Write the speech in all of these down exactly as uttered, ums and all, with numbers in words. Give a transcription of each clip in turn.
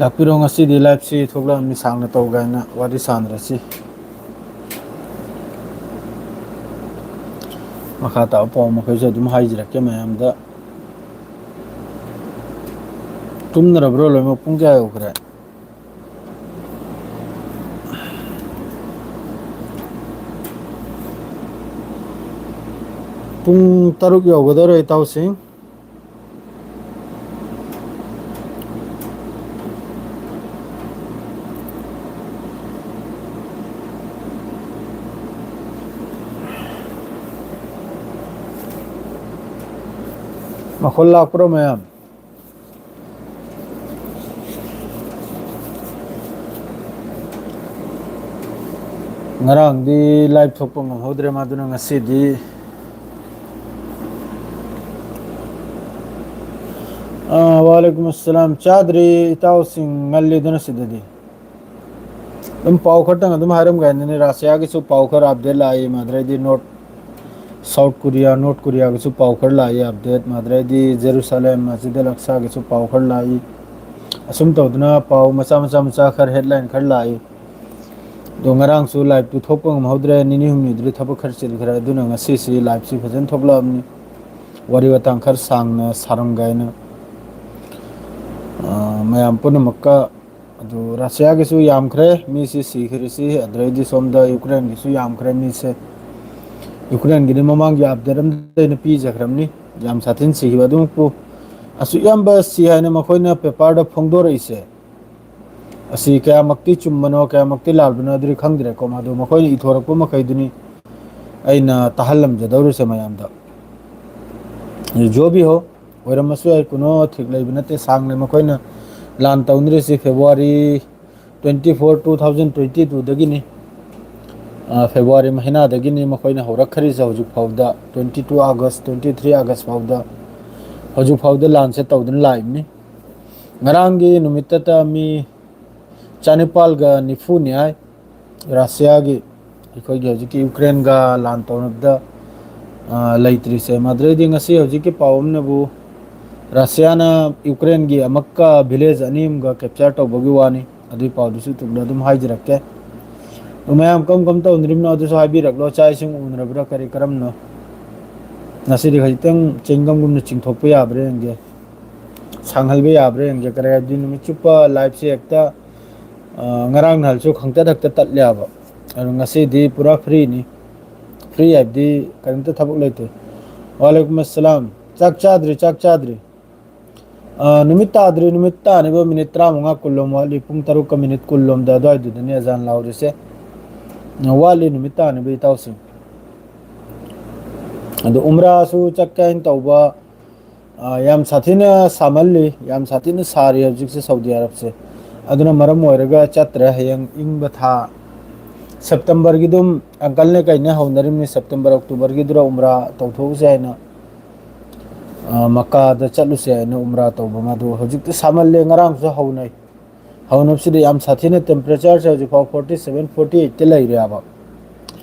ꯂꯥꯛꯄꯤꯔꯣ, ꯉꯁꯤꯗꯤ live ꯁꯤ ꯊꯣꯛꯂꯛꯑꯝꯃꯤ, ꯁꯥꯡꯅ ꯇꯧꯒꯦ ꯍꯥꯏꯅ ꯋꯥꯔꯤ ꯁꯥꯟꯅꯔꯁꯤ꯫ ꯃꯈꯥ ꯇꯥꯕ ꯄꯥꯎ ꯃꯈꯩꯁꯨ ꯑꯗꯨꯝ ꯍꯥꯏꯖꯔꯛꯀꯦ ꯃꯌꯥꯝꯗ꯫ ꯇꯨꯝꯅꯔꯕ꯭ꯔꯣ ꯂꯣꯏꯅꯃꯛ? ꯄꯨꯡ ꯀꯌꯥ ꯌꯧꯈ꯭ꯔꯦ? ꯄꯨꯡ ꯇꯔꯨꯛ ꯌꯧꯒꯗꯧꯔꯦ, ꯏꯇꯥꯎꯁꯤꯡ꯫ ꯃꯈꯣꯜ ꯂꯥꯛꯄ꯭ꯔꯣ ꯃꯌꯥꯝ? ꯉꯔꯥꯡꯗꯤ live ꯊꯣꯛꯄ ꯉꯝꯍꯧꯗ꯭ꯔꯦ, ꯃꯗꯨꯅ ꯉꯁꯤꯗꯤ꯫ ꯑꯥ, ꯋꯥꯂꯩꯀꯨꯝ ꯑꯁꯂꯥꯝ꯫ ꯆꯥꯗ꯭ꯔꯤ ꯏꯇꯥꯎꯁꯤꯡ, ꯉꯜꯂꯤꯗꯅ ꯁꯤꯗꯗꯤ꯫ ꯑꯗꯨꯝ ꯄꯥꯎ ꯈꯔꯇꯪ ꯑꯗꯨꯝ ꯍꯥꯏꯔꯝꯒꯦ ꯍꯥꯏꯅꯅꯦ, ꯔꯁꯤꯌꯥꯒꯤꯁꯨ ꯄꯥꯎ ꯈꯔ update ꯂꯥꯛꯏ, ꯃꯗꯨꯗꯩꯗꯤ North, South Korea, North Koreaꯒꯤꯁꯨ ꯄꯥꯎ ꯈꯔ ꯂꯥꯛꯏ update, ꯃꯗꯨꯗꯩꯗꯤ ꯖꯦꯔꯨꯁꯥꯂꯦꯝ ꯃꯁꯖꯤꯗ ꯑꯜ ꯑꯛꯁꯥꯒꯤꯁꯨ ꯄꯥꯎ ꯈꯔ ꯂꯥꯛꯏ꯫ ꯑꯁꯨꯝ ꯇꯧꯗꯅ ꯄꯥꯎ ꯃꯆꯥ ꯃꯆꯥ ꯃꯆꯥ ꯈꯔ headline ꯈꯔ ꯂꯥꯛꯏ꯫ ꯑꯗꯣ ꯉꯔꯥꯡꯁꯨ liveꯇꯨ ꯊꯣꯛꯄ ꯉꯝꯍꯧꯗ꯭ꯔꯦ, ꯅꯤꯅꯤ ꯍꯨꯝꯅꯤꯗꯨꯗꯤ ꯊꯕꯛ ꯈꯔ ꯆꯤꯟꯈ꯭ꯔꯦ, ꯑꯗꯨꯅ ꯉꯁꯤꯁꯤ liveꯁꯤ ꯐꯖꯅ ꯊꯣꯛꯂꯛꯑꯕꯅꯤ꯫ ꯋꯥꯔꯤ ꯋꯥꯇꯥꯡ ꯈꯔ ꯁꯥꯡꯅ ꯁꯥꯔꯝꯒꯦ ꯍꯥꯏꯅ, ꯑ, ꯃꯌꯥꯝ ꯄꯨꯝꯅꯃꯛꯀ꯫ ꯑꯗꯨ ꯔꯁꯤꯌꯥꯒꯤꯁꯨ ꯌꯥꯝꯈ꯭ꯔꯦ ꯃꯤꯁꯤ ꯁꯤꯈ꯭ꯔꯤꯁꯤ, ꯑꯗꯨꯗꯩꯗꯤ ꯁꯣꯝꯗ ꯌꯨꯀ꯭ꯔꯦꯟꯒꯤꯁꯨ ꯌꯥꯝꯈ꯭ꯔꯦ ꯃꯤꯁꯦ꯫ ꯌꯨꯀ꯭ꯔꯦꯟꯒꯤꯗꯤ ꯃꯃꯥꯡꯒꯤ update ꯑꯃꯗ ꯑꯩꯅ ꯄꯤꯖꯈ꯭ꯔꯕꯅꯤ, ꯌꯥꯝ ꯁꯥꯊꯤꯅ ꯁꯤꯈꯤꯕ꯫ ꯑꯗꯨꯃꯛꯄꯨ ꯑꯁꯨꯛ ꯌꯥꯝꯕ ꯁꯤ ꯍꯥꯏꯅ ꯃꯈꯣꯏꯅ paperꯗ ꯐꯣꯡꯗꯣꯔꯛꯏꯁꯦ, ꯑꯁꯤ ꯀꯌꯥꯃꯛꯇꯤ ꯆꯨꯝꯕꯅꯣ, ꯀꯌꯥꯃꯛꯇꯤ ꯂꯥꯜꯕꯅꯣ ꯑꯗꯨꯗꯤ ꯈꯪꯗ꯭ꯔꯦꯀꯣ, ꯃꯗꯨ ꯃꯈꯣꯏꯅ ꯏꯊꯣꯔꯛꯄ ꯃꯈꯩꯗꯨꯅꯤ ꯑꯩꯅ ꯇꯥꯍꯜꯂꯝꯖꯗꯧꯔꯤꯁꯦ ꯃꯌꯥꯝꯗ꯫ ꯖꯣ ꯚꯤ ꯍꯣ, ꯑꯣꯏꯔꯝꯃꯁꯨ ꯌꯥꯏ, ꯀꯨꯅꯣ ꯊꯤꯛ ꯂꯩꯕ ꯅꯠꯇꯦ꯫ ꯁꯥꯡꯅ ꯃꯈꯣꯏꯅ ꯂꯥꯟ ꯇꯧꯅꯔꯤꯁꯤ February twenty four, two thousand twenty twoꯗꯒꯤꯅꯤ꯫ ꯑ, February ꯃꯍꯤꯅꯥꯗꯒꯤꯅꯤ ꯃꯈꯣꯏꯅ ꯍꯧꯔꯛꯈ꯭ꯔꯤꯁꯦ, ꯍꯧꯖꯤꯛ ꯐꯥꯎꯗ, twenty two August, twenty three August ꯐꯥꯎꯗ, ꯍꯧꯖꯤꯛ ꯐꯥꯎꯗ ꯂꯥꯟꯁꯦ ꯇꯧꯗꯨꯅ ꯂꯥꯛꯏꯕꯅꯤ꯫ ꯉꯔꯥꯡꯒꯤ ꯅꯨꯃꯤꯠꯇꯇ ꯃꯤ ꯆꯅꯤꯄꯥꯜꯒ ꯅꯤꯐꯨꯅꯤ ꯍꯥꯏ ꯔꯁꯤꯌꯥꯒꯤ, ꯑꯩꯈꯣꯏꯒꯤ ꯍꯧꯖꯤꯛꯀꯤ ꯌꯨꯀ꯭ꯔꯦꯟꯒ ꯂꯥꯟ ꯇꯧꯅꯕꯗ, ꯑ, ꯂꯩꯇ꯭ꯔꯤꯁꯦ꯫ ꯃꯗꯨꯗꯩꯗꯤ ꯉꯁꯤ ꯍꯧꯖꯤꯛꯀꯤ ꯄꯥꯎ ꯑꯃꯅꯕꯨ ꯔꯁꯤꯌꯥꯅ ꯌꯨꯀ꯭ꯔꯦꯟꯒꯤ ꯑꯃꯛꯀ ꯚꯤꯂꯦꯖ ꯑꯅꯤ ꯑꯃꯒ ꯀꯦꯞꯆꯔ ꯇꯧꯕꯒꯤ ꯋꯥꯅꯤ꯫ ꯑꯗꯨꯒꯤ ꯄꯥꯎꯗꯨꯁꯨ ꯇꯨꯡꯗ ꯑꯗꯨꯝ ꯍꯥꯏꯖꯔꯛꯀꯦ꯫ ꯑꯗꯣ ꯃꯌꯥꯝ ꯀꯔꯝ ꯀꯔꯝ ꯇꯧꯅꯔꯤꯕꯅꯣ ꯑꯗꯨꯁꯨ ꯍꯥꯏꯕꯤꯔꯛꯂꯣ꯫ ꯆꯥꯛ ꯏꯁꯤꯡ ꯎꯅꯔꯕ꯭ꯔꯥ, ꯀꯔꯤ ꯀꯔꯝꯅꯣ? ꯉꯁꯤꯗꯤ ꯈꯖꯤꯛꯇꯪ ꯆꯤꯡꯒꯝꯒꯨꯝꯅ ꯆꯤꯡꯊꯣꯛꯄ ꯌꯥꯕ꯭ꯔꯥ ꯌꯦꯡꯒꯦ, ꯁꯥꯡꯍꯟꯕ ꯌꯥꯕ꯭ꯔꯥ ꯌꯦꯡꯒꯦ꯫ ꯀꯔꯤ ꯍꯥꯏꯕꯗꯤ ꯅꯨꯃꯤꯠ ꯆꯨꯞꯄ ꯂꯥꯏꯐꯁꯦ ꯍꯦꯛꯇ, ꯑ, ꯉꯔꯥꯡ ꯅꯍꯥꯟꯁꯨ ꯈꯪꯇꯠ ꯍꯦꯛꯇ ꯇꯠꯂꯦꯕ꯫ ꯑꯗꯣ ꯉꯁꯤꯗꯤ ꯄꯨꯔꯥ ꯐ꯭ꯔꯤꯅꯤ꯫ ꯐ꯭ꯔꯤ ꯍꯥꯏꯕꯗꯤ ꯀꯔꯤꯝꯇ ꯊꯕꯛ ꯂꯩꯇꯦ꯫ ꯋꯥꯂꯩꯀꯨꯝ ꯑꯁꯂꯥꯝ꯫ ꯆꯥꯛ ꯆꯥꯗ꯭ꯔꯤ, ꯆꯥꯛ ꯆꯥꯗ꯭ꯔꯤ꯫ ꯑ, ꯅꯨꯃꯤꯠ ꯇꯥꯗ꯭ꯔꯤ, ꯅꯨꯃꯤꯠ ꯇꯥꯅꯕ ꯃꯤꯅꯤꯠ ꯇꯔꯥꯃꯉꯥ ꯀꯨꯟꯂꯣꯝ ꯋꯥꯠꯂꯤ꯫ ꯄꯨꯡ ꯇꯔꯨꯛꯀ ꯃꯤꯅꯤꯠ ꯀꯨꯟꯂꯣꯝꯗ ꯑꯗꯨꯋꯥꯏꯗꯨꯗꯅꯦ ꯑꯖꯥꯟ ꯂꯥꯎꯔꯤꯁꯦ꯫ ꯑ, ꯋꯥꯠꯂꯤ ꯅꯨꯃꯤꯠ ꯇꯥꯅꯕ, ꯏꯇꯥꯎꯁꯤꯡ꯫ ꯑꯗꯣ ꯎꯝꯔꯥꯁꯨ ꯆꯠꯀꯦ ꯍꯥꯏꯅ ꯇꯧꯕ, ꯑ, ꯌꯥꯝ ꯁꯥꯊꯤꯅ ꯁꯥꯃꯜꯂꯤ, ꯌꯥꯝ ꯁꯥꯊꯤꯅ ꯁꯥꯔꯤ ꯍꯧꯖꯤꯛꯁꯦ ꯁꯥꯎꯗꯤ ꯑꯔꯕꯁꯦ꯫ ꯑꯗꯨꯅ ꯃꯔꯝ ꯑꯣꯏꯔꯒ ꯆꯠꯇ꯭ꯔꯦ꯫ ꯍꯌꯦꯡ ꯏꯪꯕ ꯊꯥ ꯁꯦꯞꯇꯦꯝꯕꯔꯒꯤ ꯑꯗꯨꯝ ꯑꯪꯀꯜꯅꯦ ꯀꯩꯅꯦ ꯍꯧꯅꯔꯤꯕꯅꯤ, ꯁꯦꯞꯇꯦꯝꯕꯔ, ꯑꯣꯛꯇꯣꯕꯔꯒꯤꯗꯨꯗ ꯎꯝꯔꯥ ꯇꯧꯊꯣꯛꯎꯁꯦ ꯍꯥꯏꯅ, ꯑ, ꯃꯀꯥꯗ ꯆꯠꯂꯨꯁꯦ ꯍꯥꯏꯅ ꯎꯝꯔꯥ ꯇꯧꯕ꯫ ꯃꯗꯨ ꯍꯧꯖꯤꯛꯇꯤ ꯁꯥꯃꯜꯂꯦ, ꯉꯔꯥꯡꯁꯨ ꯍꯧꯅꯩ꯫ ꯍꯧꯅꯕꯁꯤꯗ ꯌꯥꯝ ꯁꯥꯊꯤꯅ ꯇꯦꯝꯄꯔꯦꯆꯔꯁꯦ ꯍꯧꯖꯤꯛꯐꯥꯎ ꯐꯣꯔꯇꯤ ꯁꯚꯦꯟ, ꯐꯣꯔꯇꯤ ꯑꯩꯠꯇ ꯂꯩꯔꯦꯕ꯫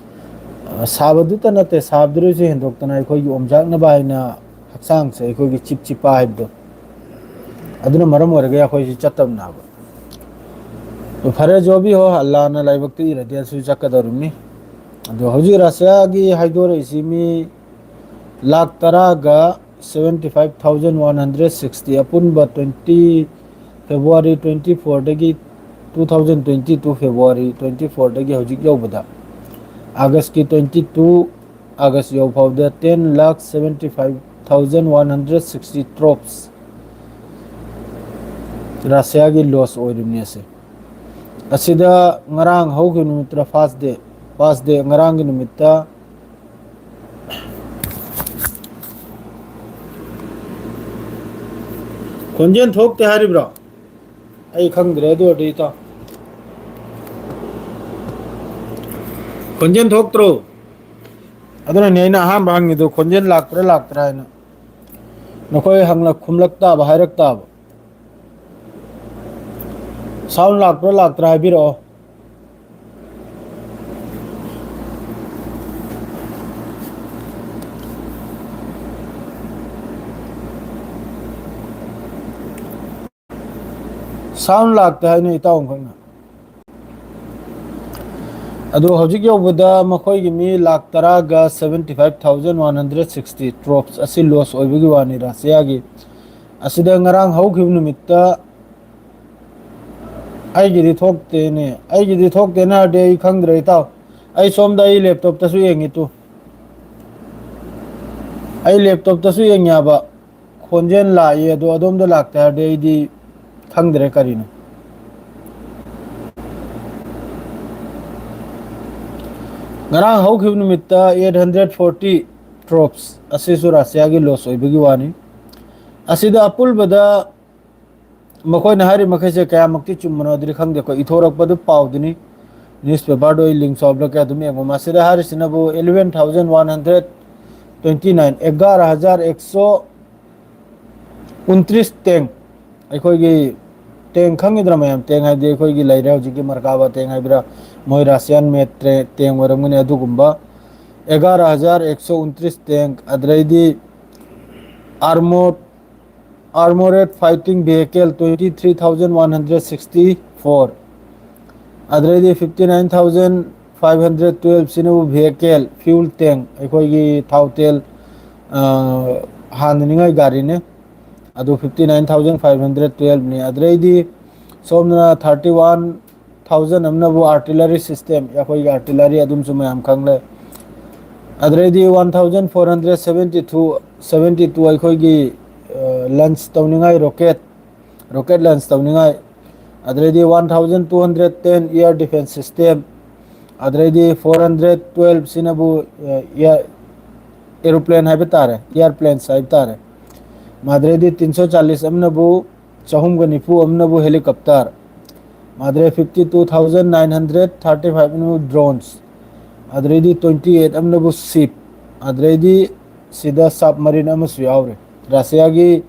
ꯑ, ꯁꯥꯕꯗꯨꯇ ꯅꯠꯇꯦ, ꯁꯥꯕꯗꯨꯗꯁꯨ ꯍꯦꯟꯗꯣꯛꯇꯅ ꯑꯩꯈꯣꯏꯒꯤ ꯑꯣꯝꯆꯥꯛꯅꯕ ꯍꯥꯏꯅ ꯍꯛꯆꯥꯡꯁꯦ ꯑꯩꯈꯣꯏꯒꯤ ꯆꯤꯞ ꯆꯤꯄꯥ ꯍꯥꯏꯕꯗꯣ, ꯑꯗꯨꯅ ꯃꯔꯝ ꯑꯣꯏꯔꯒ ꯑꯩꯈꯣꯏꯁꯤ ꯆꯠꯇꯕꯅꯦꯕ꯫ ꯑꯗꯨ ꯐꯔꯦ, ꯖꯣꯕꯤ ꯍꯣ, ꯑꯜꯂꯥꯅ ꯂꯥꯏꯕꯛꯇ ꯏꯔꯗꯤ ꯑꯩꯁꯨ ꯆꯠꯀꯗꯧꯔꯤꯕꯅꯤ꯫ ꯑꯗꯣ ꯍꯧꯖꯤꯛ ꯔꯁꯤꯌꯥꯒꯤ ꯍꯥꯏꯗꯣꯔꯛꯏꯁꯤ ꯃꯤ ꯂꯥꯛ ꯇꯔꯥꯒ seventy five thousand one hundred sixty, ꯑꯄꯨꯟꯕ twenty, February twenty fourꯗꯒꯤ, two thousand twenty two February twenty fourꯗꯒꯤ ꯍꯧꯖꯤꯛ ꯌꯧꯕꯗ, ꯑꯥꯒꯁꯀꯤ twenty two ꯑꯥꯒꯁ ꯌꯧꯐꯥꯎꯗ ten lakh seventy five thousand one hundred sixty troops ꯔꯁꯤꯌꯥꯒꯤ ꯂꯣꯁ ꯑꯣꯏꯔꯤꯕꯅꯤ ꯑꯁꯦ꯫ ꯑꯁꯤꯗ ꯉꯔꯥꯡ ꯍꯧꯈꯤꯕ ꯅꯨꯃꯤꯠꯇ, ꯐꯥꯔꯁ ꯗꯦ, ꯐꯥꯔꯁ ꯗꯦ, ꯉꯔꯥꯡꯒꯤ ꯅꯨꯃꯤꯠꯇ ꯈꯣꯟꯖꯦꯜ ꯊꯣꯛꯇꯦ ꯍꯥꯏꯔꯤꯕ꯭ꯔꯣ? ꯑꯩ ꯈꯪꯗ꯭ꯔꯦ꯫ ꯑꯗꯨ ꯑꯣꯏꯔꯗꯤ ꯏꯇꯥꯎ, ꯈꯣꯟꯖꯦꯜ ꯊꯣꯛꯇ꯭ꯔꯣ? ꯑꯗꯨꯅꯅꯦ ꯑꯩꯅ ꯑꯍꯥꯟꯕ ꯍꯪꯉꯤꯗꯣ, ꯈꯣꯟꯖꯦꯜ ꯂꯥꯛꯄ꯭ꯔꯥ ꯂꯥꯛꯇ꯭ꯔꯥ ꯍꯥꯏꯅ꯫ ꯅꯈꯣꯏ ꯍꯪꯂꯛ ꯈꯨꯝꯂꯛ ꯇꯥꯕ, ꯍꯥꯏꯔꯛ ꯇꯥꯕ꯫ ꯁꯥꯎꯟ ꯂꯥꯛꯄ꯭ꯔꯥ ꯂꯥꯛꯇ꯭ꯔꯥ ꯍꯥꯏꯕꯤꯔꯛꯑꯣ꯫ ꯁꯥꯎꯟ ꯂꯥꯛꯇꯦ ꯍꯥꯏꯅ ꯏꯇꯥꯎ ꯑꯃꯈꯛꯅ꯫ ꯑꯗꯨ ꯍꯧꯖꯤꯛ ꯌꯧꯕꯗ ꯃꯈꯣꯏꯒꯤ ꯃꯤ ꯂꯥꯛ ꯇꯔꯥꯒ seventy five thousand one hundred sixty troops ꯑꯁꯤ ꯂꯣꯁ ꯑꯣꯏꯕꯒꯤ ꯋꯥꯅꯤ ꯔꯁꯤꯌꯥꯒꯤ꯫ ꯑꯁꯤꯗ ꯉꯔꯥꯡ ꯍꯧꯈꯤꯕ ꯅꯨꯃꯤꯠꯇ ꯑꯩꯒꯤꯗꯤ ꯊꯣꯛꯇꯦꯅꯦ꯫ ꯑꯩꯒꯤꯗꯤ ꯊꯣꯛꯇꯦꯅ ꯍꯥꯏꯔꯗꯤ ꯑꯩ ꯈꯪꯗ꯭ꯔꯦ ꯏꯇꯥꯎ꯫ ꯑꯩ ꯁꯣꯝꯗ ꯑꯩ ꯂꯦꯞꯇꯣꯞꯇꯁꯨ ꯌꯦꯡꯉꯤ ꯇꯨ꯫ ꯑꯩ ꯂꯦꯞꯇꯣꯞꯇꯁꯨ ꯌꯦꯡꯉꯦꯕ꯫ ꯈꯣꯟꯖꯦꯜ ꯂꯥꯛꯏ ꯑꯗꯣ ꯑꯗꯣꯝꯗ ꯂꯥꯛꯇꯦ ꯍꯥꯏꯔꯗꯤ ꯑꯩꯗꯤ ꯈꯪꯗ꯭ꯔꯦ ꯀꯔꯤꯅꯣ꯫ ꯉꯔꯥꯡ ꯍꯧꯈꯤꯕ ꯅꯨꯃꯤꯠꯇ eight hundred forty troops ꯑꯁꯤꯁꯨ ꯔꯁꯤꯌꯥꯒꯤ ꯂꯣꯁ ꯑꯣꯏꯕꯒꯤ ꯋꯥꯅꯤ꯫ ꯑꯁꯤꯗ ꯑꯄꯨꯟꯕꯗ ꯃꯈꯣꯏꯅ ꯍꯥꯏꯔꯤ ꯃꯈꯩꯁꯦ ꯀꯌꯥꯃꯛꯇꯤ ꯆꯨꯝꯕꯅꯣ ꯑꯗꯨꯗꯤ ꯈꯪꯗꯦ꯫ ꯑꯩꯈꯣꯏ ꯏꯊꯣꯔꯛꯄꯗꯨ ꯄꯥꯎꯗꯨꯅꯤ꯫ Newspaperꯗꯣ ꯑꯩ link ꯁꯣꯞꯂꯛꯀꯦ ꯑꯗꯨꯝ ꯌꯦꯡꯉꯣ꯫ ꯃꯁꯤꯗ ꯍꯥꯏꯔꯤꯁꯤꯅꯕꯨ eleven thousand one hundred twenty nine, ꯑꯦꯒꯥꯔ ꯍꯖꯥꯔ ꯑꯦꯛꯁꯣ ꯎꯟꯇ꯭ꯔꯤꯁ ꯇꯦꯡ꯫ ꯑꯩꯈꯣꯏꯒꯤ ꯇꯦꯡ ꯈꯪꯉꯤꯗ꯭ꯔꯥ ꯃꯌꯥꯝ? ꯇꯦꯡ ꯍꯥꯏꯗꯤ ꯑꯩꯈꯣꯏꯒꯤ ꯂꯩꯔꯦ ꯍꯧꯖꯤꯛꯀꯤ ꯃꯔꯀꯥꯕ ꯇꯦꯡ ꯍꯥꯏꯕ꯭ꯔꯥ, ꯃꯣꯏ ꯔꯁꯤꯌꯥꯟ ꯃꯦꯠ ꯇꯦꯡ ꯑꯣꯏꯔꯝꯒꯅꯤ ꯑꯗꯨꯒꯨꯝꯕ꯫ ꯑꯦꯒꯥꯔ ꯍꯖꯥꯔ ꯑꯦꯛꯁꯣ ꯎꯟꯇ꯭ꯔꯤꯁ ꯇꯦꯡ, ꯑꯗꯩꯗꯤ armored armored fighting vehicle twenty three thousand one hundred sixty four, ꯑꯗꯩꯗꯤ fifty nine thousand five hundred twelve ꯁꯤꯅꯕꯨ vehicle fuel tank, ꯑꯩꯈꯣꯏꯒꯤ ꯊꯥꯎ ꯇꯦꯜ ꯍꯥꯟꯅꯅꯤꯡꯉꯥꯏ ꯒꯥꯔꯤꯅꯦ꯫ ꯑꯗꯨ fifty nine thousand five hundred twelve ꯅꯤ꯫ ꯑꯗꯩꯗꯤ ꯁꯣꯝꯗꯅ thirty one thousand ꯑꯃꯅꯕꯨ artillery system, ꯑꯩꯈꯣꯏꯒꯤ artillery ꯑꯗꯨꯝꯁꯨ ꯃꯌꯥꯝ ꯈꯪꯂꯦ꯫ ꯑꯗꯩꯗꯤ one thousand four hundred seventy two, seventy two ꯑꯩꯈꯣꯏꯒꯤ ꯂꯟꯁ ꯇꯧꯅꯤꯡꯉꯥꯏ rocket, rocket launch ꯇꯧꯅꯤꯡꯉꯥꯏ꯫ ꯑꯗꯩꯗꯤ one thousand two hundred ten air defense system, ꯑꯗꯩꯗꯤ four hundred twelve ꯁꯤꯅꯕꯨ air aeroplane ꯍꯥꯏꯕ ꯇꯥꯔꯦ, airplanes ꯍꯥꯏꯕ ꯇꯥꯔꯦ꯫ ꯃꯥꯗ꯭ꯔꯦꯗꯤ ꯇꯤꯟꯁꯣ ꯆꯥꯂꯤꯁ ꯑꯃꯅꯕꯨ, ꯆꯍꯨꯝꯒ ꯅꯤꯐꯨ ꯑꯃꯅꯕꯨ helicopter, ꯃꯥꯗ꯭ꯔꯦ fifty two thousand nine hundred thirty five ꯑꯃꯅꯕꯨ drones, ꯑꯗꯩꯗꯤ twenty eight ꯑꯃꯅꯕꯨ ship, ꯑꯗꯩꯗꯤ ꯁꯤꯗ submarine ꯑꯃꯁꯨ ꯌꯥꯎꯔꯦ꯫ ꯔꯁꯤꯌꯥꯒꯤ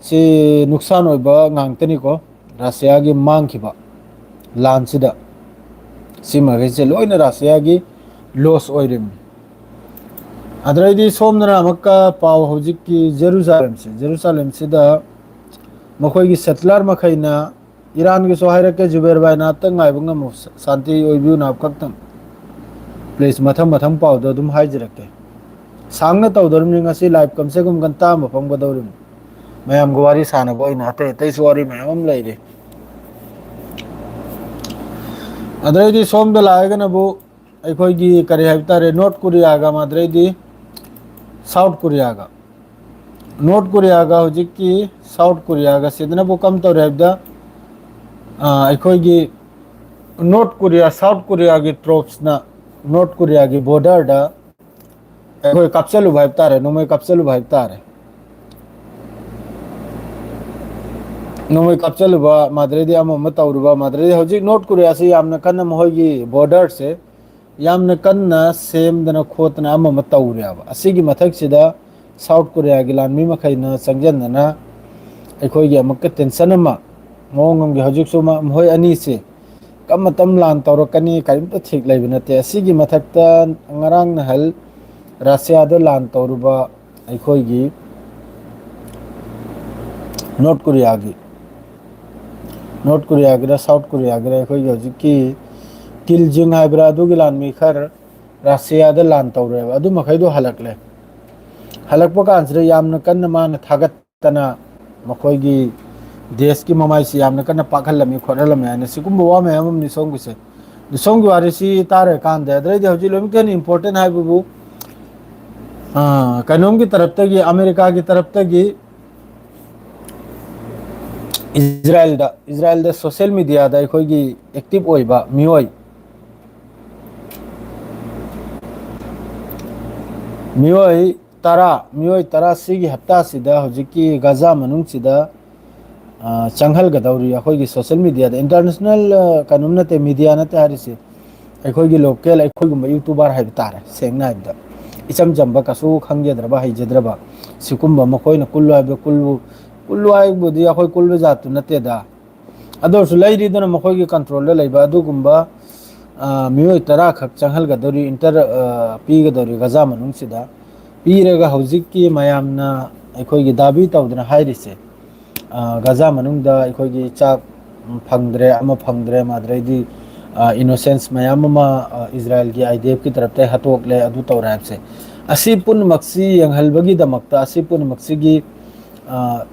ꯁꯤ ꯅꯨꯡꯁꯥꯟ ꯑꯣꯏꯕ ꯉꯥꯛꯇꯅꯤꯀꯣ, ꯔꯁꯤꯌꯥꯒꯤ ꯃꯥꯡꯈꯤꯕ ꯂꯥꯟꯁꯤꯗ꯫ ꯁꯤꯃꯈꯩꯁꯦ ꯂꯣꯏꯅ ꯔꯁꯤꯌꯥꯒꯤ ꯂꯣꯁ ꯑꯣꯏꯔꯤꯕꯅꯤ꯫ ꯑꯗꯩꯗꯤ ꯁꯣꯝꯗꯅ ꯑꯃꯨꯛꯀ ꯄꯥꯎ ꯍꯧꯖꯤꯛꯀꯤ ꯖꯦꯔꯨꯁꯥꯂꯦꯝꯁꯦ, ꯖꯦꯔꯨꯁꯥꯂꯦꯝꯁꯤꯗ ꯃꯈꯣꯏꯒꯤ ꯁꯦꯇꯂꯔ ꯃꯈꯩꯅ ꯏꯔꯥꯟꯒꯤꯁꯨ ꯍꯥꯏꯔꯛꯀꯦ, ꯖꯨꯕꯦꯔ ꯚꯥꯏ, ꯅꯥꯍꯥꯛꯇꯪ ꯉꯥꯏꯕ ꯉꯝꯃꯨ꯫ ꯁꯥꯟꯇꯤ ꯑꯣꯏꯕꯤꯌꯨ ꯅꯥꯍꯥꯛ ꯈꯛꯇꯪ꯫ ꯄ꯭ꯂꯤꯖ, ꯃꯊꯪ ꯃꯊꯪ ꯄꯥꯎꯗꯣ ꯑꯗꯨꯝ ꯍꯥꯏꯖꯔꯛꯀꯦ꯫ ꯁꯥꯡꯅ ꯇꯧꯗꯣꯔꯤꯕꯅꯤ ꯉꯁꯤ ꯂꯥꯏꯚ, ꯀꯝꯁꯦ ꯀꯝ ꯒꯟꯇꯥ ꯑꯃ ꯐꯝꯒꯗꯧꯔꯤꯕꯅꯤ꯫ ꯃꯌꯥꯝꯒ ꯋꯥꯔꯤ ꯁꯥꯟꯅꯕ ꯑꯣꯏꯅ ꯑꯇꯩ ꯑꯇꯩꯁꯨ ꯋꯥꯔꯤ ꯃꯌꯥꯝ ꯑꯃ ꯂꯩꯔꯤ꯫ ꯑꯗꯩꯗꯤ ꯁꯣꯝꯗ ꯂꯥꯛꯑꯒꯅꯕꯨ ꯑꯩꯈꯣꯏꯒꯤ ꯀꯔꯤ ꯍꯥꯏꯕ ꯇꯥꯔꯦ, ꯅꯣꯔꯠ ꯀꯣꯔꯤꯌꯥꯒ, ꯃꯗꯨꯗꯩꯗꯤ ꯁꯥꯎꯠ ꯀꯣꯔꯤꯌꯥꯒ꯫ ꯅꯣꯔꯠ ꯀꯣꯔꯤꯌꯥꯒ ꯍꯧꯖꯤꯛꯀꯤ ꯁꯥꯎꯠ ꯀꯣꯔꯤꯌꯥꯒ ꯁꯤꯗꯅꯕꯨ ꯀꯝ ꯇꯧꯔꯦ ꯍꯥꯏꯕꯗ, ꯑ, ꯑꯩꯈꯣꯏꯒꯤ ꯅꯣꯔꯠ ꯀꯣꯔꯤꯌꯥ, ꯁꯥꯎꯠ ꯀꯣꯔꯤꯌꯥꯒꯤ ꯇ꯭ꯔꯣꯞꯁꯅ ꯅꯣꯔꯠ ꯀꯣꯔꯤꯌꯥꯒꯤ ꯕꯣꯔꯗꯔꯗ ꯑꯩꯈꯣꯏ ꯀꯥꯞꯆꯜꯂꯨꯕ ꯍꯥꯏꯕ ꯇꯥꯔꯦ, ꯅꯣꯡꯃꯩ ꯀꯥꯞꯆꯜꯂꯨꯕ ꯍꯥꯏꯕ ꯇꯥꯔꯦ꯫ ꯅꯣꯡꯃꯩ ꯀꯥꯞꯆꯜꯂꯨꯕ, ꯃꯗꯨꯗꯩꯗꯤ ꯑꯃ ꯑꯃ ꯇꯧꯔꯨꯕ, ꯃꯗꯨꯗꯩꯗꯤ ꯍꯧꯖꯤꯛ ꯅꯣꯔꯠ ꯀꯣꯔꯤꯌꯥꯁꯤ ꯌꯥꯝꯅ ꯀꯟꯅ ꯃꯈꯣꯏꯒꯤ ꯕꯣꯔꯗꯔꯁꯦ ꯌꯥꯝꯅ ꯀꯟꯅ ꯁꯦꯝꯗꯅ ꯈꯣꯠꯇꯅ ꯑꯃ ꯑꯃ ꯇꯧꯔꯦꯕ꯫ ꯑꯁꯤꯒꯤ ꯃꯊꯛꯁꯤꯗ ꯁꯥꯎꯠ ꯀꯣꯔꯤꯌꯥꯒꯤ ꯂꯥꯟꯃꯤ ꯃꯈꯩꯅ ꯆꯪꯁꯤꯟꯗꯅ ꯑꯩꯈꯣꯏꯒꯤ ꯑꯃꯨꯛꯀ ꯇꯦꯟꯁꯟ ꯑꯃ ꯃꯑꯣꯡ ꯑꯃꯒꯤ ꯍꯧꯖꯤꯛꯁꯨ ꯃ-, ꯃꯈꯣꯏ ꯑꯅꯤꯁꯤ ꯀꯔꯝꯕ ꯃꯇꯝ ꯂꯥꯟ ꯇꯧꯔꯛꯀꯅꯤ ꯀꯔꯤꯝꯇ ꯊꯤꯛ ꯂꯩꯕ ꯅꯠꯇꯦ꯫ ꯑꯁꯤꯒꯤ ꯃꯊꯛꯇ ꯉꯔꯥꯡ ꯅꯍꯥꯟ ꯔꯁꯤꯌꯥꯗ ꯂꯥꯟ ꯇꯧꯔꯨꯕ ꯑꯩꯈꯣꯏꯒꯤ ꯅꯣꯔꯠ ꯀꯣꯔꯤꯌꯥꯒꯤ, ꯅꯣꯔꯠ ꯀꯣꯔꯤꯌꯥꯒꯤꯔ ꯁꯥꯎꯠ ꯀꯣꯔꯤꯌꯥꯒꯤꯔ ꯑꯩꯈꯣꯏꯒꯤ ꯍꯧꯖꯤꯛꯀꯤ ꯀꯤꯜ ꯖꯤꯡ ꯍꯥꯏꯕ꯭ꯔꯥ, ꯑꯗꯨꯒꯤ ꯂꯥꯟꯃꯤ ꯈꯔ ꯔꯁꯤꯌꯥꯗ ꯂꯥꯟ ꯇꯧꯔꯦꯕ꯫ ꯑꯗꯨ ꯃꯈꯩꯗꯣ ꯍꯜꯂꯛꯂꯦ꯫ ꯍꯜꯂꯛꯄ ꯀꯥꯟꯁꯤꯗ ꯌꯥꯝꯅ ꯀꯟꯅ ꯃꯥꯅ ꯊꯥꯒꯠꯇꯅ ꯃꯈꯣꯏꯒꯤ ꯗꯦꯁꯀꯤ ꯃꯃꯥꯏꯁꯤ ꯌꯥꯝꯅ ꯀꯟꯅ ꯄꯥꯛꯍꯜꯂꯝꯃꯤ ꯈꯣꯠꯍꯜꯂꯝꯃꯤ ꯍꯥꯏꯅ ꯁꯤꯒꯨꯝꯕ ꯋꯥ ꯃꯌꯥꯝ ꯑꯃꯅꯤ ꯁꯣꯝꯒꯤꯁꯦ꯫ ꯑꯗꯨ ꯁꯣꯝꯒꯤ ꯋꯥꯔꯤꯁꯤ ꯇꯥꯔꯀꯥꯟꯗ ꯑꯗꯨꯗꯩꯗꯤ ꯍꯧꯖꯤꯛ ꯂꯣꯏꯅꯃꯛꯇ ꯍꯦꯟꯅ ꯏꯝꯄꯣꯔꯇꯦꯟ ꯍꯥꯏꯕꯕꯨ, ꯑ, ꯀꯩꯅꯣꯝꯒꯤ ꯇꯔꯞꯇꯒꯤ, ꯑꯃꯦꯔꯤꯀꯥꯒꯤ ꯇꯔꯞꯇꯒꯤ ꯏꯖꯔꯥꯌꯦꯜꯗ, ꯏꯖꯔꯥꯌꯦꯜꯗ ꯁꯣꯁꯤꯌꯦꯜ ꯃꯦꯗꯤꯌꯥꯗ ꯑꯩꯈꯣꯏꯒꯤ ꯑꯦꯛꯇꯤꯚ ꯑꯣꯏꯕ ꯃꯤꯑꯣꯏ, ꯃꯤꯑꯣꯏ ꯇꯔꯥ, ꯃꯤꯑꯣꯏ ꯇꯔꯥ ꯁꯤꯒꯤ ꯍꯞꯇꯥꯁꯤꯗ ꯍꯧꯖꯤꯛꯀꯤ ꯒꯥꯖꯥ ꯃꯅꯨꯡꯁꯤꯗ, ꯑ, ꯆꯪꯍꯜꯒꯗꯧꯔꯤ꯫ ꯑꯩꯈꯣꯏꯒꯤ ꯁꯣꯁꯤꯌꯦꯜ ꯃꯦꯗꯤꯌꯥꯗ, ꯏꯟꯇꯔꯅꯦꯁꯅꯦꯜ, ꯑ, ꯀꯩꯅꯣꯝ ꯅꯠꯇꯦ, ꯃꯦꯗꯤꯌꯥ ꯅꯠꯇꯦ ꯍꯥꯏꯔꯤꯁꯦ, ꯑꯩꯈꯣꯏꯒꯤ ꯂꯣꯀꯦꯜ, ꯑꯩꯈꯣꯏꯒꯨꯝꯕ ꯌꯨꯇꯨꯕꯔ ꯍꯥꯏꯕ ꯇꯥꯔꯦ, ꯁꯦꯡꯅ ꯍꯥꯏꯕꯗ, ꯏꯆꯝ ꯆꯝꯕ, ꯀꯩꯁꯨ ꯈꯪꯖꯗ꯭ꯔꯕ, ꯍꯩꯖꯗ꯭ꯔꯕ, ꯁꯤꯒꯨꯝꯕ ꯃꯈꯣꯏꯅ ꯀꯨꯜꯂꯨ ꯍꯥꯏꯕꯗ ꯀꯨꯜꯂꯨ, ꯀꯨꯜꯂꯨ ꯍꯥꯏꯕꯨꯗꯤ ꯑꯩꯈꯣꯏ ꯀꯨꯜꯕ ꯖꯥꯠꯇꯨ ꯅꯠꯇꯦꯗ꯫ ꯑꯗꯨ ꯑꯣꯏꯔꯁꯨ ꯂꯩꯔꯤꯗꯨꯅ ꯃꯈꯣꯏꯒꯤ ꯀꯟꯇ꯭ꯔꯣꯜꯗ ꯂꯩꯕ ꯑꯗꯨꯒꯨꯝꯕ, ꯑ, ꯃꯤꯑꯣꯏ ꯇꯔꯥ ꯈꯛ ꯆꯪꯍꯜꯒꯗꯧꯔꯤ, ꯏꯟꯇꯔ-, ꯑ, ꯄꯤꯒꯗꯧꯔꯤ ꯒꯖꯥ ꯃꯅꯨꯡꯁꯤꯗ꯫ ꯄꯤꯔꯒ ꯍꯧꯖꯤꯛꯀꯤ ꯃꯌꯥꯝꯅ ꯑꯩꯈꯣꯏꯒꯤ ꯗꯥꯕꯤ ꯇꯧꯗꯅ ꯍꯥꯏꯔꯤꯁꯦ, ꯑ, ꯒꯖꯥ ꯃꯅꯨꯡꯗ ꯑꯩꯈꯣꯏꯒꯤ ꯆꯥꯛ ꯐꯪꯗ꯭ꯔꯦ, ꯑꯃ ꯐꯪꯗ꯭ꯔꯦ, ꯃꯥꯗ꯭ꯔꯩꯗꯤ ꯏꯅꯣꯁꯦꯟꯁ ꯃꯌꯥꯝ ꯑꯃ ꯏꯁꯔꯥꯌꯦꯜꯒꯤ ꯑꯥꯏ ꯗꯤ ꯑꯦꯐꯀꯤ ꯇꯔꯞꯇ ꯍꯥꯠꯇꯣꯛꯂꯦ, ꯑꯗꯨ ꯇꯧꯔꯦ ꯍꯥꯏꯕꯁꯦ, ꯑꯁꯤ ꯄꯨꯝꯅꯃꯛꯁꯤ ꯌꯦꯡꯍꯜꯕꯒꯤꯗꯃꯛꯇ, ꯑꯁꯤ ꯄꯨꯝꯅꯃꯛꯁꯤꯒꯤ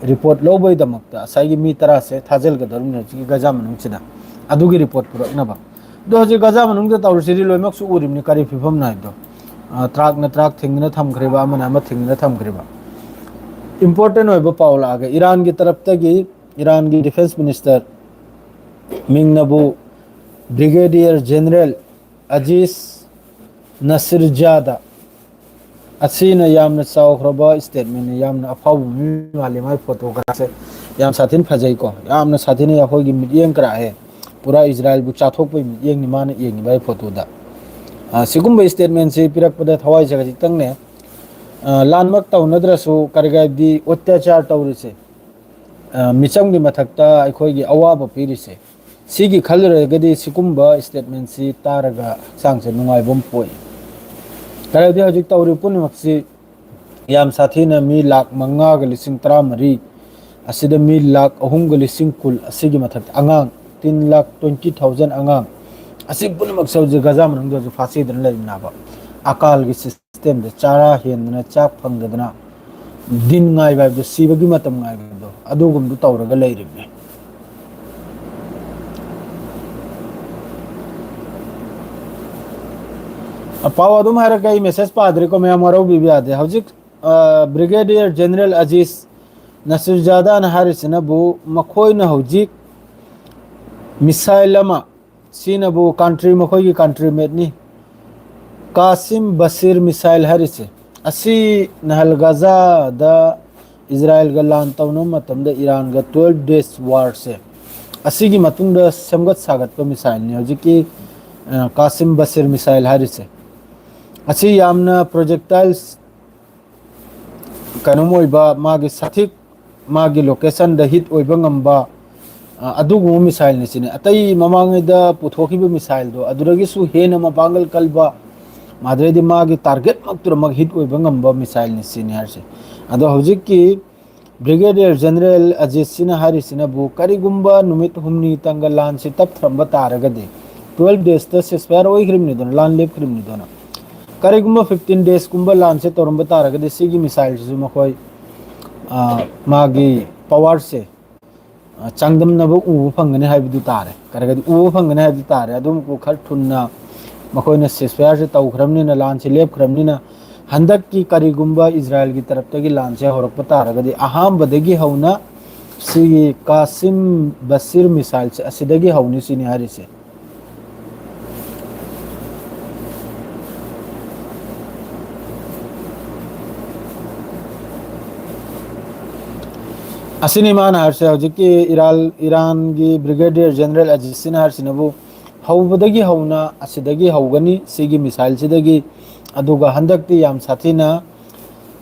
ꯔꯤꯄꯣꯔꯠ ꯂꯧꯕꯒꯤꯗꯃꯛꯇ ꯉꯁꯥꯏꯒꯤ ꯃꯤ ꯇꯔꯥꯁꯦ ꯊꯥꯖꯤꯜꯒꯗꯧꯔꯤꯕꯅꯤ ꯍꯧꯖꯤꯛꯀꯤ ꯒꯖꯥ ꯃꯅꯨꯡꯁꯤꯗ, ꯑꯗꯨꯒꯤ ꯔꯤꯄꯣꯔꯠ ꯄꯨꯔꯛꯅꯕ꯫ ꯑꯗꯣ ꯍꯧꯖꯤꯛ ꯒꯖꯥ ꯃꯅꯨꯡꯗ ꯇꯧꯔꯤꯁꯤꯗꯤ ꯂꯣꯏꯅꯃꯛꯁꯨ ꯎꯔꯤꯕꯅꯤ, ꯀꯔꯤ ꯐꯤꯕꯝ ꯅꯥꯏꯕꯗꯣ꯫ ꯇ꯭ꯔꯥꯛꯅ ꯇ꯭ꯔꯥꯛ ꯊꯤꯡꯗꯅ ꯊꯝꯈ꯭ꯔꯤꯕ, ꯑꯃꯅ ꯑꯃ ꯊꯤꯡꯗꯅ ꯊꯝꯈ꯭ꯔꯤꯕ꯫ ꯏꯝꯄꯣꯔꯇꯦꯟ ꯑꯣꯏꯕ ꯄꯥꯎ ꯂꯥꯛꯑꯒ, ꯏꯔꯥꯟꯒꯤ ꯇꯔꯞꯇꯒꯤ ꯏꯔꯥꯟꯒꯤ ꯗꯤꯐꯦꯟꯁ ꯃꯤꯅꯤꯁꯇꯔ ꯃꯤꯡꯅꯕꯨ ꯕ꯭ꯔꯤꯒꯦꯗꯤꯌꯔ ꯖꯦꯅꯔꯦꯜ ꯑꯖꯤꯁ ꯅꯁꯤꯔꯖꯥꯗ ꯑꯁꯤꯅ ꯌꯥꯝꯅ ꯆꯥꯎꯈ꯭ꯔꯕ ꯁ꯭ꯇꯦꯠꯃꯦꯟꯅꯤ, ꯌꯥꯝꯅ ꯑꯐꯥꯎꯕ ꯃꯤ ꯃꯥꯜꯂꯤ꯫ ꯃꯥꯒꯤ ꯐꯣꯇꯣꯒ꯭ꯔꯥꯐꯁꯦ ꯌꯥꯝ ꯁꯥꯊꯤꯅ ꯐꯖꯩꯀꯣ, ꯌꯥꯝꯅ ꯁꯥꯊꯤꯅ ꯑꯩꯈꯣꯏꯒꯤ ꯃꯤꯠꯌꯦꯡ ꯀꯔꯥ ꯍꯦ, ꯄꯨꯔꯥ ꯏꯁꯔꯥꯌꯦꯜꯕꯨ ꯆꯥꯊꯣꯛꯄꯒꯤ ꯃꯤꯠꯌꯦꯡꯅꯤ ꯃꯥꯅ ꯌꯦꯡꯉꯤꯕ ꯑꯩ ꯐꯣꯇꯣꯗ꯫ ꯁꯤꯒꯨꯝꯕ ꯁ꯭ꯇꯦꯠꯃꯦꯟꯁꯤ ꯄꯤꯔꯛꯄꯗ ꯊꯋꯥꯏꯁꯦ ꯈꯖꯤꯛꯇꯪꯅꯦ, ꯂꯥꯟꯃꯛ ꯇꯧꯅꯗ꯭ꯔꯁꯨ ꯀꯔꯤ ꯍꯥꯏꯗꯤ ꯑꯣꯠꯇꯌꯥꯆꯥꯔ ꯇꯧꯔꯤꯁꯦ, ꯃꯤꯆꯝꯒꯤ ꯃꯊꯛꯇ ꯑꯩꯈꯣꯏꯒꯤ ꯑꯋꯥꯕ ꯄꯤꯔꯤꯁꯦ, ꯁꯤꯒꯤ ꯈꯜꯂꯨꯔꯒꯗꯤ ꯁꯤꯒꯨꯝꯕ ꯁ꯭ꯇꯦꯠꯃꯦꯟꯁꯤ ꯇꯥꯔꯒ ꯍꯛꯆꯥꯡꯁꯦ ꯅꯨꯡꯉꯥꯏꯕ ꯑꯃ ꯄꯣꯛꯏ꯫ ꯀꯔꯤꯒꯤ ꯍꯧꯖꯤꯛ ꯇꯧꯔꯤꯕ ꯄꯨꯝꯅꯃꯛꯁꯤ ꯌꯥꯝ ꯁꯥꯊꯤꯅ ꯃꯤ ꯂꯥꯈ ꯃꯉꯥꯒ ꯂꯤꯁꯤꯡ ꯇꯔꯥꯃꯔꯤ, ꯑꯁꯤꯗ ꯃꯤ ꯂꯥꯈ ꯑꯍꯨꯝꯒ ꯂꯤꯁꯤꯡ ꯀꯨꯟ, ꯑꯁꯤꯒꯤ ꯃꯊꯛꯇ ꯑꯉꯥꯡ ꯇꯤꯟ ꯂꯥꯈ ꯇ꯭ꯋꯦꯟꯇꯤ ꯊꯥꯎꯖꯟ ꯑꯉꯥꯡ, ꯑꯁꯤ ꯄꯨꯝꯅꯃꯛꯁꯦ ꯍꯧꯖꯤꯛ ꯒꯖꯥ ꯃꯅꯨꯡꯗ ꯍꯧꯖꯤꯛ ꯐꯥꯁꯤꯗꯅ ꯂꯩꯔꯤꯅꯦꯕ꯫ ꯑꯀꯥꯜꯒꯤ ꯁꯤꯁꯇꯦꯝꯗ ꯆꯥꯔꯥ ꯍꯦꯟꯗꯅ, ꯆꯥꯛ ꯐꯪꯗꯗꯅ, ꯗꯤꯟ ꯉꯥꯏꯕ ꯍꯥꯏꯕꯗꯣ, ꯁꯤꯕꯒꯤ ꯃꯇꯝ ꯉꯥꯏꯕꯗꯣ, ꯑꯗꯨꯒꯨꯝꯗꯨ ꯇꯧꯔꯒ ꯂꯩꯔꯤꯕꯅꯦ꯫ ꯄꯥꯎ ꯑꯗꯨꯝ ꯍꯥꯏꯔꯛꯀꯦ, ꯑꯩ ꯃꯦꯁꯦꯖ ꯄꯥꯗ꯭ꯔꯤꯀꯣ ꯃꯌꯥꯝ, ꯋꯥꯔꯧꯕꯤꯕ ꯌꯥꯗꯦ꯫ ꯍꯧꯖꯤꯛ ꯕ꯭ꯔꯤꯒꯦꯗꯤꯌꯔ ꯖꯦꯅꯔꯦꯜ ꯑꯖꯤꯁ ꯅꯁꯤꯔꯖꯥꯗꯥꯅ ꯍꯥꯏꯔꯤꯁꯤꯅꯕꯨ ꯃꯈꯣꯏꯅ ꯍꯧꯖꯤꯛ ꯃꯤꯁꯥꯏꯜ ꯑꯃ, ꯁꯤꯅꯕꯨ ꯀꯟꯇ꯭ꯔꯤ, ꯃꯈꯣꯏꯒꯤ ꯀꯟꯇ꯭ꯔꯤ ꯃꯦꯠꯅꯤ, ꯀꯥꯁꯤꯝ ꯕꯁꯤꯔ ꯃꯤꯁꯥꯏꯜ ꯍꯥꯏꯔꯤꯁꯦ꯫ ꯑꯁꯤ ꯅꯍꯜ ꯒꯖꯥꯗ ꯏꯁꯔꯥꯌꯦꯜꯒ ꯂꯥꯟ ꯇꯧꯅꯕ ꯃꯇꯝꯗ ꯏꯔꯥꯟꯒ ꯇ꯭ꯋꯦꯜꯐ ꯗꯦꯖ ꯋꯥꯔꯁꯦ, ꯑꯁꯤꯒꯤ ꯃꯇꯨꯡꯗ ꯁꯦꯝꯒꯠ ꯁꯥꯒꯠꯄ ꯃꯤꯁꯥꯏꯜꯅꯤ ꯍꯧꯖꯤꯛꯀꯤ ꯀꯥꯁꯤꯝ ꯕꯁꯤꯔ ꯃꯤꯁꯥꯏꯜ ꯍꯥꯏꯔꯤꯁꯦ꯫ ꯑꯁꯤ ꯌꯥꯝꯅ ꯄ꯭ꯔꯣꯖꯦꯛꯇꯥꯏꯜꯁ ꯀꯩꯅꯣꯝ ꯑꯣꯏꯕ, ꯃꯥꯒꯤ ꯁꯥꯊꯤꯛ, ꯃꯥꯒꯤ ꯂꯣꯀꯦꯁꯟꯗ ꯍꯤꯠ ꯑꯣꯏꯕ ꯉꯝꯕ, ꯑꯗꯨꯒꯨꯝꯕ ꯃꯤꯁꯥꯏꯜꯅꯤ ꯁꯤꯅꯤ꯫ ꯑꯇꯩ ꯃꯃꯥꯡꯉꯩꯗ ꯄꯨꯊꯣꯛꯈꯤꯕ ꯃꯤꯁꯥꯏꯜꯗꯣ ꯑꯗꯨꯗꯒꯤꯁꯨ ꯍꯦꯟꯅ ꯃꯄꯥꯡꯒꯜ ꯀꯟꯕ, ꯃꯥꯗꯩꯗꯤ ꯃꯥꯒꯤ ꯇꯥꯔꯒꯦꯠꯃꯛꯇꯨꯗꯃꯛ ꯍꯤꯠ ꯑꯣꯏꯕ ꯉꯝꯕ ꯃꯤꯁꯥꯏꯜꯅꯤ ꯁꯤꯅꯤ ꯍꯥꯏꯔꯤꯁꯦ꯫ ꯑꯗꯣ ꯍꯧꯖꯤꯛꯀꯤ ꯕ꯭ꯔꯤꯒꯦꯗꯤꯌꯔ ꯖꯦꯅꯔꯦꯜ ꯑꯖꯤꯠ ꯁꯤꯅ ꯍꯥꯏꯔꯤꯁꯤꯅꯕꯨ, ꯀꯔꯤꯒꯨꯝꯕ ꯅꯨꯃꯤꯠ ꯍꯨꯝꯅꯤ ꯇꯪꯒ ꯂꯥꯟꯁꯤ ꯇꯞꯊꯔꯝꯕ ꯇꯥꯔꯒꯗꯤ, ꯇꯨꯋꯦꯜꯐ ꯗꯦꯖꯇ ꯁꯤꯁꯐꯥꯌꯔ ꯑꯣꯏꯈ꯭ꯔꯤꯕꯅꯤꯗꯅ, ꯂꯥꯟ ꯂꯦꯞꯈ꯭ꯔꯤꯕꯅꯤꯗꯅ, ꯀꯔꯤꯒꯨꯝꯕ ꯐꯤꯐꯇꯤꯟ ꯗꯦꯖꯀꯨꯝꯕ ꯂꯥꯟꯁꯦ ꯇꯧꯔꯝꯕ ꯇꯥꯔꯒꯗꯤ, ꯁꯤꯒꯤ ꯃꯤꯁꯥꯏꯜꯁꯤꯁꯨ ꯃꯈꯣꯏ, ꯑ, ꯃꯥꯒꯤ ꯄꯋꯥꯔꯁꯦ, ꯑ, ꯆꯥꯡꯗꯝꯅꯕ ꯎꯕ ꯐꯪꯒꯅꯤ ꯍꯥꯏꯕꯗꯨ ꯇꯥꯔꯦ꯫ ꯀꯔꯤꯒꯗꯤ ꯎꯕ ꯐꯪꯒꯅꯤ ꯍꯥꯏꯕꯗꯨ ꯇꯥꯔꯦ꯫ ꯑꯗꯨꯝ ꯈꯔ ꯊꯨꯅ ꯃꯈꯣꯏꯅ ꯁꯤꯁꯐꯥꯌꯔꯁꯦ ꯇꯧꯈ꯭ꯔꯕꯅꯤꯅ, ꯂꯥꯟꯁꯦ ꯂꯦꯞꯈ꯭ꯔꯕꯅꯤꯅ, ꯍꯟꯗꯛꯀꯤ ꯀꯔꯤꯒꯨꯝꯕ ꯏꯖꯔꯥꯏꯜꯒꯤ ꯇꯔꯞꯇꯒꯤ ꯂꯥꯟꯁꯦ ꯍꯧꯔꯛꯄ ꯇꯥꯔꯒꯗꯤ, ꯑꯍꯥꯟꯕꯗꯒꯤ ꯍꯧꯅ ꯁꯤꯒꯤ ꯀꯥꯁꯤꯝ ꯕꯁꯤꯔ ꯃꯤꯁꯥꯏꯜꯁꯦ ꯑꯁꯤꯗꯒꯤ ꯍꯧꯅꯤ ꯁꯤꯅꯤ ꯍꯥꯏꯔꯤꯁꯦ꯫ ꯑꯁꯤꯅꯤ ꯃꯥꯅ ꯍꯥꯏꯔꯤꯁꯦ꯫ ꯍꯧꯖꯤꯛꯀꯤ ꯏꯔꯥꯜ-, ꯏꯔꯥꯟꯒꯤ ꯕ꯭ꯔꯤꯒꯦꯗꯤꯌꯔ ꯖꯦꯅꯔꯦꯜ ꯑꯖꯤꯠ ꯁꯤꯅ ꯍꯥꯏꯔꯤꯁꯤꯅꯕꯨ, ꯍꯧꯕꯗꯒꯤ ꯍꯧꯅ ꯑꯁꯤꯗꯒꯤ ꯍꯧꯒꯅꯤ, ꯁꯤꯒꯤ ꯃꯤꯁꯥꯏꯜꯁꯤꯗꯒꯤ꯫ ꯑꯗꯨꯒ ꯍꯟꯗꯛꯇꯤ ꯌꯥꯝ ꯁꯥꯊꯤꯅ,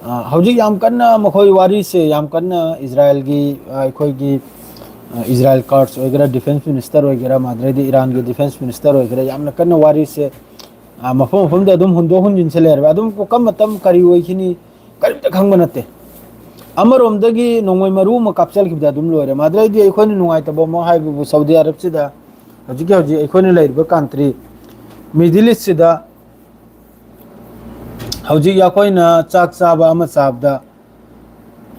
ꯑ, ꯍꯧꯖꯤꯛ ꯌꯥꯝ ꯀꯟꯅ ꯃꯈꯣꯏ ꯋꯥꯔꯤꯁꯦ, ꯌꯥꯝ ꯀꯟꯅ ꯏꯖꯔꯥꯏꯜꯒꯤ, ꯑ, ꯑꯩꯈꯣꯏꯒꯤ, ꯑ, ꯏꯖꯔꯥꯏꯜ ꯀꯥꯔꯠꯁ ꯑꯣꯏꯒꯦꯔꯥ, ꯗꯤꯐꯦꯟꯁ ꯃꯤꯅꯤꯁꯇꯔ ꯑꯣꯏꯒꯦꯔꯥ, ꯃꯥꯗ꯭ꯔꯩꯗꯤ ꯏꯔꯥꯟꯒꯤ ꯗꯤꯐꯦꯟꯁ ꯃꯤꯅꯤꯁꯇꯔ ꯑꯣꯏꯒꯦꯔꯥ, ꯌꯥꯝꯅ ꯀꯟꯅ ꯋꯥꯔꯤꯁꯦ, ꯑ, ꯃꯐꯝ ꯃꯐꯝꯗ ꯑꯗꯨꯝ ꯍꯨꯟꯗꯣꯛ ꯍꯨꯟꯖꯤꯟꯁꯦ ꯂꯩꯔꯕ꯫ ꯑꯗꯨꯝ ꯀꯔꯝꯕ ꯃꯇꯝ ꯀꯔꯤ ꯑꯣꯏꯈꯤꯅꯤ, ꯀꯔꯤꯝꯇ ꯈꯪꯕ ꯅꯠꯇꯦ꯫ ꯑꯃꯔꯣꯝꯗꯒꯤ ꯅꯣꯡꯃꯩ ꯃꯔꯨ ꯑꯃ ꯀꯥꯞꯆꯈꯤꯕꯗ ꯑꯗꯨꯝ ꯂꯣꯏꯔꯦ꯫ ꯃꯥꯗ꯭ꯔꯩꯗꯤ ꯑꯩꯈꯣꯏꯅ ꯅꯨꯡꯉꯥꯏꯇꯕ ꯑꯃ ꯍꯥꯏꯕꯕꯨ, ꯁꯥꯎꯗꯤ ꯑꯔꯕꯁꯤꯗ, ꯍꯧꯖꯤꯛꯀꯤ ꯍꯧꯖꯤꯛ ꯑꯩꯈꯣꯏꯅ ꯂꯩꯔꯤꯕ ꯀꯟꯇ꯭ꯔꯤ, ꯃꯤꯗꯜ ꯏꯁꯁꯤꯗ ꯍꯧꯖꯤꯛ ꯑꯩꯈꯣꯏꯅ ꯆꯥꯛ ꯆꯥꯕ ꯑꯃ ꯆꯥꯕꯗ,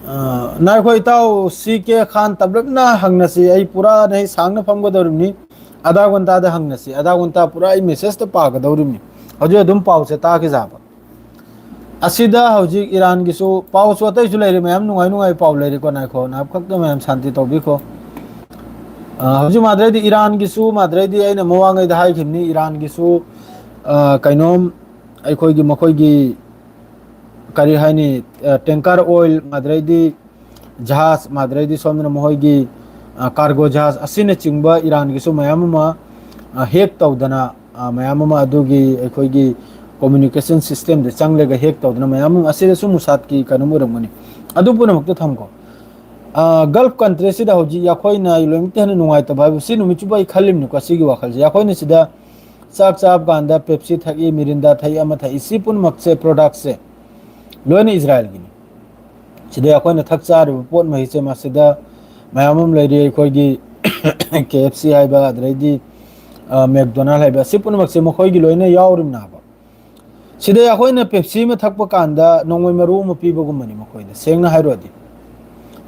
ꯑ, ꯅꯥꯏꯈꯣ ꯏꯇꯥꯎ, ꯁꯤ ꯀꯦ ꯈꯥꯟ ꯇꯞꯂꯞꯅ ꯍꯪꯅꯁꯤ꯫ ꯑꯩ ꯄꯨꯔꯥ ꯅꯍꯩ ꯁꯥꯡꯅ ꯐꯝꯒꯗꯧꯔꯤꯕꯅꯤ꯫ ꯑꯙꯥ ꯘꯟꯇꯥꯗ ꯍꯪꯅꯁꯤ꯫ ꯑꯙꯥ ꯘꯟꯇꯥ ꯄꯨꯔꯥ ꯑꯩ ꯃꯦꯁꯦꯖꯇ ꯄꯥꯒꯗꯧꯔꯤꯕꯅꯤ꯫ ꯍꯧꯖꯤꯛ ꯑꯗꯨꯝ ꯄꯥꯎꯁꯦ ꯇꯥꯈꯤꯖꯕ꯫ ꯑꯁꯤꯗ ꯍꯧꯖꯤꯛ ꯏꯔꯥꯟꯒꯤꯁꯨ ꯄꯥꯎꯁꯨ ꯑꯇꯩꯁꯨ ꯂꯩꯔꯤ, ꯃꯌꯥꯝ ꯅꯨꯡꯉꯥꯏ ꯅꯨꯡꯉꯥꯏ ꯄꯥꯎ ꯂꯩꯔꯤꯀꯣ꯫ ꯅꯥꯏꯈꯣ, ꯅꯥꯏꯈꯣ ꯈꯛꯇ ꯃꯌꯥꯝ ꯁꯥꯟꯇꯤ ꯇꯧꯕꯤꯈꯣ꯫ ꯑ, ꯍꯧꯖꯤꯛ ꯃꯥꯗ꯭ꯔꯩꯗꯤ ꯏꯔꯥꯟꯒꯤꯁꯨ, ꯃꯥꯗ꯭ꯔꯩꯗꯤ ꯑꯩꯅ ꯃꯃꯥꯡꯉꯩꯗ ꯍꯥꯏꯈꯤꯕꯅꯤ, ꯏꯔꯥꯟꯒꯤꯁꯨ, ꯑ, ꯀꯩꯅꯣꯝ ꯑꯩꯈꯣꯏꯒꯤ, ꯃꯈꯣꯏꯒꯤ ꯀꯔꯤ ꯍꯥꯏꯅꯤ, ꯑ, ꯇꯦꯡꯀꯔ ꯑꯣꯏꯜ, ꯃꯥꯗ꯭ꯔꯩꯗꯤ ꯖꯍꯥꯖ, ꯃꯥꯗ꯭ꯔꯩꯗꯤ ꯁꯣꯝꯗꯅ ꯃꯈꯣꯏꯒꯤ, ꯑ, ꯀꯥꯔꯒꯣ ꯖꯍꯥꯖ ꯑꯁꯤꯅꯆꯤꯡꯕ ꯏꯔꯥꯟꯒꯤꯁꯨ ꯃꯌꯥꯝ ꯑꯃ, ꯑ, ꯍꯦꯛ ꯇꯧꯗꯅ, ꯑ, ꯃꯌꯥꯝ ꯑꯃ ꯑꯗꯨꯒꯤ ꯑꯩꯈꯣꯏꯒꯤ ꯀꯣꯃ꯭ꯌꯨꯅꯤꯀꯦꯁꯟ ꯁꯤꯁꯇꯦꯝꯗ ꯆꯪꯂꯒ ꯍꯦꯛ ꯇꯧꯗꯅ ꯃꯌꯥꯝ ꯑꯃ, ꯑꯁꯤꯗꯁꯨ ꯃꯨꯁꯥꯠꯀꯤ ꯀꯩꯅꯣꯝ ꯑꯣꯏꯔꯝꯒꯅꯤ꯫ ꯑꯗꯨ ꯄꯨꯝꯅꯃꯛꯇ ꯊꯝꯈꯣ꯫ ꯑ, ꯒꯜꯐ ꯀꯟꯇ꯭ꯔꯤꯁꯤꯗ ꯍꯧꯖꯤꯛ ꯑꯩꯈꯣꯏꯅ ꯂꯣꯏꯅꯃꯛꯇ ꯍꯦꯟꯅ ꯅꯨꯡꯉꯥꯏꯇꯕ ꯍꯥꯏꯕꯨ ꯁꯤ ꯅꯨꯃꯤꯠ ꯆꯨꯞꯄ ꯑꯩ ꯈꯜꯂꯤꯕꯅꯤꯀꯣ, ꯁꯤꯒꯤ ꯋꯥꯈꯜꯁꯦ꯫ ꯑꯩꯈꯣꯏꯅ ꯁꯤꯗ ꯆꯥꯛ ꯆꯥꯕ ꯀꯥꯟꯗ ꯄꯦꯞꯁꯤ ꯊꯛꯏ, ꯃꯤꯔꯤꯟꯗꯥ ꯊꯛꯏ, ꯑꯃ ꯊꯛꯏ, ꯁꯤ ꯄꯨꯝꯅꯃꯛꯁꯦ, ꯄ꯭ꯔꯣꯗꯛꯁꯦ ꯂꯣꯏꯅ ꯏꯖꯔꯥꯏꯜꯒꯤꯅꯤ꯫ ꯁꯤꯗ ꯑꯩꯈꯣꯏꯅ ꯊꯛ ꯆꯥꯔꯤꯕ ꯄꯣꯠ ꯃꯍꯤꯁꯦ, ꯃꯁꯤꯗ ꯃꯌꯥꯝ ꯑꯃ ꯂꯩꯔꯤ꯫ ꯑꯩꯈꯣꯏꯒꯤ ꯀꯦ ꯑꯦꯐ ꯁꯤ ꯍꯥꯏꯕ, ꯑꯗꯩꯗꯤ ꯃꯦꯛꯗꯣꯅꯥꯜ ꯍꯥꯏꯕ, ꯑꯁꯤ ꯄꯨꯝꯅꯃꯛꯁꯦ ꯃꯈꯣꯏꯒꯤ ꯂꯣꯏꯅ ꯌꯥꯎꯔꯤꯕꯅꯦꯕ꯫ ꯁꯤꯗ ꯑꯩꯈꯣꯏꯅ ꯄꯦꯞꯁꯤ ꯑꯃ ꯊꯛꯄ ꯀꯥꯟꯗ ꯅꯣꯡꯃꯩ ꯃꯔꯨ ꯑꯃ ꯄꯤꯕꯒꯨꯝꯕꯅꯤ ꯃꯈꯣꯏꯗ, ꯁꯦꯡꯅ ꯍꯥꯏꯔꯨꯔꯗꯤ꯫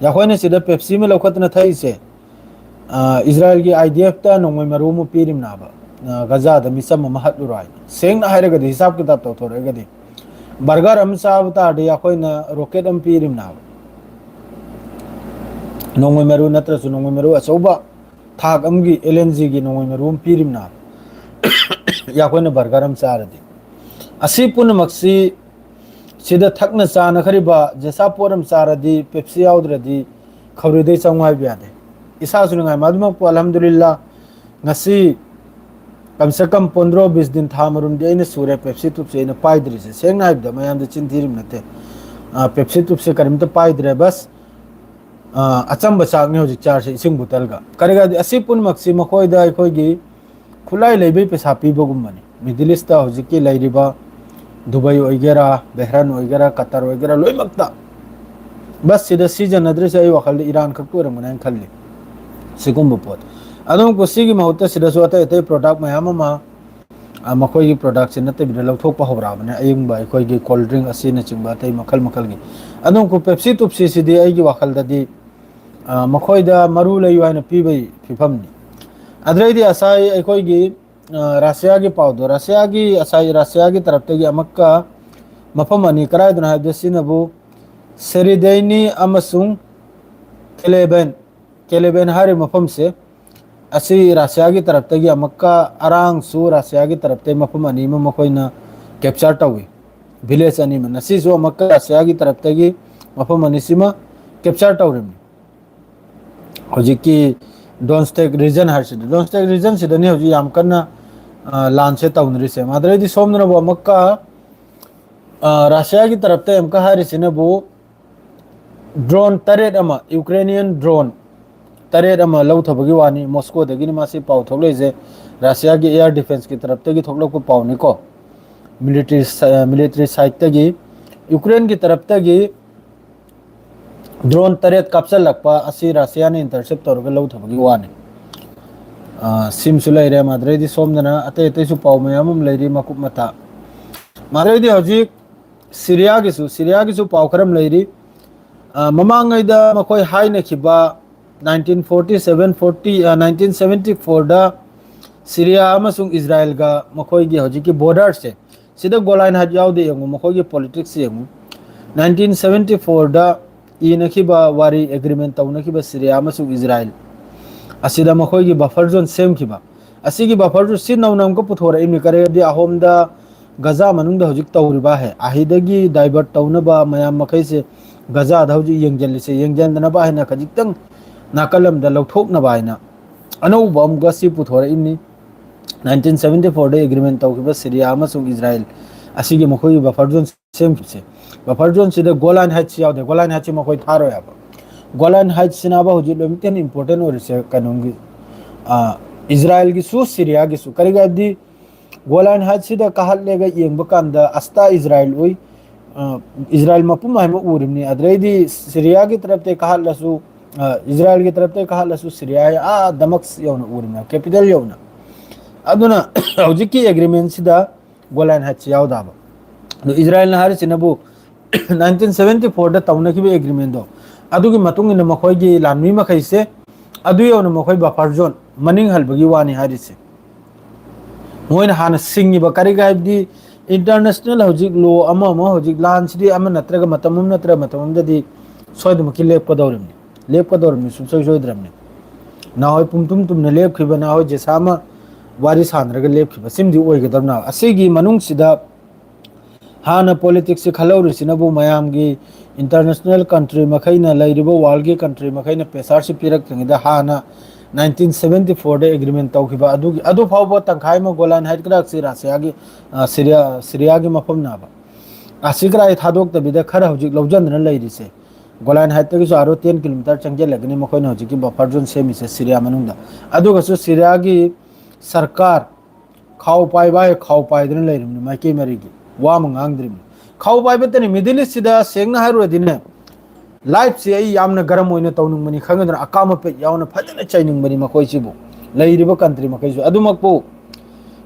ꯑꯩꯈꯣꯏꯅ ꯁꯤꯗ ꯄꯦꯞꯁꯤ ꯑꯃ ꯂꯧꯈꯠꯇꯅ ꯊꯛꯏꯁꯦ, ꯑ, ꯏꯖꯔꯥꯏꯜꯒꯤ ꯑꯥꯏ ꯗꯤ ꯑꯦꯐꯇ ꯅꯣꯡꯃꯩ ꯃꯔꯨ ꯑꯃ ꯄꯤꯔꯤꯕꯅꯦꯕ, ꯑ, ꯒꯖꯥꯗ ꯃꯤꯆꯝ ꯑꯃ ꯍꯠꯂꯨꯔꯣ ꯍꯥꯏꯅ꯫ ꯁꯦꯡꯅ ꯍꯥꯏꯔꯒꯗꯤ, ꯍꯤꯁꯥꯞ ꯀꯤꯇꯥꯞ ꯇꯧꯊꯣꯔꯛꯑꯒꯗꯤ, ꯕꯔꯒꯔ ꯑꯃ ꯆꯥꯕ ꯇꯥꯔꯗꯤ ꯑꯩꯈꯣꯏꯅ ꯔꯣꯀꯦꯠ ꯑꯃ ꯄꯤꯔꯤꯕꯅꯦꯕ꯫ ꯅꯣꯡꯃꯩ ꯃꯔꯨ ꯅꯠꯇ꯭ꯔꯁꯨ ꯅꯣꯡꯃꯩ ꯃꯔꯨ ꯑꯆꯧꯕ ꯊꯥꯛ ꯑꯃꯒꯤ ꯑꯦꯜ ꯑꯦꯟ ꯖꯤꯒꯤ ꯅꯣꯡꯃꯩ ꯃꯔꯨ ꯑꯃ ꯄꯤꯔꯤꯕꯅꯦꯕ꯫ ꯑꯩꯈꯣꯏꯅ ꯕꯔꯒꯔ ꯑꯃ ꯆꯥꯔꯗꯤ, ꯑꯁꯤ ꯄꯨꯝꯅꯃꯛꯁꯤ ꯁꯤꯗ ꯊꯛꯅ ꯆꯥꯅꯈ꯭ꯔꯤꯕ ꯖꯦꯁꯥ ꯄꯣꯠ ꯑꯃ ꯆꯥꯔꯗꯤ, ꯄꯦꯞꯁꯤ ꯌꯥꯎꯗ꯭ꯔꯗꯤ ꯈꯧꯔꯤꯗꯩ ꯆꯥꯝꯃꯉꯥ ꯍꯥꯏꯕ ꯌꯥꯗꯦ꯫ ꯏꯁꯥꯁꯨ ꯅꯨꯡꯉꯥꯏ꯫ ꯃꯗꯨꯃꯛꯄꯨ ꯑꯜꯍꯝꯗꯨꯂꯤꯜꯂꯥ, ꯉꯁꯤ ꯀꯝꯁꯦ ꯀꯝ ꯄꯣꯟꯗ꯭ꯔꯣ ꯕꯤꯁ ꯗꯤꯟ, ꯊꯥ ꯑꯃꯔꯣꯝꯗꯤ ꯑꯩꯅ ꯁꯨꯔꯦ ꯄꯦꯞꯁꯤ ꯇꯨꯞꯁꯦ ꯑꯩꯅ ꯄꯥꯏꯗ꯭ꯔꯤꯁꯦ꯫ ꯁꯦꯡꯅ ꯍꯥꯏꯕꯗ, ꯃꯌꯥꯝꯗ ꯆꯤꯟ ꯊꯤꯔꯤꯕ ꯅꯠꯇꯦ꯫ ꯑ, ꯄꯦꯞꯁꯤ ꯇꯨꯞꯁꯦ ꯀꯔꯤꯝꯇ ꯄꯥꯏꯗ꯭ꯔꯦ꯫ ꯕꯁ, ꯑ, ꯑꯆꯝꯕ ꯆꯥꯛꯅꯤ ꯍꯧꯖꯤꯛ ꯆꯥꯔꯤꯁꯦ, ꯏꯁꯤꯡ ꯕꯣꯇꯜꯒ꯫ ꯀꯔꯤꯒꯗꯤ ꯑꯁꯤ ꯄꯨꯝꯅꯃꯛꯁꯤ ꯃꯈꯣꯏꯗ ꯑꯩꯈꯣꯏꯒꯤ ꯈꯨꯠꯂꯥꯏ ꯂꯩꯕꯩ ꯄꯩꯁꯥ ꯄꯤꯕꯒꯨꯝꯕꯅꯤ꯫ ꯃꯤꯗꯜ ꯏꯁꯇ ꯍꯧꯖꯤꯛꯀꯤ ꯂꯩꯔꯤꯕ ꯗꯨꯕꯥꯏ ꯑꯣꯏꯒꯦꯔꯥ, ꯕꯦꯍ꯭ꯔꯥꯟ ꯑꯣꯏꯒꯦꯔꯥ, ꯀꯇꯔ ꯑꯣꯏꯒꯦꯔꯥ, ꯂꯣꯏꯅꯃꯛꯇ꯫ ꯕꯁ, ꯁꯤꯗ ꯁꯤꯖꯤꯟꯅꯗ꯭ꯔꯤꯁꯦ ꯑꯩ ꯋꯥꯈꯜꯗ ꯏꯔꯥꯟ ꯈꯛꯇ ꯑꯣꯏꯔꯝꯒꯅꯤ ꯍꯥꯏꯅ ꯈꯜꯂꯤ, ꯁꯤꯒꯨꯝꯕ ꯄꯣꯠ꯫ ꯑꯗꯨꯝ ꯁꯤꯒꯤ ꯃꯍꯨꯠꯇ ꯁꯤꯗꯁꯨ ꯑꯇꯩ ꯑꯇꯩ ꯄ꯭ꯔꯣꯗꯛ ꯃꯌꯥꯝ ꯑꯃ, ꯑ, ꯃꯈꯣꯏꯒꯤ ꯄ꯭ꯔꯣꯗꯛꯁꯦ ꯅꯠꯇꯕꯤꯗ ꯂꯧꯊꯣꯛꯄ ꯍꯧꯔꯛꯑꯕꯅꯦ, ꯑꯌꯤꯡꯕ ꯑꯩꯈꯣꯏꯒꯤ ꯀꯣꯜ ꯗ꯭ꯔꯤꯡ ꯑꯁꯤꯅꯆꯤꯡꯕ ꯑꯇꯩ ꯃꯈꯜ ꯃꯈꯜꯒꯤ꯫ ꯑꯗꯨꯝ ꯄꯦꯞꯁꯤ ꯇꯨꯞꯁꯤꯁꯤꯗꯤ ꯑꯩꯒꯤ ꯋꯥꯈꯜꯗꯗꯤ, ꯑ, ꯃꯈꯣꯏꯗ ꯃꯔꯨ ꯂꯩꯌꯨ ꯍꯥꯏꯅ ꯄꯤꯕꯒꯤ ꯐꯤꯕꯝꯅꯤ꯫ ꯑꯗꯨꯗꯩꯗꯤ ꯉꯁꯥꯏ ꯑꯩꯈꯣꯏꯒꯤ, ꯑ, ꯔꯁꯤꯌꯥꯒꯤ ꯄꯥꯎꯗꯣ, ꯔꯁꯤꯌꯥꯒꯤ, ꯉꯁꯥꯏ ꯔꯁꯤꯌꯥꯒꯤ ꯇꯔꯞꯇꯒꯤ ꯑꯃꯨꯛꯀ ꯃꯐꯝ ꯑꯅꯤ, ꯀꯗꯥꯏꯗꯅꯣ ꯍꯥꯏꯕꯗ ꯁꯤꯅꯕꯨ ꯁꯦꯔꯤꯗꯩꯅꯤ ꯑꯃꯁꯨꯡ ꯀꯦꯂꯦꯕꯦꯟ, ꯀꯦꯂꯦꯕꯦꯟ ꯍꯥꯏꯔꯤꯕ ꯃꯐꯝꯁꯦ, ꯑꯁꯤ ꯔꯁꯤꯌꯥꯒꯤ ꯇꯔꯞꯇꯒꯤ ꯑꯃꯨꯛꯀ ꯑꯔꯥꯡꯁꯨ ꯔꯁꯤꯌꯥꯒꯤ ꯇꯔꯞꯇꯒꯤ ꯃꯐꯝ ꯑꯅꯤ ꯑꯃ ꯃꯈꯣꯏꯅ ꯀꯦꯞꯆꯔ ꯇꯧꯏ, ꯚꯤꯂꯦꯖ ꯑꯅꯤꯃꯛ꯫ ꯉꯁꯤꯁꯨ ꯑꯃꯨꯛꯀ ꯔꯁꯤꯌꯥꯒꯤ ꯇꯔꯞꯇꯒꯤ ꯃꯐꯝ ꯑꯅꯤꯁꯤꯃ ꯀꯦꯞꯆꯔ ꯇꯧꯔꯤꯕꯅꯤ꯫ ꯍꯧꯖꯤꯛꯀꯤ ꯗꯣꯟꯁꯇꯦꯛ ꯔꯤꯖꯟ ꯍꯥꯏꯔꯤꯁꯤꯗꯤ, ꯗꯣꯟꯁꯇꯦꯛ ꯔꯤꯖꯟꯁꯤꯗꯅꯤ ꯍꯧꯖꯤꯛ ꯌꯥꯝ ꯀꯟꯅ, ꯑ, ꯂꯥꯟꯁꯦ ꯇꯧꯅꯔꯤꯁꯦ꯫ ꯑꯗꯨꯗꯩꯗꯤ ꯁꯣꯝꯗꯅꯕꯨ ꯑꯃꯨꯛꯀ, ꯑ, ꯔꯁꯤꯌꯥꯒꯤ ꯇꯔꯞꯇ ꯑꯃꯨꯛꯀ ꯍꯥꯏꯔꯤꯁꯤꯅꯕꯨ ꯗ꯭ꯔꯣꯟ ꯇꯔꯦꯠ ꯑꯃ, ꯌꯨꯀ꯭ꯔꯦꯅꯤꯌꯟ ꯗ꯭ꯔꯣꯟ ꯇꯔꯦꯠ ꯑꯃ ꯂꯧꯊꯕꯒꯤ ꯋꯥꯅꯤ꯫ ꯃꯣꯁꯀꯣꯗꯒꯤꯅꯤ ꯃꯥꯁꯤ ꯄꯥꯎ ꯊꯣꯛꯂꯛꯏꯁꯦ꯫ ꯔꯁꯤꯌꯥꯒꯤ ꯑꯦꯌꯔ ꯗꯤꯐꯦꯟꯁꯀꯤ ꯇꯔꯞꯇꯒꯤ ꯊꯣꯛꯂꯛꯄ ꯄꯥꯎꯅꯤꯀꯣ꯫ ꯃꯤꯂꯤꯇꯔꯤ ꯁ-, ꯃꯤꯂꯤꯇꯔꯤ ꯁꯥꯏꯠꯇꯒꯤ, ꯌꯨꯀ꯭ꯔꯦꯟꯒꯤ ꯇꯔꯞꯇꯒꯤ ꯗ꯭ꯔꯣꯟ ꯇꯔꯦꯠ ꯀꯥꯞꯆꯜꯂꯛꯄ ꯑꯁꯤ ꯔꯁꯤꯌꯥꯅ ꯏꯟꯇꯔꯁꯦꯞ ꯇꯧꯔꯒ ꯂꯧꯊꯕꯒꯤ ꯋꯥꯅꯤ꯫ ꯑ, ꯁꯤꯝꯁꯨ ꯂꯩꯔꯦ꯫ ꯃꯗꯨꯗꯩꯗꯤ ꯁꯣꯝꯗꯅ ꯑꯇꯩ ꯑꯇꯩꯁꯨ ꯄꯥꯎ ꯃꯌꯥꯝ ꯑꯃ ꯂꯩꯔꯤ ꯃꯀꯨꯞ ꯃꯇꯥ꯫ ꯃꯗꯨꯗꯩꯗꯤ ꯍꯧꯖꯤꯛ ꯁꯤꯔꯤꯌꯥꯒꯤꯁꯨ, ꯁꯤꯔꯤꯌꯥꯒꯤꯁꯨ ꯄꯥꯎ ꯈꯔ ꯑꯃ ꯂꯩꯔꯤ꯫ ꯑ, ꯃꯃꯥꯡꯉꯩꯗ ꯃꯈꯣꯏ ꯍꯥꯏꯅꯈꯤꯕ nineteen forty seven forty, ꯑ, nineteen seventy fourꯗ ꯁꯤꯔꯤꯌꯥ ꯑꯃꯁꯨꯡ ꯏꯖꯔꯥꯏꯜꯒ ꯃꯈꯣꯏꯒꯤ ꯍꯧꯖꯤꯛꯀꯤ ꯕꯣꯔꯗꯔꯁꯦ, ꯁꯤꯗ ꯒꯣꯂꯥꯏꯟ ꯍꯥꯏꯠ ꯌꯥꯎꯗꯦ꯫ ꯌꯦꯡꯉꯨ, ꯃꯈꯣꯏꯒꯤ ꯄꯣꯂꯤꯇꯤꯛꯁ ꯌꯦꯡꯉꯨ꯫ Nineteen seventy fourꯗ ꯏꯅꯈꯤꯕ ꯋꯥꯔꯤ, ꯑꯦꯒ꯭ꯔꯤꯃꯦꯟ ꯇꯧꯅꯈꯤꯕ ꯁꯤꯔꯤꯌꯥ ꯑꯃꯁꯨꯡ ꯏꯖꯔꯥꯏꯜ ꯑꯁꯤꯗ ꯃꯈꯣꯏꯒꯤ ꯕꯐꯔ ꯖꯣꯟ ꯁꯦꯝꯈꯤꯕ꯫ ꯑꯁꯤꯒꯤ ꯕꯐꯔ ꯖꯣꯟ ꯁꯤ ꯅꯧꯅ ꯑꯃꯨꯛꯀ ꯄꯨꯊꯣꯔꯛꯏꯕꯅꯤ꯫ ꯀꯔꯤꯒꯤꯗꯤ ꯑꯍꯣꯝꯗ ꯒꯖꯥ ꯃꯅꯨꯡꯗ ꯍꯧꯖꯤꯛ ꯇꯧꯔꯤꯕ ꯍꯦ, ꯑꯍꯤꯗꯒꯤ ꯗꯥꯏꯚꯔꯠ ꯇꯧꯅꯕ ꯃꯌꯥꯝ ꯃꯈꯩꯁꯦ ꯒꯖꯥꯗ ꯍꯧꯖꯤꯛ ꯌꯦꯡꯁꯤꯜꯂꯤꯁꯦ, ꯌꯦꯡꯁꯤꯟꯗꯅꯕ ꯍꯥꯏꯅ ꯈꯖꯤꯛꯇꯪ ꯅꯥꯀꯜ ꯑꯃꯗ ꯂꯧꯊꯣꯛꯅꯕ ꯍꯥꯏꯅ ꯑꯅꯧꯕ ꯑꯃꯒ ꯁꯤ ꯄꯨꯊꯣꯔꯛꯏꯕꯅꯤ꯫ Nineteen seventy fourꯗ ꯑꯦꯒ꯭ꯔꯤꯃꯦꯟ ꯇꯧꯈꯤꯕ ꯁꯤꯔꯤꯌꯥ ꯑꯃꯁꯨꯡ ꯏꯖꯔꯥꯏꯜ ꯑꯁꯤꯒꯤ ꯃꯈꯣꯏꯒꯤ ꯕꯐꯔ ꯖꯣꯟ ꯁꯦꯝꯈꯤꯕꯁꯦ, ꯕꯐꯔ ꯖꯣꯟꯁꯤꯗ ꯒꯣꯂꯥꯟ ꯍꯥꯏꯠꯁꯤ ꯌꯥꯎꯗꯦ꯫ ꯒꯣꯂꯥꯟ ꯍꯥꯏꯠꯁꯤ ꯃꯈꯣꯏ ꯊꯥꯔꯣꯏ ꯍꯥꯏꯕ꯫ ꯒꯣꯂꯥꯟ ꯍꯥꯏꯠꯁꯤꯅꯕ ꯍꯧꯖꯤꯛ ꯂꯣꯏꯅꯃꯛꯇ ꯍꯦꯟꯅ ꯏꯝꯄꯣꯔꯇꯦꯟ ꯑꯣꯏꯔꯤꯁꯦ ꯀꯩꯅꯣꯝꯒꯤ, ꯑ, ꯏꯖꯔꯥꯏꯜꯒꯤꯁꯨ ꯁꯤꯔꯤꯌꯥꯒꯤꯁꯨ꯫ ꯀꯔꯤꯒꯤ ꯍꯥꯏꯕꯗꯤ ꯒꯣꯂꯥꯟ ꯍꯥꯏꯠꯁꯤꯗ ꯀꯥꯍꯠꯂꯒ ꯌꯦꯡꯕ ꯀꯥꯟꯗ ꯑꯁꯇꯥ ꯏꯖꯔꯥꯏꯜ ꯎꯏ, ꯑ, ꯏꯖꯔꯥꯏꯜ ꯃꯄꯨꯝ ꯍꯥꯏꯕ ꯎꯔꯤꯕꯅꯤ꯫ ꯑꯗꯨꯗꯩꯗꯤ ꯁꯤꯔꯤꯌꯥꯒꯤ ꯇꯔꯞꯇ ꯀꯥꯍꯠꯂꯁꯨ, ꯑ, ꯏꯖꯔꯥꯏꯜꯒꯤ ꯇꯔꯞꯇ ꯀꯥꯍꯠꯂꯁꯨ ꯁꯤꯔꯤꯌꯥ ꯑꯥ ꯗꯃꯛꯁ ꯌꯧꯅ ꯎꯔꯤꯕꯅꯤ, ꯀꯦꯄꯤꯇꯦꯜ ꯌꯧꯅ꯫ ꯑꯗꯨꯅ ꯍꯧꯖꯤꯛꯀꯤ ꯑꯦꯒ꯭ꯔꯤꯃꯦꯟꯁꯤꯗ ꯒꯣꯂꯥꯟ ꯍꯥꯏꯠꯁꯤ ꯌꯥꯎꯗꯕ꯫ ꯑꯗꯣ ꯏꯖꯔꯥꯏꯜꯅ ꯍꯥꯏꯔꯤꯁꯤꯅꯕꯨ nineteen seventy fourꯗ ꯇꯧꯅꯈꯤꯕ ꯑꯦꯒ꯭ꯔꯤꯃꯦꯟꯗꯣ, ꯑꯗꯨꯒꯤ ꯃꯇꯨꯡ ꯏꯟꯅ ꯃꯈꯣꯏꯒꯤ ꯂꯥꯟꯃꯤ ꯃꯈꯩꯁꯦ ꯑꯗꯨ ꯌꯧꯅ ꯃꯈꯣꯏ ꯕꯐꯔ ꯖꯣꯟ ꯃꯅꯤꯡ ꯍꯜꯕꯒꯤ ꯋꯥꯅꯤ ꯍꯥꯏꯔꯤꯁꯦ꯫ ꯃꯣꯏꯅ ꯍꯥꯟꯅ ꯁꯤꯡꯉꯤꯕ ꯀꯔꯤꯒꯤ ꯍꯥꯏꯕꯗꯤ ꯏꯟꯇꯔꯅꯦꯁꯅꯦꯜ ꯍꯧꯖꯤꯛ ꯂꯣ ꯑꯃ ꯑꯃ ꯍꯧꯖꯤꯛ ꯂꯥꯟꯁꯤꯗꯤ ꯑꯃ ꯅꯠꯇ꯭ꯔꯒ ꯃꯇꯝ ꯑꯃ ꯅꯠꯇ꯭ꯔꯒ ꯃꯇꯝ ꯑꯃꯗꯗꯤ ꯁꯣꯏꯗꯅꯃꯛꯀꯤ ꯂꯦꯞꯀꯗꯧꯔꯤꯕꯅꯤ, ꯂꯦꯞꯀꯗꯧꯔꯤꯕꯅꯤ, ꯁꯨꯡꯁꯣꯏ ꯁꯣꯏꯗ꯭ꯔꯕꯅꯤ꯫ ꯅꯍꯥꯟꯋꯥꯏ ꯄꯨꯡꯇꯨꯝ ꯇꯨꯝꯅ ꯂꯦꯞꯈꯤꯕ, ꯅꯍꯥꯟꯋꯥꯏ ꯖꯦꯁꯥ ꯑꯃ ꯋꯥꯔꯤ ꯁꯥꯟꯅꯔꯒ ꯂꯦꯞꯈꯤꯕ ꯁꯤꯃꯗꯤ ꯑꯣꯏꯒꯗꯕꯅꯤ꯫ ꯑꯁꯤꯒꯤ ꯃꯅꯨꯡꯁꯤꯗ ꯍꯥꯟꯅ ꯄꯣꯂꯤꯇꯤꯛꯁꯁꯤ ꯈꯜꯍꯧꯔꯤꯁꯤꯅꯕꯨ ꯃꯌꯥꯝꯒꯤ ꯏꯟꯇꯔꯅꯦꯁꯅꯦꯜ ꯀꯟꯇ꯭ꯔꯤ ꯃꯈꯩꯅ, ꯂꯩꯔꯤꯕ ꯋꯥꯔꯜꯒꯤ ꯀꯟꯇ꯭ꯔꯤ ꯃꯈꯩꯅ ꯄ꯭ꯔꯦꯁꯥꯔꯁꯤ ꯄꯤꯔꯛꯇ꯭ꯔꯤꯉꯩꯗ ꯍꯥꯟꯅ nineteen seventy fourꯗ ꯑꯦꯒ꯭ꯔꯤꯃꯦꯟ ꯇꯧꯈꯤꯕ ꯑꯗꯨꯒꯤ, ꯑꯗꯨ ꯐꯥꯎꯕ ꯇꯪꯈꯥꯏ ꯑꯃ ꯒꯣꯂꯥꯟ ꯍꯥꯏꯠ ꯀꯗꯥꯛꯁꯤ ꯔꯁꯤꯌꯥꯒꯤ, ꯑ, ꯁꯤꯔꯤꯌꯥ, ꯁꯤꯔꯤꯌꯥꯒꯤ ꯃꯐꯝꯅꯦꯕ꯫ ꯑꯁꯤ ꯀꯗꯥꯏ ꯊꯥꯗꯣꯛꯇꯕꯤꯗ ꯈꯔ ꯍꯧꯖꯤꯛ ꯂꯧꯖꯟꯗꯅ ꯂꯩꯔꯤꯁꯦ꯫ ꯒꯣꯂꯥꯟ ꯍꯥꯏꯠꯇꯒꯤꯁꯨ ꯑꯥꯔꯣ ten kilometre ꯆꯪꯁꯤꯜꯂꯒꯅꯤ ꯃꯈꯣꯏꯅ ꯍꯧꯖꯤꯛꯀꯤ ꯕꯐꯔ ꯖꯣꯟ ꯁꯦꯝꯃꯤꯁꯦ ꯁꯤꯔꯤꯌꯥ ꯃꯅꯨꯡꯗ꯫ ꯑꯗꯨꯒꯁꯨ ꯁꯤꯔꯤꯌꯥꯒꯤ ꯁꯔꯀꯥꯔ ꯈꯥꯎ ꯄꯥꯏꯕ ꯍꯥꯏ, ꯈꯥꯎ ꯄꯥꯏꯗꯅ ꯂꯩꯔꯤꯕꯅꯤ ꯃꯥꯏꯀꯩ ꯃꯔꯤꯒꯤ꯫ ꯋꯥ ꯑꯃ ꯉꯥꯡꯗ꯭ꯔꯤꯕꯅꯤ꯫ ꯈꯥꯎ ꯄꯥꯏꯕꯇꯅꯤ꯫ ꯃꯤꯗꯜ ꯏꯁꯁꯤꯗ ꯁꯦꯡꯅ ꯍꯥꯏꯔꯨꯔꯗꯤꯅꯦ, ꯂꯥꯏꯐꯁꯦ ꯑꯩ ꯌꯥꯝꯅ ꯒꯔꯝ ꯑꯣꯏꯅ ꯇꯧꯅꯤꯡꯕꯅꯤ ꯈꯪꯉꯗꯅ ꯑꯀꯥꯝ ꯑꯄꯦꯠ ꯌꯥꯎꯅ ꯐꯖꯅ ꯆꯩꯅꯤꯡꯕꯅꯤ ꯃꯈꯣꯏꯁꯤꯕꯨ, ꯂꯩꯔꯤꯕ ꯀꯟꯇ꯭ꯔꯤ ꯃꯈꯩꯁꯨ꯫ ꯑꯗꯨꯃꯛꯄꯨ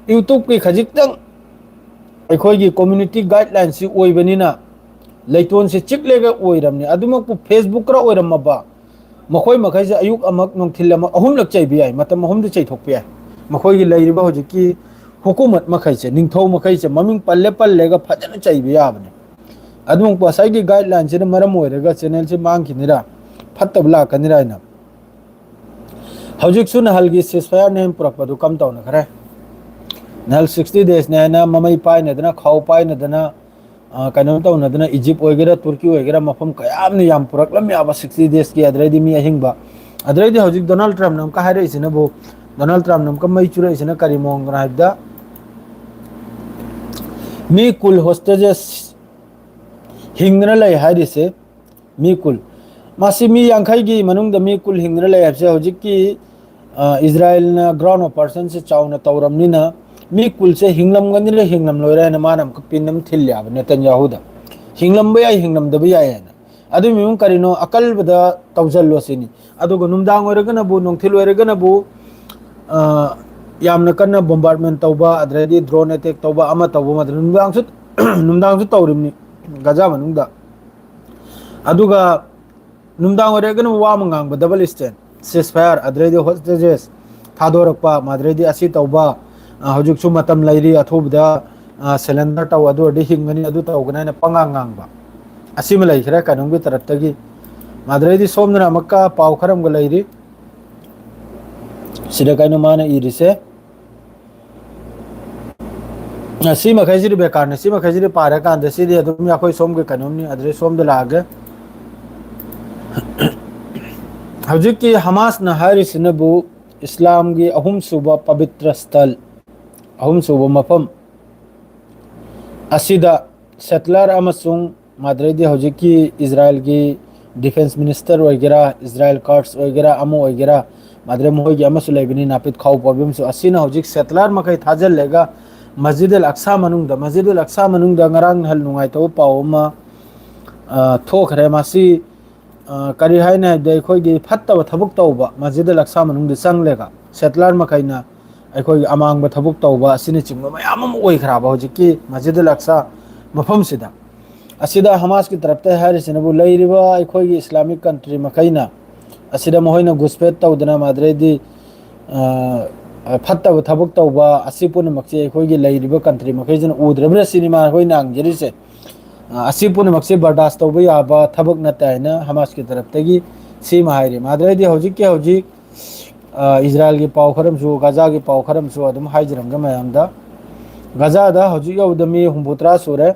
YouTubeꯀꯤ ꯈꯖꯤꯛꯇꯪ ꯑꯩꯈꯣꯏꯒꯤ community guidelineꯁꯤ ꯑꯣꯏꯕꯅꯤꯅ ꯂꯩꯇꯣꯟꯁꯦ ꯆꯤꯛꯂꯒ ꯑꯣꯏꯔꯝꯅꯤ꯫ ꯑꯗꯨꯃꯛꯄꯨ Facebookꯀꯔ ꯑꯣꯏꯔꯝꯃꯕ, ꯃꯈꯣꯏ ꯃꯈꯩꯁꯦ ꯑꯌꯨꯛ ꯑꯃ, ꯅꯨꯡꯊꯤꯜ ꯑꯃ, ꯑꯍꯨꯝꯂꯛ ꯆꯩꯕ ꯌꯥꯏ, ꯃꯇꯝ ꯑꯍꯨꯝꯗ ꯆꯩꯊꯣꯛꯄ ꯌꯥꯏ꯫ ꯃꯈꯣꯏꯒꯤ ꯂꯩꯔꯤꯕ ꯍꯧꯖꯤꯛꯀꯤ ꯍꯨꯀꯨꯃꯠ ꯃꯈꯩꯁꯦ, ꯅꯤꯡꯊꯧ ꯃꯈꯩꯁꯦ ꯃꯃꯤꯡ ꯄꯜꯂꯦ ꯄꯜꯂꯦꯒ ꯐꯖꯅ ꯆꯩꯕ ꯌꯥꯕꯅꯤ꯫ ꯑꯗꯨꯃꯛꯄꯨ ꯉꯁꯥꯏꯒꯤ guidelineꯁꯤꯅ ꯃꯔꯝ ꯑꯣꯏꯔꯒ channelꯁꯤ ꯃꯥꯡꯈꯤꯅꯤꯔꯥ, ꯐꯠꯇꯕ ꯂꯥꯛꯀꯅꯤꯔꯥ ꯍꯥꯏꯅ꯫ ꯍꯧꯖꯤꯛꯁꯨ ꯅꯍꯥꯜꯒꯤ ceasefire ꯅꯦꯝ ꯄꯨꯔꯛꯄꯗꯨ ꯀꯝ ꯇꯧꯅꯈ꯭ꯔꯦ? ꯅꯍꯥꯜ sixty daysꯅꯦ ꯍꯥꯏꯅ ꯃꯃꯩ ꯄꯥꯏꯅꯗꯅ, ꯈꯥꯎ ꯄꯥꯏꯅꯗꯅ, ꯑ, ꯀꯩꯅꯣꯝ ꯇꯧꯅꯗꯅ, ꯏꯖꯤꯞ ꯑꯣꯏꯒꯦꯔꯥ, ꯇꯨꯔꯀꯤ ꯑꯣꯏꯒꯦꯔꯥ, ꯃꯐꯝ ꯀꯌꯥ ꯑꯃꯅ ꯌꯥꯝ ꯄꯨꯔꯛꯂꯝ ꯌꯥꯕ sixty daysꯀꯤ, ꯑꯗꯨꯗꯩꯗꯤ ꯃꯤ ꯑꯍꯤꯡꯕ, ꯑꯗꯨꯗꯩꯗꯤ ꯍꯧꯖꯤꯛ ꯗꯣꯅꯥꯜꯗ ꯇ꯭ꯔꯝꯞꯅ ꯑꯃꯨꯛꯀ ꯍꯥꯏꯔꯛꯏꯁꯤꯅꯕꯨ, ꯗꯣꯅꯥꯜꯗ ꯇ꯭ꯔꯝꯞꯅ ꯑꯃꯨꯛꯀ ꯃꯩ ꯆꯨꯔꯛꯏꯁꯤꯅ ꯀꯔꯤ ꯃꯑꯣꯡꯗꯅꯣ ꯍꯥꯏꯕꯗ, ꯃꯤ ꯀꯨꯜ hostages ꯍꯤꯡꯗꯅ ꯂꯩ ꯍꯥꯏꯔꯤꯁꯦ, ꯃꯤ ꯀꯨꯜ꯫ ꯃꯁꯤ ꯃꯤ ꯌꯥꯡꯈꯩꯒꯤ ꯃꯅꯨꯡꯗ ꯃꯤ ꯀꯨꯜ ꯍꯤꯡꯗꯅ ꯂꯩ ꯍꯥꯏꯕꯁꯦ ꯍꯧꯖꯤꯛꯀꯤ, ꯑ, ꯏꯖꯔꯥꯌꯦꯜꯅ ground operationꯁꯦ ꯆꯥꯎꯅ ꯇꯧꯔꯝꯅꯤꯅ ꯃꯤ ꯀꯨꯜꯁꯦ ꯍꯤꯡꯂꯝꯒꯅꯤꯔ ꯍꯤꯡꯂꯝꯂꯣꯏꯔ ꯍꯥꯏꯅ ꯃꯥꯅ ꯑꯃꯨꯛꯀ ꯄꯤꯟ ꯑꯃ ꯊꯤꯜꯂꯦ ꯍꯥꯏꯕ ꯅꯦꯇꯟꯌꯥꯍꯨꯗ꯫ ꯍꯤꯡꯂꯝꯕ ꯌꯥꯏ, ꯍꯤꯡꯂꯝꯗꯕ ꯌꯥꯏ ꯍꯥꯏꯅ꯫ ꯑꯗꯨꯒꯤ ꯃꯑꯣꯡ ꯀꯔꯤꯅꯣ? ꯑꯀꯜꯕꯗ ꯇꯧꯁꯤꯜꯂꯣ ꯁꯤꯅꯤ꯫ ꯑꯗꯨꯒ ꯅꯨꯡꯗꯥꯡ ꯑꯣꯏꯔꯒꯅꯕꯨ, ꯅꯨꯡꯊꯤꯜ ꯑꯣꯏꯔꯒꯅꯕꯨ, ꯑ, ꯌꯥꯝꯅ ꯀꯟꯅ bombardment ꯇꯧꯕ, ꯑꯗꯨꯗꯩꯗꯤ drone attack ꯇꯧꯕ, ꯑꯃ ꯇꯧꯕ, ꯑꯃ ꯇꯧꯕ, ꯅꯨꯡꯗꯥꯡꯁꯨ, ꯅꯨꯡꯗꯥꯡꯁꯨ ꯇꯧꯔꯤꯕꯅꯤ ꯒꯖꯥ ꯃꯅꯨꯡꯗ꯫ ꯑꯗꯨꯒ ꯅꯨꯡꯗꯥꯡ ꯑꯣꯏꯔꯒꯅ ꯋꯥ ꯑꯃ ꯉꯥꯡꯕ, double stand, ceasefire, ꯑꯗꯨꯗꯩꯗꯤ hostages ꯊꯥꯗꯣꯔꯛꯄ, ꯑꯗꯨꯗꯩꯗꯤ ꯑꯁꯤ ꯇꯧꯕ, ꯑ, ꯍꯧꯖꯤꯛꯁꯨ ꯃꯇꯝ ꯂꯩꯔꯤ, ꯑꯊꯨꯕꯗ, ꯑ, surrender ꯇꯧ, ꯑꯗꯨ ꯑꯣꯏꯔꯗꯤ ꯍꯤꯡꯒꯅꯤ, ꯑꯗꯨ ꯇꯧꯒꯅꯤ ꯍꯥꯏꯅ ꯄꯉꯥꯡ ꯉꯥꯡꯕ, ꯑꯁꯤꯃ ꯂꯩꯈ꯭ꯔꯦ ꯀꯩꯅꯣꯝꯒꯤ ꯇꯔꯞꯇꯒꯤ꯫ ꯑꯗꯨꯗꯩꯗꯤ ꯁꯣꯝꯗꯅ ꯑꯃꯨꯛꯀ ꯄꯥꯎ ꯈꯔ ꯑꯃꯒ ꯂꯩꯔꯤ꯫ ꯁꯤꯗ ꯀꯩꯅꯣ ꯃꯥꯅ ꯏꯔꯤꯁꯦ? ꯑ, ꯁꯤ ꯃꯈꯩꯁꯤꯗꯤ ꯕꯦꯀꯥꯔꯅꯤ꯫ ꯁꯤ ꯃꯈꯩꯁꯤꯗꯤ ꯄꯥꯔꯀꯥꯟꯗ ꯁꯤꯗꯤ ꯑꯗꯨꯝ ꯑꯩꯈꯣꯏ ꯁꯣꯝꯒꯤ ꯀꯩꯅꯣꯝꯅꯤ꯫ ꯑꯗꯨꯗꯩ ꯁꯣꯝꯗ ꯂꯥꯛꯑꯒꯦ꯫ ꯍꯧꯖꯤꯛꯀꯤ ꯍꯃꯥꯁꯅ ꯍꯥꯏꯔꯤꯁꯤꯅꯕꯨ ꯏꯁꯂꯥꯝꯒꯤ ꯑꯍꯨꯝꯁꯨꯕ ꯄꯕꯤꯇ꯭ꯔ ꯁ꯭ꯊꯜ, ꯑꯍꯨꯝꯁꯨꯕ ꯃꯐꯝ ꯑꯁꯤꯗ settler ꯑꯃꯁꯨꯡ ꯃꯗꯨꯗꯩꯗꯤ ꯍꯧꯖꯤꯛꯀꯤ ꯏꯖꯔꯥꯌꯦꯜꯒꯤ defence minister ꯑꯣꯏꯒꯦꯔꯥ, ꯏꯖꯔꯥꯌꯦꯜ Kurds ꯑꯣꯏꯒꯦꯔꯥ, ꯑꯃ ꯑꯣꯏꯒꯦꯔꯥ, ꯃꯗꯨꯗꯩ ꯃꯈꯣꯏꯒꯤ ꯑꯃꯁꯨ ꯂꯩꯕꯅꯤ, ꯅꯥꯄꯤꯠ ꯈꯥꯎ ꯄꯥꯏꯕꯤ ꯑꯃꯁꯨ꯫ ꯑꯁꯤꯅ ꯍꯧꯖꯤꯛ settler ꯃꯈꯩ ꯊꯥꯖꯤꯜꯂꯒ ꯃꯁꯖꯤꯗ ꯑꯜ ꯑꯛꯁꯥ ꯃꯅꯨꯡꯗ, ꯃꯁꯖꯤꯗ ꯑꯜ ꯑꯛꯁꯥ ꯃꯅꯨꯡꯗ ꯉꯔꯥꯡ ꯅꯍꯥꯟ ꯅꯨꯡꯉꯥꯏꯇꯕ ꯄꯥꯎ ꯑꯃ, ꯑ, ꯊꯣꯛꯈ꯭ꯔꯦ꯫ ꯃꯁꯤ ꯑ, ꯀꯔꯤ ꯍꯥꯏꯅꯤ ꯍꯥꯏꯕꯗ, ꯑꯩꯈꯣꯏꯒꯤ ꯐꯠꯇꯕ ꯊꯕꯛ ꯇꯧꯕ ꯃꯁꯖꯤꯗ ꯑꯜ ꯑꯛꯁꯥ ꯃꯅꯨꯡꯗ ꯆꯪꯂꯒ ꯁꯦꯇꯂꯔ ꯃꯈꯩꯅ ꯑꯩꯈꯣꯏꯒꯤ ꯑꯃꯥꯡꯕ ꯊꯕꯛ ꯇꯧꯕ ꯑꯁꯤꯅꯆꯤꯡꯕ ꯃꯌꯥꯝ ꯑꯃ ꯑꯣꯏꯈ꯭ꯔꯕ ꯍꯧꯖꯤꯛꯀꯤ ꯃꯁꯖꯤꯗ ꯑꯜ ꯑꯛꯁꯥ ꯃꯐꯝꯁꯤꯗ꯫ ꯑꯁꯤꯗ ꯍꯃꯥꯁꯀꯤ ꯇꯔꯞꯇ ꯍꯥꯏꯔꯤꯁꯤꯅꯕꯨ, ꯂꯩꯔꯤꯕ ꯑꯩꯈꯣꯏꯒꯤ ꯏꯁꯂꯥꯃꯤꯛ ꯀꯟꯇ꯭ꯔꯤ ꯃꯈꯩꯅ ꯑꯁꯤꯗ ꯃꯈꯣꯏꯅ ꯒꯨꯁꯄꯦꯠ ꯇꯧꯗꯅ, ꯃꯥꯗ꯭ꯔꯦꯗꯤ, ꯑ, ꯐꯠꯇꯕ ꯊꯕꯛ ꯇꯧꯕ ꯑꯁꯤ ꯄꯨꯝꯅꯃꯛꯁꯦ ꯑꯩꯈꯣꯏꯒꯤ ꯂꯩꯔꯤꯕ ꯀꯟꯇ꯭ꯔꯤ ꯃꯈꯩꯁꯤꯅ ꯎꯗ꯭ꯔꯕ꯭ꯔꯥ ꯁꯤꯅꯤ ꯃꯈꯣꯏꯅ ꯍꯪꯖꯔꯤꯁꯦ꯫ ꯑ, ꯑꯁꯤ ꯄꯨꯝꯅꯃꯛꯁꯦ ꯕꯔꯗꯥꯁ ꯇꯧꯕ ꯌꯥꯕ ꯊꯕꯛ ꯅꯠꯇꯦ ꯍꯥꯏꯅ ꯍꯃꯥꯁꯀꯤ ꯇꯔꯞꯇꯒꯤ ꯁꯤꯃ ꯍꯥꯏꯔꯤ꯫ ꯃꯥꯗ꯭ꯔꯦꯗꯤ ꯍꯧꯖꯤꯛꯀꯤ ꯍꯧꯖꯤꯛ, ꯑ, ꯏꯖꯔꯥꯏꯜꯒꯤ ꯄꯥꯎ ꯈꯔ ꯑꯃꯁꯨ, ꯒꯖꯥꯒꯤ ꯄꯥꯎ ꯈꯔ ꯑꯃꯁꯨ ꯑꯗꯨꯝ ꯍꯥꯏꯖꯔꯝꯒꯦ ꯃꯌꯥꯝꯗ꯫ ꯒꯖꯥꯗ ꯍꯧꯖꯤꯛ ꯌꯧꯕꯗ ꯃꯤ ꯍꯨꯝꯐꯨꯇꯔꯥ ꯁꯨꯔꯦ꯫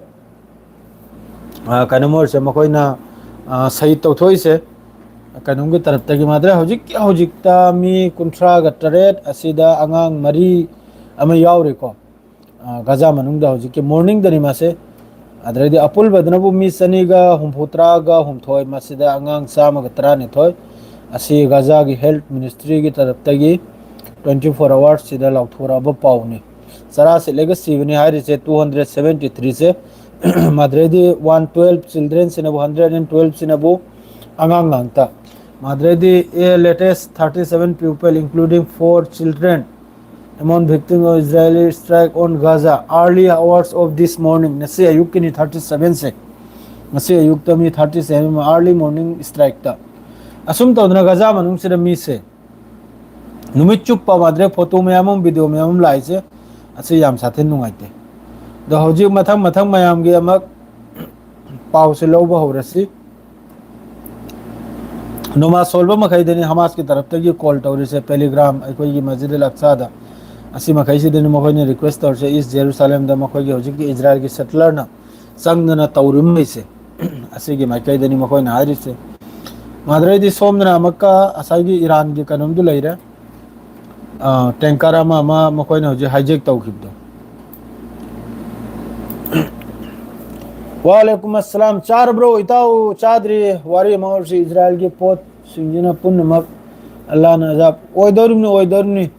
ꯑ, ꯀꯩꯅꯣ ꯃꯣꯏꯁꯦ ꯃꯈꯣꯏꯅ, ꯑ, ꯁꯍꯤꯗ ꯇꯧꯊꯣꯛꯏꯁꯦ꯫ ꯀꯩꯅꯣꯝꯒꯤ ꯇꯔꯞꯇꯒꯤ ꯃꯥꯗ꯭ꯔꯦ ꯍꯧꯖꯤꯛꯀꯤ ꯍꯧꯖꯤꯛꯇ ꯃꯤ ꯀꯨꯟꯊ꯭ꯔꯥꯒ ꯇꯔꯦꯠ ꯑꯁꯤꯗ ꯑꯉꯥꯡ ꯃꯔꯤ ꯑꯃ ꯌꯥꯎꯔꯤꯀꯣ꯫ ꯑ, ꯒꯖꯥ ꯃꯅꯨꯡꯗ ꯍꯧꯖꯤꯛꯀꯤ ꯃꯣꯔꯅꯤꯡꯗꯅꯤ ꯃꯥꯁꯦ꯫ ꯑꯗꯨꯗꯩꯗꯤ ꯑꯄꯨꯟꯕꯗꯅꯕꯨ ꯃꯤ ꯆꯅꯤꯒ ꯍꯨꯝꯐꯨꯇꯔꯥꯒ ꯍꯨꯝꯊꯣꯏ ꯃꯁꯤꯗ ꯑꯉꯥꯡ ꯆꯥꯝꯃꯒ ꯇꯔꯥꯅꯤꯊꯣꯏ꯫ ꯑꯁꯤ ꯒꯖꯥꯒꯤ ꯍꯦꯜꯊ ꯃꯤꯅꯤꯁꯇ꯭ꯔꯤꯒꯤ ꯇꯔꯞꯇꯒꯤ twenty four hours ꯁꯤꯗ ꯂꯥꯎꯊꯣꯔꯛꯑꯕ ꯄꯥꯎꯅꯤ꯫ ꯆꯔꯥ ꯁꯤꯠꯂꯒ ꯁꯤꯕꯅꯤ ꯍꯥꯏꯔꯤꯁꯦ two hundred seventy three say. ꯃꯗꯨꯗꯩꯗꯤ one twelve children ꯁꯤꯅꯕꯨ, hundred and twelve ꯁꯤꯅꯕꯨ ꯑꯉꯥꯡ ꯉꯥꯛꯇ꯫ ꯃꯗꯨꯗꯩꯗꯤ a latest thirty seven people including four children among victims of Israeli strike on Gaza early hours of this morning꯫ ꯉꯁꯤ ꯑꯌꯨꯛꯀꯤꯅꯤ thirty seven ꯁꯦ꯫ ꯉꯁꯤ ꯑꯌꯨꯛꯇ ꯃꯤ thirty seven early morning strike ꯇ꯫ ꯑꯁꯨꯝ ꯇꯧꯗꯅ ꯒꯖꯥ ꯃꯅꯨꯡꯁꯤꯗ ꯃꯤꯁꯦ ꯅꯨꯃꯤꯠ ꯆꯨꯞꯄ ꯃꯥꯗ꯭ꯔꯦ ꯐꯣꯇꯣ ꯃꯌꯥꯝ ꯑꯃ, ꯚꯤꯗꯤꯑꯣ ꯃꯌꯥꯝ ꯑꯃ ꯂꯥꯛꯏꯁꯦ꯫ ꯑꯁꯤ ꯌꯥꯝ ꯁꯥꯊꯤꯅ ꯅꯨꯡꯉꯥꯏꯇꯦ꯫ ꯑꯗꯣ ꯍꯧꯖꯤꯛ ꯃꯊꯪ ꯃꯊꯪ ꯃꯌꯥꯝꯒꯤ ꯑꯃꯨꯛ ꯄꯥꯎꯁꯦ ꯂꯧꯕ ꯍꯧꯔꯁꯤ꯫ ꯅꯣꯃꯥꯖ ꯁꯣꯟꯕ ꯃꯈꯩꯗꯅꯤ ꯍꯃꯥꯁꯀꯤ ꯇꯔꯞꯇꯒꯤ ꯀꯣꯜ ꯇꯧꯔꯤꯁꯦ꯫ ꯄꯦꯂꯤꯒ꯭ꯔꯥꯝ ꯑꯩꯈꯣꯏꯒꯤ ꯃꯁꯖꯤꯗ ꯑꯜ ꯑꯛꯁꯥꯗ, ꯑꯁꯤ ꯃꯈꯩꯁꯤꯗꯅꯤ ꯃꯈꯣꯏꯅ ꯔꯤꯀ꯭ꯋꯦꯁ ꯇꯧꯔꯤꯁꯦ꯫ ꯏꯁ ꯖꯦꯔꯨꯁꯥꯂꯦꯝꯗ ꯃꯈꯣꯏꯒꯤ ꯍꯧꯖꯤꯛꯀꯤ ꯏꯖꯔꯥꯏꯜꯒꯤ ꯁꯦꯇꯂꯔꯅ ꯆꯪꯗꯅ ꯇꯧꯔꯤꯕ ꯃꯈꯩꯁꯦ, ꯑꯁꯤꯒꯤ ꯃꯥꯏꯀꯩꯗꯅꯤ ꯃꯈꯣꯏꯅ ꯍꯥꯏꯔꯤꯁꯦ꯫ ꯃꯥꯗ꯭ꯔꯩꯗꯤ ꯁꯣꯝꯗꯅ ꯑꯃꯨꯛꯀ ꯉꯁꯥꯏꯒꯤ ꯏꯔꯥꯟꯒꯤ ꯀꯩꯅꯣꯝꯗꯨ ꯂꯩꯔꯦ꯫ ꯑ, ꯇꯦꯡꯀꯔ ꯑꯃ ꯑꯃ ꯃꯈꯣꯏꯅ ꯍꯧꯖꯤꯛ ꯍꯥꯏꯖꯦꯛ ꯇꯧꯈꯤꯕꯗꯣ꯫ ꯋꯥꯂꯦꯀꯨꯝ ꯑꯁꯂꯥꯝ꯫ ꯆꯥꯔꯕ꯭ꯔꯣ ꯏꯇꯥꯎ? ꯆꯥꯗ꯭ꯔꯤ꯫ ꯋꯥꯔꯤ ꯑꯃ ꯍꯧꯔꯁꯤ꯫ ꯏꯖꯔꯥꯏꯜꯒꯤ ꯄꯣꯠꯁꯤꯡꯁꯤꯅ ꯄꯨꯝꯅꯃꯛ ꯑꯜꯂꯥꯅ ꯑꯖꯥꯕ ꯑꯣꯏꯗꯧꯔꯤꯕꯅꯤ, ꯑꯣꯏꯗꯧꯔꯤꯕꯅꯤ꯫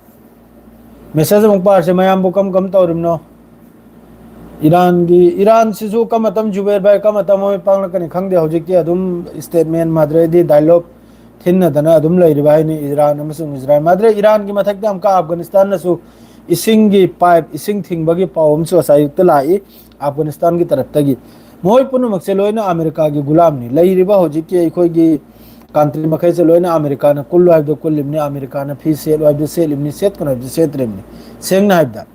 ꯃꯦꯁꯦꯖ ꯑꯃꯨꯛ ꯄꯥꯔꯁꯤ꯫ ꯃꯌꯥꯝꯕꯨ ꯀꯝ ꯀꯝ ꯇꯧꯔꯤꯕꯅꯣ? ꯏꯔꯥꯟꯒꯤ, ꯏꯔꯥꯟꯁꯤꯁꯨ ꯀꯔꯝꯕ ꯃꯇꯝ ꯖꯨꯕꯦꯔ ꯚꯥꯏ, ꯀꯔꯝꯕ ꯃꯇꯝ ꯃꯣꯏ ꯄꯥꯡꯂꯛꯀꯅꯤ ꯈꯪꯗꯦ꯫ ꯍꯧꯖꯤꯛꯇꯤ ꯑꯗꯨꯝ statement ꯃꯥꯗ꯭ꯔꯦꯗꯤ dialogue ꯊꯤꯟꯅꯗꯅ ꯑꯗꯨꯝ ꯂꯩꯔꯤꯕ ꯍꯥꯏꯅꯤ ꯏꯔꯥꯟ ꯑꯃꯁꯨꯡ ꯏꯖꯔꯥꯏꯜ꯫ ꯃꯥꯗ꯭ꯔꯦ ꯏꯔꯥꯟꯒꯤ ꯃꯊꯛꯇ ꯑꯃꯨꯛꯀ ꯑꯐꯒꯥꯅꯤꯁꯇꯥꯟꯅꯁꯨ ꯏꯁꯤꯡꯒꯤ ꯄꯥꯏꯞ, ꯏꯁꯤꯡ ꯊꯤꯡꯕꯒꯤ ꯄꯥꯎ ꯑꯃꯁꯨ ꯉꯁꯥꯏ ꯑꯌꯨꯛꯇ ꯂꯥꯛꯏ ꯑꯐꯒꯥꯅꯤꯁꯇꯥꯟꯒꯤ ꯇꯔꯞꯇꯒꯤ꯫ ꯃꯈꯣꯏ ꯄꯨꯝꯅꯃꯛꯁꯦ ꯂꯣꯏꯅ ꯑꯃꯦꯔꯤꯀꯥꯒꯤ ꯒꯨꯂꯥꯝꯅꯤ꯫ ꯂꯩꯔꯤꯕ ꯍꯧꯖꯤꯛꯀꯤ ꯑꯩꯈꯣꯏꯒꯤ country ꯃꯈꯩꯁꯦ ꯂꯣꯏꯅ ꯑꯃꯦꯔꯤꯀꯥꯅ ꯀꯨꯜꯂꯨ ꯍꯥꯏꯕꯗꯣ ꯀꯨꯜꯂꯤꯕꯅꯤ, ꯑꯃꯦꯔꯤꯀꯥꯅ ꯐꯤ ꯁꯦꯠꯂꯨ ꯍꯥꯏꯕꯗꯣ ꯁꯦꯠꯂꯤꯕꯅꯤ, ꯁꯦꯠꯀꯅꯨ ꯍꯥꯏꯕꯗꯣ ꯁꯦꯠꯇ꯭ꯔꯤꯕꯅꯤ, ꯁꯦꯡꯅ ꯍꯥꯏꯕꯗ꯫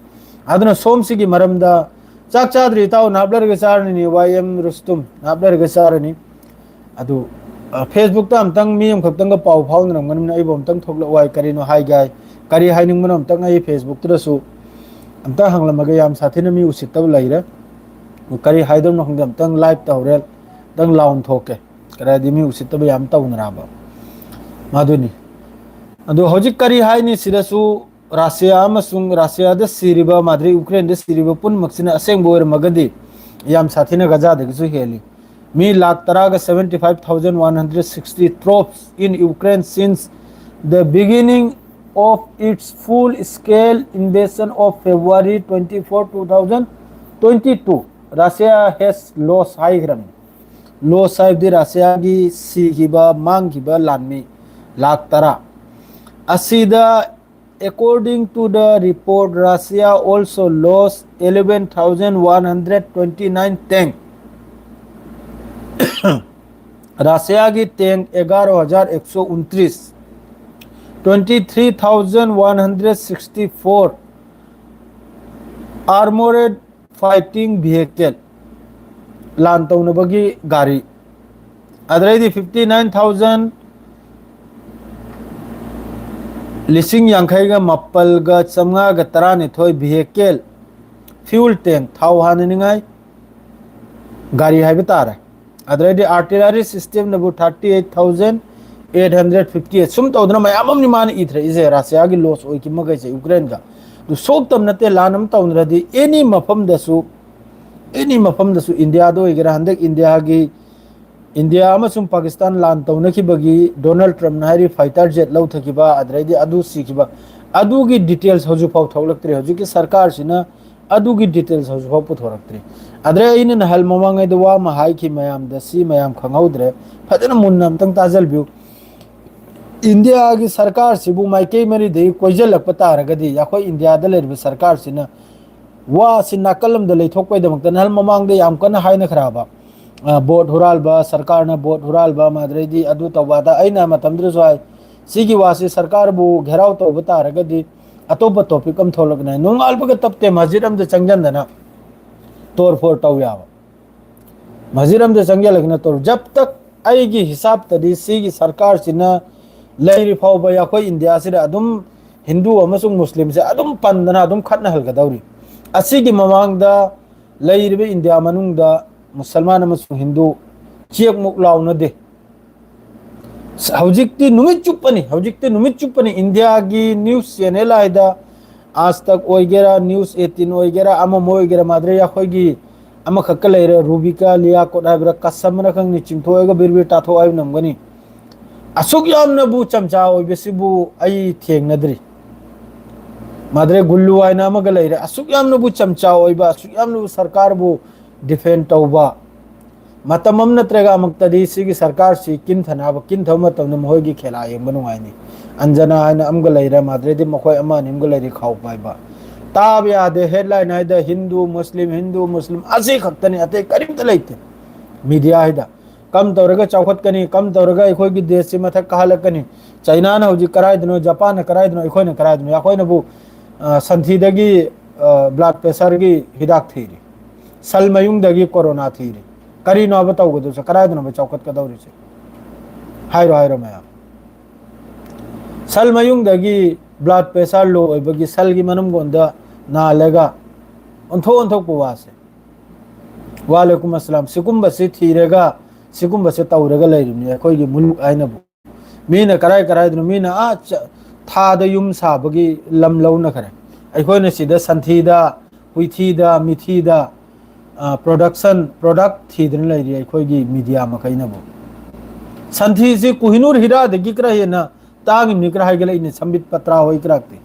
ꯑꯗꯨꯅ ꯁꯣꯝꯁꯤꯒꯤ ꯃꯔꯝꯗ ꯆꯥꯛ ꯆꯥꯗ꯭ꯔꯤ ꯏꯇꯥꯎ, ꯅꯍꯥꯛ ꯂꯩꯔꯒ ꯆꯥꯔꯅꯤ꯫ ꯋꯥꯏ ꯑꯦꯝ ꯔꯨꯁꯇꯨꯝ, ꯅꯍꯥꯛ ꯂꯩꯔꯒ ꯆꯥꯔꯅꯤ꯫ ꯑꯗꯨ, ꯑ, Facebook-ꯇ ꯑꯝꯇꯪ ꯃꯤ ꯑꯃꯈꯛꯇꯪꯒ ꯄꯥꯎ ꯐꯥꯎꯅꯔꯝꯒꯅꯤꯅ ꯑꯩꯕꯨ ꯑꯝꯇꯪ ꯊꯣꯛꯂꯛꯑꯣ ꯍꯥꯏ, ꯀꯔꯤꯅꯣ ꯍꯥꯏꯒꯦ ꯍꯥꯏ, ꯀꯔꯤ ꯍꯥꯏꯅꯤꯡꯕꯅꯣ ꯑꯝꯇꯪ ꯑꯩ Facebook-ꯇꯨꯗꯁꯨ ꯑꯝꯇꯪ ꯍꯪꯂꯝꯃꯒꯦ꯫ ꯌꯥꯝ ꯁꯥꯊꯤꯅ ꯃꯤ ꯎꯁꯤꯠꯇꯕ ꯂꯩꯔꯦ꯫ ꯀꯔꯤ ꯍꯥꯏꯗꯧꯅꯣ ꯈꯪꯗꯦ, ꯑꯝꯇꯪ live ꯇꯧꯍꯧꯔꯦ, ꯑꯝꯇꯪ ꯂꯥꯎꯅ ꯊꯣꯛꯀꯦ꯫ ꯀꯔꯤ ꯍꯥꯏꯗꯤ ꯃꯤ ꯎꯁꯤꯠꯇꯕ ꯌꯥꯝ ꯇꯧꯅꯔꯕ꯫ ꯃꯗꯨꯅꯤ꯫ ꯑꯗꯨ ꯍꯧꯖꯤꯛ ꯀꯔꯤ ꯍꯥꯏꯅꯤ ꯁꯤꯗꯁꯨ ꯔꯥꯁꯤꯌꯥ ꯑꯃꯁꯨꯡ ꯔꯥꯁꯤꯌꯥꯗ ꯁꯤꯔꯤꯕ, ꯃꯥꯗ꯭ꯔꯤ ꯌꯨꯀ꯭ꯔꯦꯟꯗ ꯁꯤꯔꯤꯕ ꯄꯨꯝꯅꯃꯛꯁꯤꯅ ꯑꯁꯦꯡꯕ ꯑꯣꯏꯔꯝꯃꯒꯗꯤ ꯌꯥꯝ ꯁꯥꯊꯤꯅ ꯒꯖꯥꯗꯒꯤꯁꯨ ꯍꯦꯜꯂꯤ꯫ ꯃꯤ ꯂꯥꯈ ꯇꯔꯥꯒ seventy five thousand one hundred sixty troops in Ukraine since the beginning of its full scale invasion of February twenty four, two thousand twenty two. Russia has lost ꯍꯥꯏꯈ꯭ꯔꯕꯅꯤ꯫ Loss ꯍꯥꯏꯕꯗꯤ ꯔꯥꯁꯤꯌꯥꯒꯤ ꯁꯤꯈꯤꯕ, ꯃꯥꯡꯈꯤꯕ ꯂꯥꯟꯃꯤ ꯂꯥꯈ ꯇꯔꯥ꯫ ꯑꯁꯤꯗ, according to the report, Russia also lost eleven thousand one hundred twenty nine tank. ꯔꯥꯁꯤꯌꯥꯒꯤ tank ꯑꯦꯒꯥꯔꯣ ꯍꯖꯥꯔ ꯑꯦꯛꯁꯣ ꯎꯟꯇ꯭ꯔꯤꯁ, twenty three thousand one hundred sixty four armored fighting vehicle, ꯂꯥꯟ ꯇꯧꯅꯕꯒꯤ ꯒꯥꯔꯤ, ꯑꯗꯩꯗꯤ fifty nine thousand, ꯂꯤꯁꯤꯡ ꯌꯥꯡꯈꯩꯒ ꯃꯥꯄꯜꯒ ꯆꯥꯝꯃꯉꯥꯒ ꯇꯔꯥꯅꯤꯊꯣꯏ vehicle, fuel tank, ꯊꯥꯎ ꯍꯥꯟꯅꯅꯤꯡꯉꯥꯏ ꯒꯥꯔꯤ ꯍꯥꯏꯕ ꯇꯥꯔꯦ꯫ ꯑꯗꯩꯗꯤ artillery system ꯅꯕꯨ thirty eight thousand eight hundred fifty eight꯫ ꯁꯨꯝ ꯇꯧꯗꯅ ꯃꯌꯥꯝ ꯑꯃꯅꯤ ꯃꯥꯅ ꯏꯊꯔꯛꯏꯁꯦ ꯔꯥꯁꯤꯌꯥꯒꯤ loss ꯑꯣꯏꯈꯤꯕ ꯃꯈꯩꯁꯦ ꯌꯨꯀ꯭ꯔꯦꯟꯒ꯫ ꯑꯗꯨ ꯁꯣꯛꯇꯕ ꯅꯠꯇꯦ, ꯂꯥꯟ ꯑꯃ ꯇꯧꯅꯔꯗꯤ any ꯃꯐꯝꯗꯁꯨ, any ꯃꯐꯝꯗꯁꯨ, ꯏꯟꯗꯤꯌꯥꯗ ꯑꯣꯏꯒꯦꯔꯥ, ꯍꯟꯗꯛ ꯏꯟꯗꯤꯌꯥꯒꯤ, ꯏꯟꯗꯤꯌꯥ ꯑꯃꯁꯨꯡ ꯄꯥꯀꯤꯁꯇꯥꯟ ꯂꯥꯟ ꯇꯧꯅꯈꯤꯕꯒꯤ ꯗꯣꯅꯥꯜꯗ ꯇ꯭ꯔꯝꯞꯅ ꯍꯥꯏꯔꯤ fighter jet ꯂꯧꯊꯈꯤꯕ, ꯑꯗꯩꯗꯤ ꯑꯗꯨ ꯁꯤꯈꯤꯕ, ꯑꯗꯨꯒꯤ details ꯍꯧꯖꯤꯛꯐꯥꯎ ꯊꯣꯛꯂꯛꯇ꯭ꯔꯤ꯫ ꯍꯧꯖꯤꯛꯀꯤ ꯁꯔꯀꯥꯔꯁꯤꯅ ꯑꯗꯨꯒꯤ details ꯍꯧꯖꯤꯛꯐꯥꯎ ꯄꯨꯊꯣꯔꯛꯇ꯭ꯔꯤ꯫ ꯑꯗꯨꯗ ꯑꯩꯅ ꯅꯍꯥꯟ ꯃꯃꯥꯡꯉꯩꯗ ꯋꯥ ꯑꯃ ꯍꯥꯏꯈꯤ ꯃꯌꯥꯝꯗ, ꯁꯤ ꯃꯌꯥꯝ ꯈꯪꯍꯧꯗ꯭ꯔꯦ, ꯐꯖꯅ ꯃꯨꯟꯅ ꯑꯝꯇꯪ ꯇꯥꯖꯜꯕꯤꯌꯨ꯫ ꯏꯟꯗꯤꯌꯥꯒꯤ ꯁꯔꯀꯥꯔꯁꯤꯕꯨ ꯃꯥꯏꯀꯩ ꯃꯔꯤꯗꯒꯤ ꯀꯣꯏꯁꯤꯜꯂꯛꯄ ꯇꯥꯔꯒꯗꯤ, ꯑꯩꯈꯣꯏ ꯏꯟꯗꯤꯌꯥꯗ ꯂꯩꯔꯤꯕ ꯁꯔꯀꯥꯔꯁꯤꯅ ꯋꯥꯁꯤ ꯅꯥꯀꯜ ꯑꯃꯗ ꯂꯩꯊꯣꯛꯄꯩꯗꯃꯛꯇ ꯅꯍꯥꯟ ꯃꯃꯥꯡꯗ ꯌꯥꯝ ꯀꯟꯅ ꯍꯥꯏꯅꯈ꯭ꯔꯕ, ꯑ, ꯚꯣꯠ ꯍꯨꯔꯥꯜꯕ, ꯁꯔꯀꯥꯔꯅ ꯚꯣꯠ ꯍꯨꯔꯥꯜꯕ, ꯃꯗꯨꯗꯩꯗꯤ ꯑꯗꯨ ꯇꯧꯕ ꯑꯗ, ꯑꯩꯅ ꯃꯇꯝꯗꯨꯗꯁꯨ ꯍꯥꯏ, ꯁꯤꯒꯤ ꯋꯥꯁꯤ ꯁꯔꯀꯥꯔꯕꯨ ꯘꯦꯔꯥꯎ ꯇꯧꯕ ꯇꯥꯔꯒꯗꯤ ꯑꯇꯣꯞꯄ topic ꯑꯃ ꯊꯣꯛꯂꯛꯀꯅꯤ꯫ ꯅꯣꯡꯉꯥꯜꯕꯒ ꯇꯞꯇꯦ ꯃꯁꯖꯤꯗ ꯑꯃꯗ ꯆꯪꯁꯤꯟꯗꯅ ꯇꯣꯔꯐꯣꯔ ꯇꯧ ꯌꯥꯕ꯫ ꯃꯁꯖꯤꯗ ꯑꯃꯗ ꯆꯪꯁꯤꯜꯂꯒꯅ ꯇꯧꯔ, ꯖꯕ ꯇꯛ ꯑꯩꯒꯤ ꯍꯤꯁꯥꯕꯇꯗꯤ ꯁꯤꯒꯤ ꯁꯔꯀꯥꯔꯁꯤꯅ ꯂꯩꯔꯤ ꯐꯥꯎꯕ ꯑꯩꯈꯣꯏ ꯏꯟꯗꯤꯌꯥꯁꯤꯗ ꯑꯗꯨꯝ ꯍꯤꯟꯗꯨ ꯑꯃꯁꯨꯡ ꯃꯨꯁꯂꯤꯝꯁꯦ ꯑꯗꯨꯝ ꯄꯟꯗꯅ ꯑꯗꯨꯝ ꯈꯠꯅꯍꯜꯒꯗꯧꯔꯤ꯫ ꯑꯁꯤꯒꯤ ꯃꯃꯥꯡꯗ ꯂꯩꯔꯤꯕ ꯏꯟꯗꯤꯌꯥ ꯃꯅꯨꯡꯗ ꯃꯨꯁꯜꯃꯥꯟ ꯑꯃꯁꯨꯡ ꯍꯤꯟꯗꯨ ꯆꯦꯛꯃꯨꯛ ꯂꯥꯎꯅꯗꯦ꯫ ꯍꯧꯖꯤꯛꯇꯤ ꯅꯨꯃꯤꯠ ꯆꯨꯞꯄꯅꯤ, ꯍꯧꯖꯤꯛꯇꯤ ꯅꯨꯃꯤꯠ ꯆꯨꯞꯄꯅꯤ ꯏꯟꯗꯤꯌꯥꯒꯤ news channel ꯍꯥꯏꯗ, ꯑꯥꯖ ꯇꯛ ꯑꯣꯏꯒꯦꯔꯥ, News eighteen ꯑꯣꯏꯒꯦꯔꯥ, ꯑꯃ ꯑꯃ ꯑꯣꯏꯒꯦꯔꯥ, ꯃꯥꯗ꯭ꯔꯦ ꯑꯩꯈꯣꯏꯒꯤ ꯑꯃꯈꯛꯀ ꯂꯩꯔꯦ, ꯔꯨꯕꯤꯀꯥ ꯂꯤꯌꯥꯀꯣꯠ ꯍꯥꯏꯕ꯭ꯔꯥ, ꯀꯁꯝꯅ ꯈꯪꯅꯤ, ꯆꯤꯡꯊꯣꯛꯑꯒ ꯕꯤꯔ ꯕꯤꯔ ꯇꯥꯊꯣꯛ ꯍꯥꯏꯕ ꯅꯝꯒꯅꯤ꯫ ꯑꯁꯨꯛ ꯌꯥꯝꯅꯕꯨ ꯆꯝꯆꯥ ꯑꯣꯏꯕꯁꯤꯕꯨ ꯑꯩ ꯊꯦꯡꯅꯗ꯭ꯔꯤ꯫ ꯃꯥꯗ꯭ꯔꯦ ꯒꯨꯜꯂꯨ ꯍꯥꯏꯅ ꯑꯃꯒ ꯂꯩꯔꯦ, ꯑꯁꯨꯛ ꯌꯥꯝꯅꯕꯨ ꯆꯝꯆꯥ ꯑꯣꯏꯕ, ꯑꯁꯨꯛ ꯌꯥꯝꯅꯕꯨ ꯁꯔꯀꯥꯔꯕꯨ defend ꯇꯧꯕ꯫ ꯃꯇꯝ ꯑꯃ ꯅꯠꯇ꯭ꯔꯒ ꯑꯃꯛꯇꯗꯤ ꯁꯤꯒꯤ ꯁꯔꯀꯥꯔꯁꯤ ꯀꯤꯟ ꯊꯅꯕ, ꯀꯤꯟ ꯊꯕ ꯃꯇꯝꯗ ꯃꯈꯣꯏꯒꯤ ꯈꯦꯂꯥ ꯌꯦꯡꯕ ꯅꯨꯡꯉꯥꯏꯅꯤ꯫ ꯑꯟꯖꯅꯥ ꯍꯥꯏꯅ ꯑꯃꯒ ꯂꯩꯔꯦ, ꯃꯥꯗ꯭ꯔꯦꯗꯤ ꯃꯈꯣꯏ ꯑꯃ ꯑꯅꯤ ꯑꯃꯒ ꯂꯩꯔꯤ ꯈꯥꯎ ꯄꯥꯏꯕ꯫ ꯇꯥꯕ ꯌꯥꯗꯦ, headline ꯍꯥꯏꯗ ꯍꯤꯟꯗꯨ ꯃꯨꯁꯂꯤꯝ, ꯍꯤꯟꯗꯨ ꯃꯨꯁꯂꯤꯝ ꯑꯁꯤ ꯈꯛꯇꯅꯤ, ꯑꯇꯩ ꯀꯔꯤꯝꯇ ꯂꯩꯇꯦ꯫ Media ꯍꯥꯏꯗ ꯀꯝ ꯇꯧꯔꯒ ꯆꯥꯎꯈꯠꯀꯅꯤ, ꯀꯝ ꯇꯧꯔꯒ ꯑꯩꯈꯣꯏꯒꯤ ꯗꯦꯁꯁꯤ ꯃꯊꯛ ꯀꯥꯍꯜꯂꯛꯀꯅꯤ, ꯆꯩꯅꯥꯅ ꯍꯧꯖꯤꯛ ꯀꯔꯥꯏꯗꯅꯣ, ꯖꯄꯥꯟꯅ ꯀꯔꯥꯏꯗꯅꯣ, ꯑꯩꯈꯣꯏꯅ ꯀꯔꯥꯏꯗꯅꯣ, ꯑꯩꯈꯣꯏꯅꯕꯨ, ꯑ, ꯁꯟꯊꯤꯗꯒꯤ, ꯑ, blood pressureꯒꯤ ꯍꯤꯗꯥꯛ ꯊꯤꯔꯤ, ꯁꯜ ꯃꯌꯨꯡꯗꯒꯤ ꯀꯣꯔꯣꯅꯥ ꯊꯤꯔꯤ꯫ ꯀꯔꯤꯅꯣꯕ ꯇꯧꯒꯗꯣꯏꯁꯦ? ꯀꯗꯥꯏꯗꯅꯣꯕ ꯆꯥꯎꯈꯠꯀꯗꯧꯔꯤꯁꯦ? ꯍꯥꯏꯔꯣ, ꯍꯥꯏꯔꯣ ꯃꯌꯥꯝ꯫ ꯁꯜ ꯃꯌꯨꯡꯗꯒꯤ blood pressure low ꯑꯣꯏꯕꯒꯤ ꯁꯜꯒꯤ ꯃꯅꯨꯡꯒꯣꯟꯗ ꯅꯥꯜꯂꯒ ꯑꯣꯟꯊꯣꯛ ꯑꯣꯟꯊꯣꯛꯄ ꯋꯥꯁꯦ꯫ ꯋꯥꯂꯦꯀꯨꯝ ꯑꯁꯂꯥꯝ꯫ ꯁꯤꯒꯨꯝꯕꯁꯤ ꯊꯤꯔꯒ, ꯁꯤꯒꯨꯝꯕꯁꯤ ꯇꯧꯔꯒ ꯂꯩꯔꯤꯕꯅꯤ ꯑꯩꯈꯣꯏꯒꯤ ꯃꯨꯂꯨꯛ ꯍꯥꯏꯅꯕꯨ꯫ ꯃꯤꯅ ꯀꯔꯥꯏ ꯀꯔꯥꯏꯗꯅꯣ, ꯃꯤꯅ ꯑꯥ ꯆ-, ꯊꯥꯗ ꯌꯨꯝ ꯁꯥꯕꯒꯤ ꯂꯝ ꯂꯧꯅꯈ꯭ꯔꯦ꯫ ꯑꯩꯈꯣꯏꯅ ꯁꯤꯗ ꯁꯟꯊꯤꯗ, ꯍꯨꯏꯊꯤꯗ, ꯃꯤꯊꯤꯗ, ꯑ, production, product ꯊꯤꯗꯅ ꯂꯩꯔꯤ ꯑꯩꯈꯣꯏꯒꯤ media ꯃꯈꯩꯅꯕꯨ꯫ ꯁꯟꯊꯤꯁꯤ ꯀꯨꯍꯤꯅꯨꯔ ꯍꯤꯔꯥꯗꯒꯤ ꯈꯔ ꯍꯦꯟꯅ ꯇꯥꯡꯉꯤꯕꯅꯤ, ꯈꯔ ꯍꯥꯏꯒꯠꯂꯛꯏꯅꯦ ꯁꯝꯕꯤꯠ ꯄꯇ꯭ꯔꯥ ꯍꯣꯏ ꯈꯔꯗꯤ꯫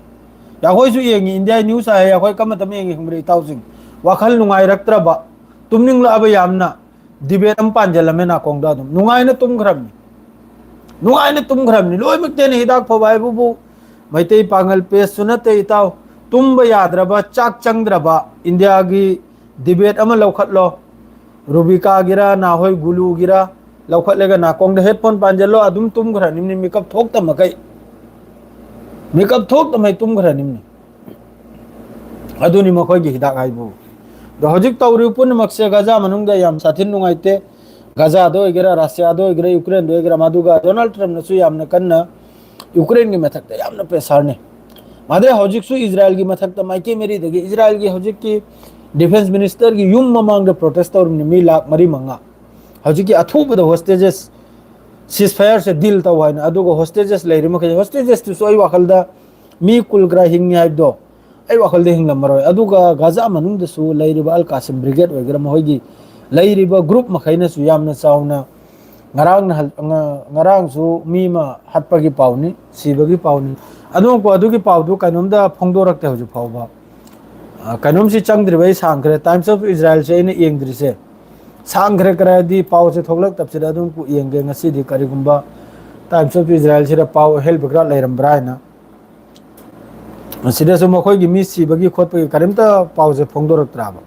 ꯑꯩꯈꯣꯏꯁꯨ ꯌꯦꯡꯉꯤ, ꯏꯟꯗꯤꯌꯥ ꯅ꯭ꯌꯨꯁ ꯍꯥꯏ, ꯑꯩꯈꯣꯏ ꯀꯔꯝꯕ ꯃꯇꯝ ꯌꯦꯡꯉꯤ ꯈꯪꯕ꯭ꯔꯥ, ꯏꯇꯥꯎꯁꯤꯡ? ꯋꯥꯈꯜ ꯅꯨꯡꯉꯥꯏꯔꯛꯇ꯭ꯔꯕ, ꯇꯨꯝꯅꯤꯡꯂꯛꯑꯕ ꯌꯥꯝꯅ, ꯗꯤꯕꯦꯠ ꯑꯃ ꯄꯥꯟꯁꯤꯜꯂꯝꯃꯦ ꯅꯥꯀꯣꯡꯗ, ꯑꯗꯨꯝ ꯅꯨꯡꯉꯥꯏꯅ ꯇꯨꯝꯈ꯭ꯔꯕꯅꯤ꯫ ꯅꯨꯡꯉꯥꯏꯅ ꯇꯨꯝꯈ꯭ꯔꯕꯅꯤ꯫ ꯂꯣꯏꯅꯃꯛꯇꯅꯤ ꯍꯤꯗꯥꯛ ꯐꯕ ꯍꯥꯏꯕꯕꯨ ꯃꯩꯇꯩ ꯄꯥꯉꯜ ꯄꯦꯁꯁꯨ ꯅꯠꯇꯦ, ꯏꯇꯥꯎ꯫ ꯇꯨꯝꯕ ꯌꯥꯗ꯭ꯔꯕ, ꯆꯥꯛ ꯆꯪꯗ꯭ꯔꯕ, ꯏꯟꯗꯤꯌꯥꯒꯤ ꯗꯤꯕꯦꯠ ꯑꯃ ꯂꯧꯈꯠꯂꯣ, ꯔꯨꯕꯤꯀꯥꯒꯤꯔ ꯅꯥꯍꯣꯏ ꯒꯨꯂꯨꯒꯤꯔ, ꯂꯧꯈꯠꯂꯒ ꯅꯥꯀꯣꯡꯗ ꯍꯦꯠꯐꯣꯟ ꯄꯥꯟꯁꯤꯜꯂꯣ, ꯑꯗꯨꯝ ꯇꯨꯝꯈ꯭ꯔꯅꯤꯝꯅꯤ, ꯃꯤꯀꯞ ꯊꯣꯛꯇ ꯃꯈꯩ꯫ ꯃꯤꯀꯞ ꯊꯣꯛꯇ ꯃꯈꯩ ꯇꯨꯝꯈ꯭ꯔꯅꯤꯝꯅꯤ꯫ ꯑꯗꯨꯅꯤ ꯃꯈꯣꯏꯒꯤ ꯍꯤꯗꯥꯛ ꯍꯥꯏꯕꯨ꯫ ꯑꯗꯣ ꯍꯧꯖꯤꯛ ꯇꯧꯔꯤꯕ ꯄꯨꯝꯅꯃꯛꯁꯦ ꯒꯖꯥ ꯃꯅꯨꯡꯗ ꯌꯥꯝ ꯁꯥꯊꯤꯅ ꯅꯨꯡꯉꯥꯏꯇꯦ꯫ ꯒꯖꯥꯗ ꯑꯣꯏꯒꯦꯔꯥ, ꯔꯁꯤꯌꯥꯗ ꯑꯣꯏꯒꯦꯔꯥ, ꯌꯨꯀ꯭ꯔꯦꯟꯗ ꯑꯣꯏꯒꯦꯔꯥ, ꯃꯗꯨꯒ ꯗꯣꯅꯥꯜꯗ ꯇ꯭ꯔꯝꯞꯅꯁꯨ ꯌꯥꯝꯅ ꯀꯟꯅ ꯌꯨꯀ꯭ꯔꯦꯟꯒꯤ ꯃꯊꯛꯇ ꯌꯥꯝꯅ ꯄ꯭ꯔꯦꯁꯔꯅꯤ꯫ ꯃꯥꯗꯤ ꯍꯧꯖꯤꯛꯁꯨ ꯏꯖꯔꯥꯏꯜꯒꯤ ꯃꯊꯛꯇ ꯃꯥꯏꯀꯩ ꯃꯔꯤꯗꯒꯤ ꯏꯖꯔꯥꯏꯜꯒꯤ ꯍꯧꯖꯤꯛꯀꯤ ꯗꯤꯐꯦꯟꯁ ꯃꯤꯅꯤꯁꯇꯔꯒꯤ ꯌꯨꯝ ꯃꯃꯥꯡꯗ ꯄ꯭ꯔꯣꯇꯦꯁ ꯇꯧꯔꯤꯕꯅꯤ ꯃꯤ ꯂꯥꯈ ꯃꯔꯤ ꯃꯉꯥ꯫ ꯍꯧꯖꯤꯛꯀꯤ ꯑꯊꯨꯕꯗ ꯍꯣꯁꯇꯦꯖꯦꯁ, ꯁꯤꯁ ꯐꯥꯌꯔꯁꯦ ꯗꯤꯜ ꯇꯧ ꯍꯥꯏꯅ꯫ ꯑꯗꯨꯒ ꯍꯣꯁꯇꯦꯖꯦꯁ ꯂꯩꯔꯤ ꯃꯈꯩ, ꯍꯣꯁꯇꯦꯖꯦꯁꯇꯨꯁꯨ ꯑꯩ ꯋꯥꯈꯜꯗ ꯃꯤ ꯀꯨꯜ ꯀꯔꯥ ꯍꯤꯡꯉꯤ ꯍꯥꯏꯕꯗꯣ ꯑꯩ ꯋꯥꯈꯜꯗ ꯍꯤꯡꯂꯝꯃꯔꯣꯏ꯫ ꯑꯗꯨꯒ ꯒꯥꯖꯥ ꯃꯅꯨꯡꯗꯁꯨ ꯂꯩꯔꯤꯕ ꯑꯜ ꯀꯥꯁꯤꯝ ꯕ꯭ꯔꯤꯒꯦꯗ ꯑꯣꯏꯒꯦꯔꯥ, ꯃꯈꯣꯏꯒꯤ ꯂꯩꯔꯤꯕ ꯒ꯭ꯔꯨꯞ ꯃꯈꯩꯅꯁꯨ ꯌꯥꯝꯅ ꯆꯥꯎꯅ ꯉꯔꯥꯡ ꯅꯍꯥꯟ, ꯉ-, ꯉꯔꯥꯡꯁꯨ ꯃꯤ ꯑꯃ ꯍꯥꯠꯄꯒꯤ ꯄꯥꯎꯅꯤ, ꯁꯤꯕꯒꯤ ꯄꯥꯎꯅꯤ꯫ ꯑꯗꯨ, ꯑꯗꯨꯒꯤ ꯄꯥꯎꯗꯨ ꯀꯩꯅꯣꯝꯗ ꯐꯣꯡꯗꯣꯔꯛꯇꯦ ꯍꯧꯖꯤꯛ ꯐꯥꯎꯕ꯫ ꯑ, ꯀꯩꯅꯣꯝꯁꯤ ꯆꯪꯗ꯭ꯔꯤꯕ ꯑꯩ ꯁꯥꯡꯈ꯭ꯔꯦ꯫ ꯇꯥꯏꯝꯁ ꯑꯣꯐ ꯏꯖꯔꯥꯏꯜꯁꯦ ꯑꯩꯅ ꯌꯦꯡꯗ꯭ꯔꯤꯁꯦ ꯁꯥꯡꯈ꯭ꯔꯦ, ꯀꯔꯥꯏꯗꯤ ꯄꯥꯎꯁꯦ ꯊꯣꯛꯂꯛꯇꯕꯁꯤꯗ ꯑꯗꯨꯝ ꯌꯦꯡꯒꯦ꯫ ꯉꯁꯤꯗꯤ ꯀꯔꯤꯒꯨꯝꯕ ꯇꯥꯏꯝꯁ ꯑꯣꯐ ꯏꯖꯔꯥꯏꯜꯁꯤꯗ ꯄꯥꯎ ꯑꯍꯦꯜꯕꯒ ꯂꯩꯔꯝꯕ꯭ꯔꯥ ꯍꯥꯏꯅ꯫ ꯑꯁꯤꯗꯁꯨ ꯃꯈꯣꯏꯒꯤ ꯃꯤ ꯁꯤꯕꯒꯤ ꯈꯣꯠꯄꯒꯤ ꯀꯔꯤꯝꯇ ꯄꯥꯎꯁꯦ ꯐꯣꯡꯗꯣꯔꯛꯇ꯭ꯔꯕ꯫